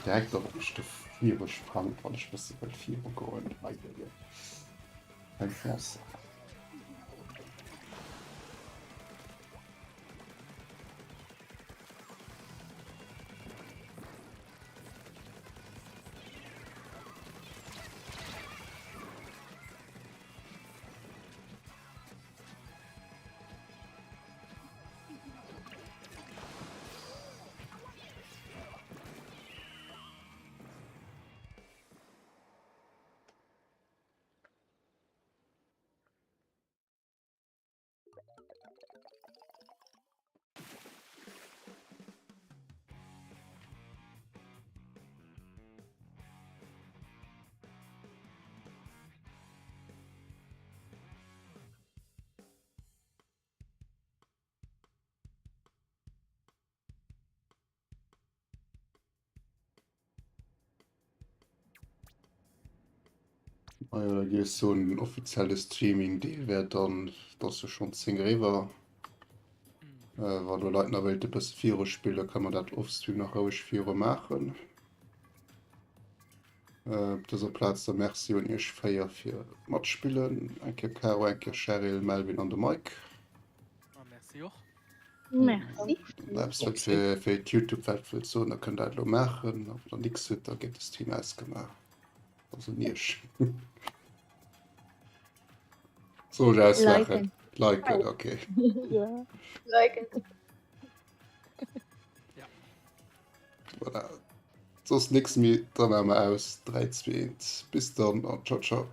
Direkt op mech de viru sprangt, wann ech bësse wëll viru goen. Keng Chance. Majo, da géif ech soen, den offizielle Streaming-Deel wär dann, et ass jo schonn 10 eriwwer. Wa lo Leit nach wéilte bësse viru spillen, ka mer dat offstream nach roueg viru maachen. Op dëser Plaz da Merci un iech 4 fir matspillen. Eng Kéier Caro, eng Kéier Cheryl, Melvin an de Mike. A Merci och. Merci. Wann der eppes wëllt fir, fir d'Youtube-Welt wëllt soen, da kënnt der dat elo maachen. A wann der nix hutt, da gëtt de Stream ausgemaach. Also un iech. Soll ech ausmaachen? Liken. Liken, okay. Ja. Liken. Ja. Voilà. Soss nix méi, da maache mer aus. 3, 2, 1. Bis dann an ciao, ciao.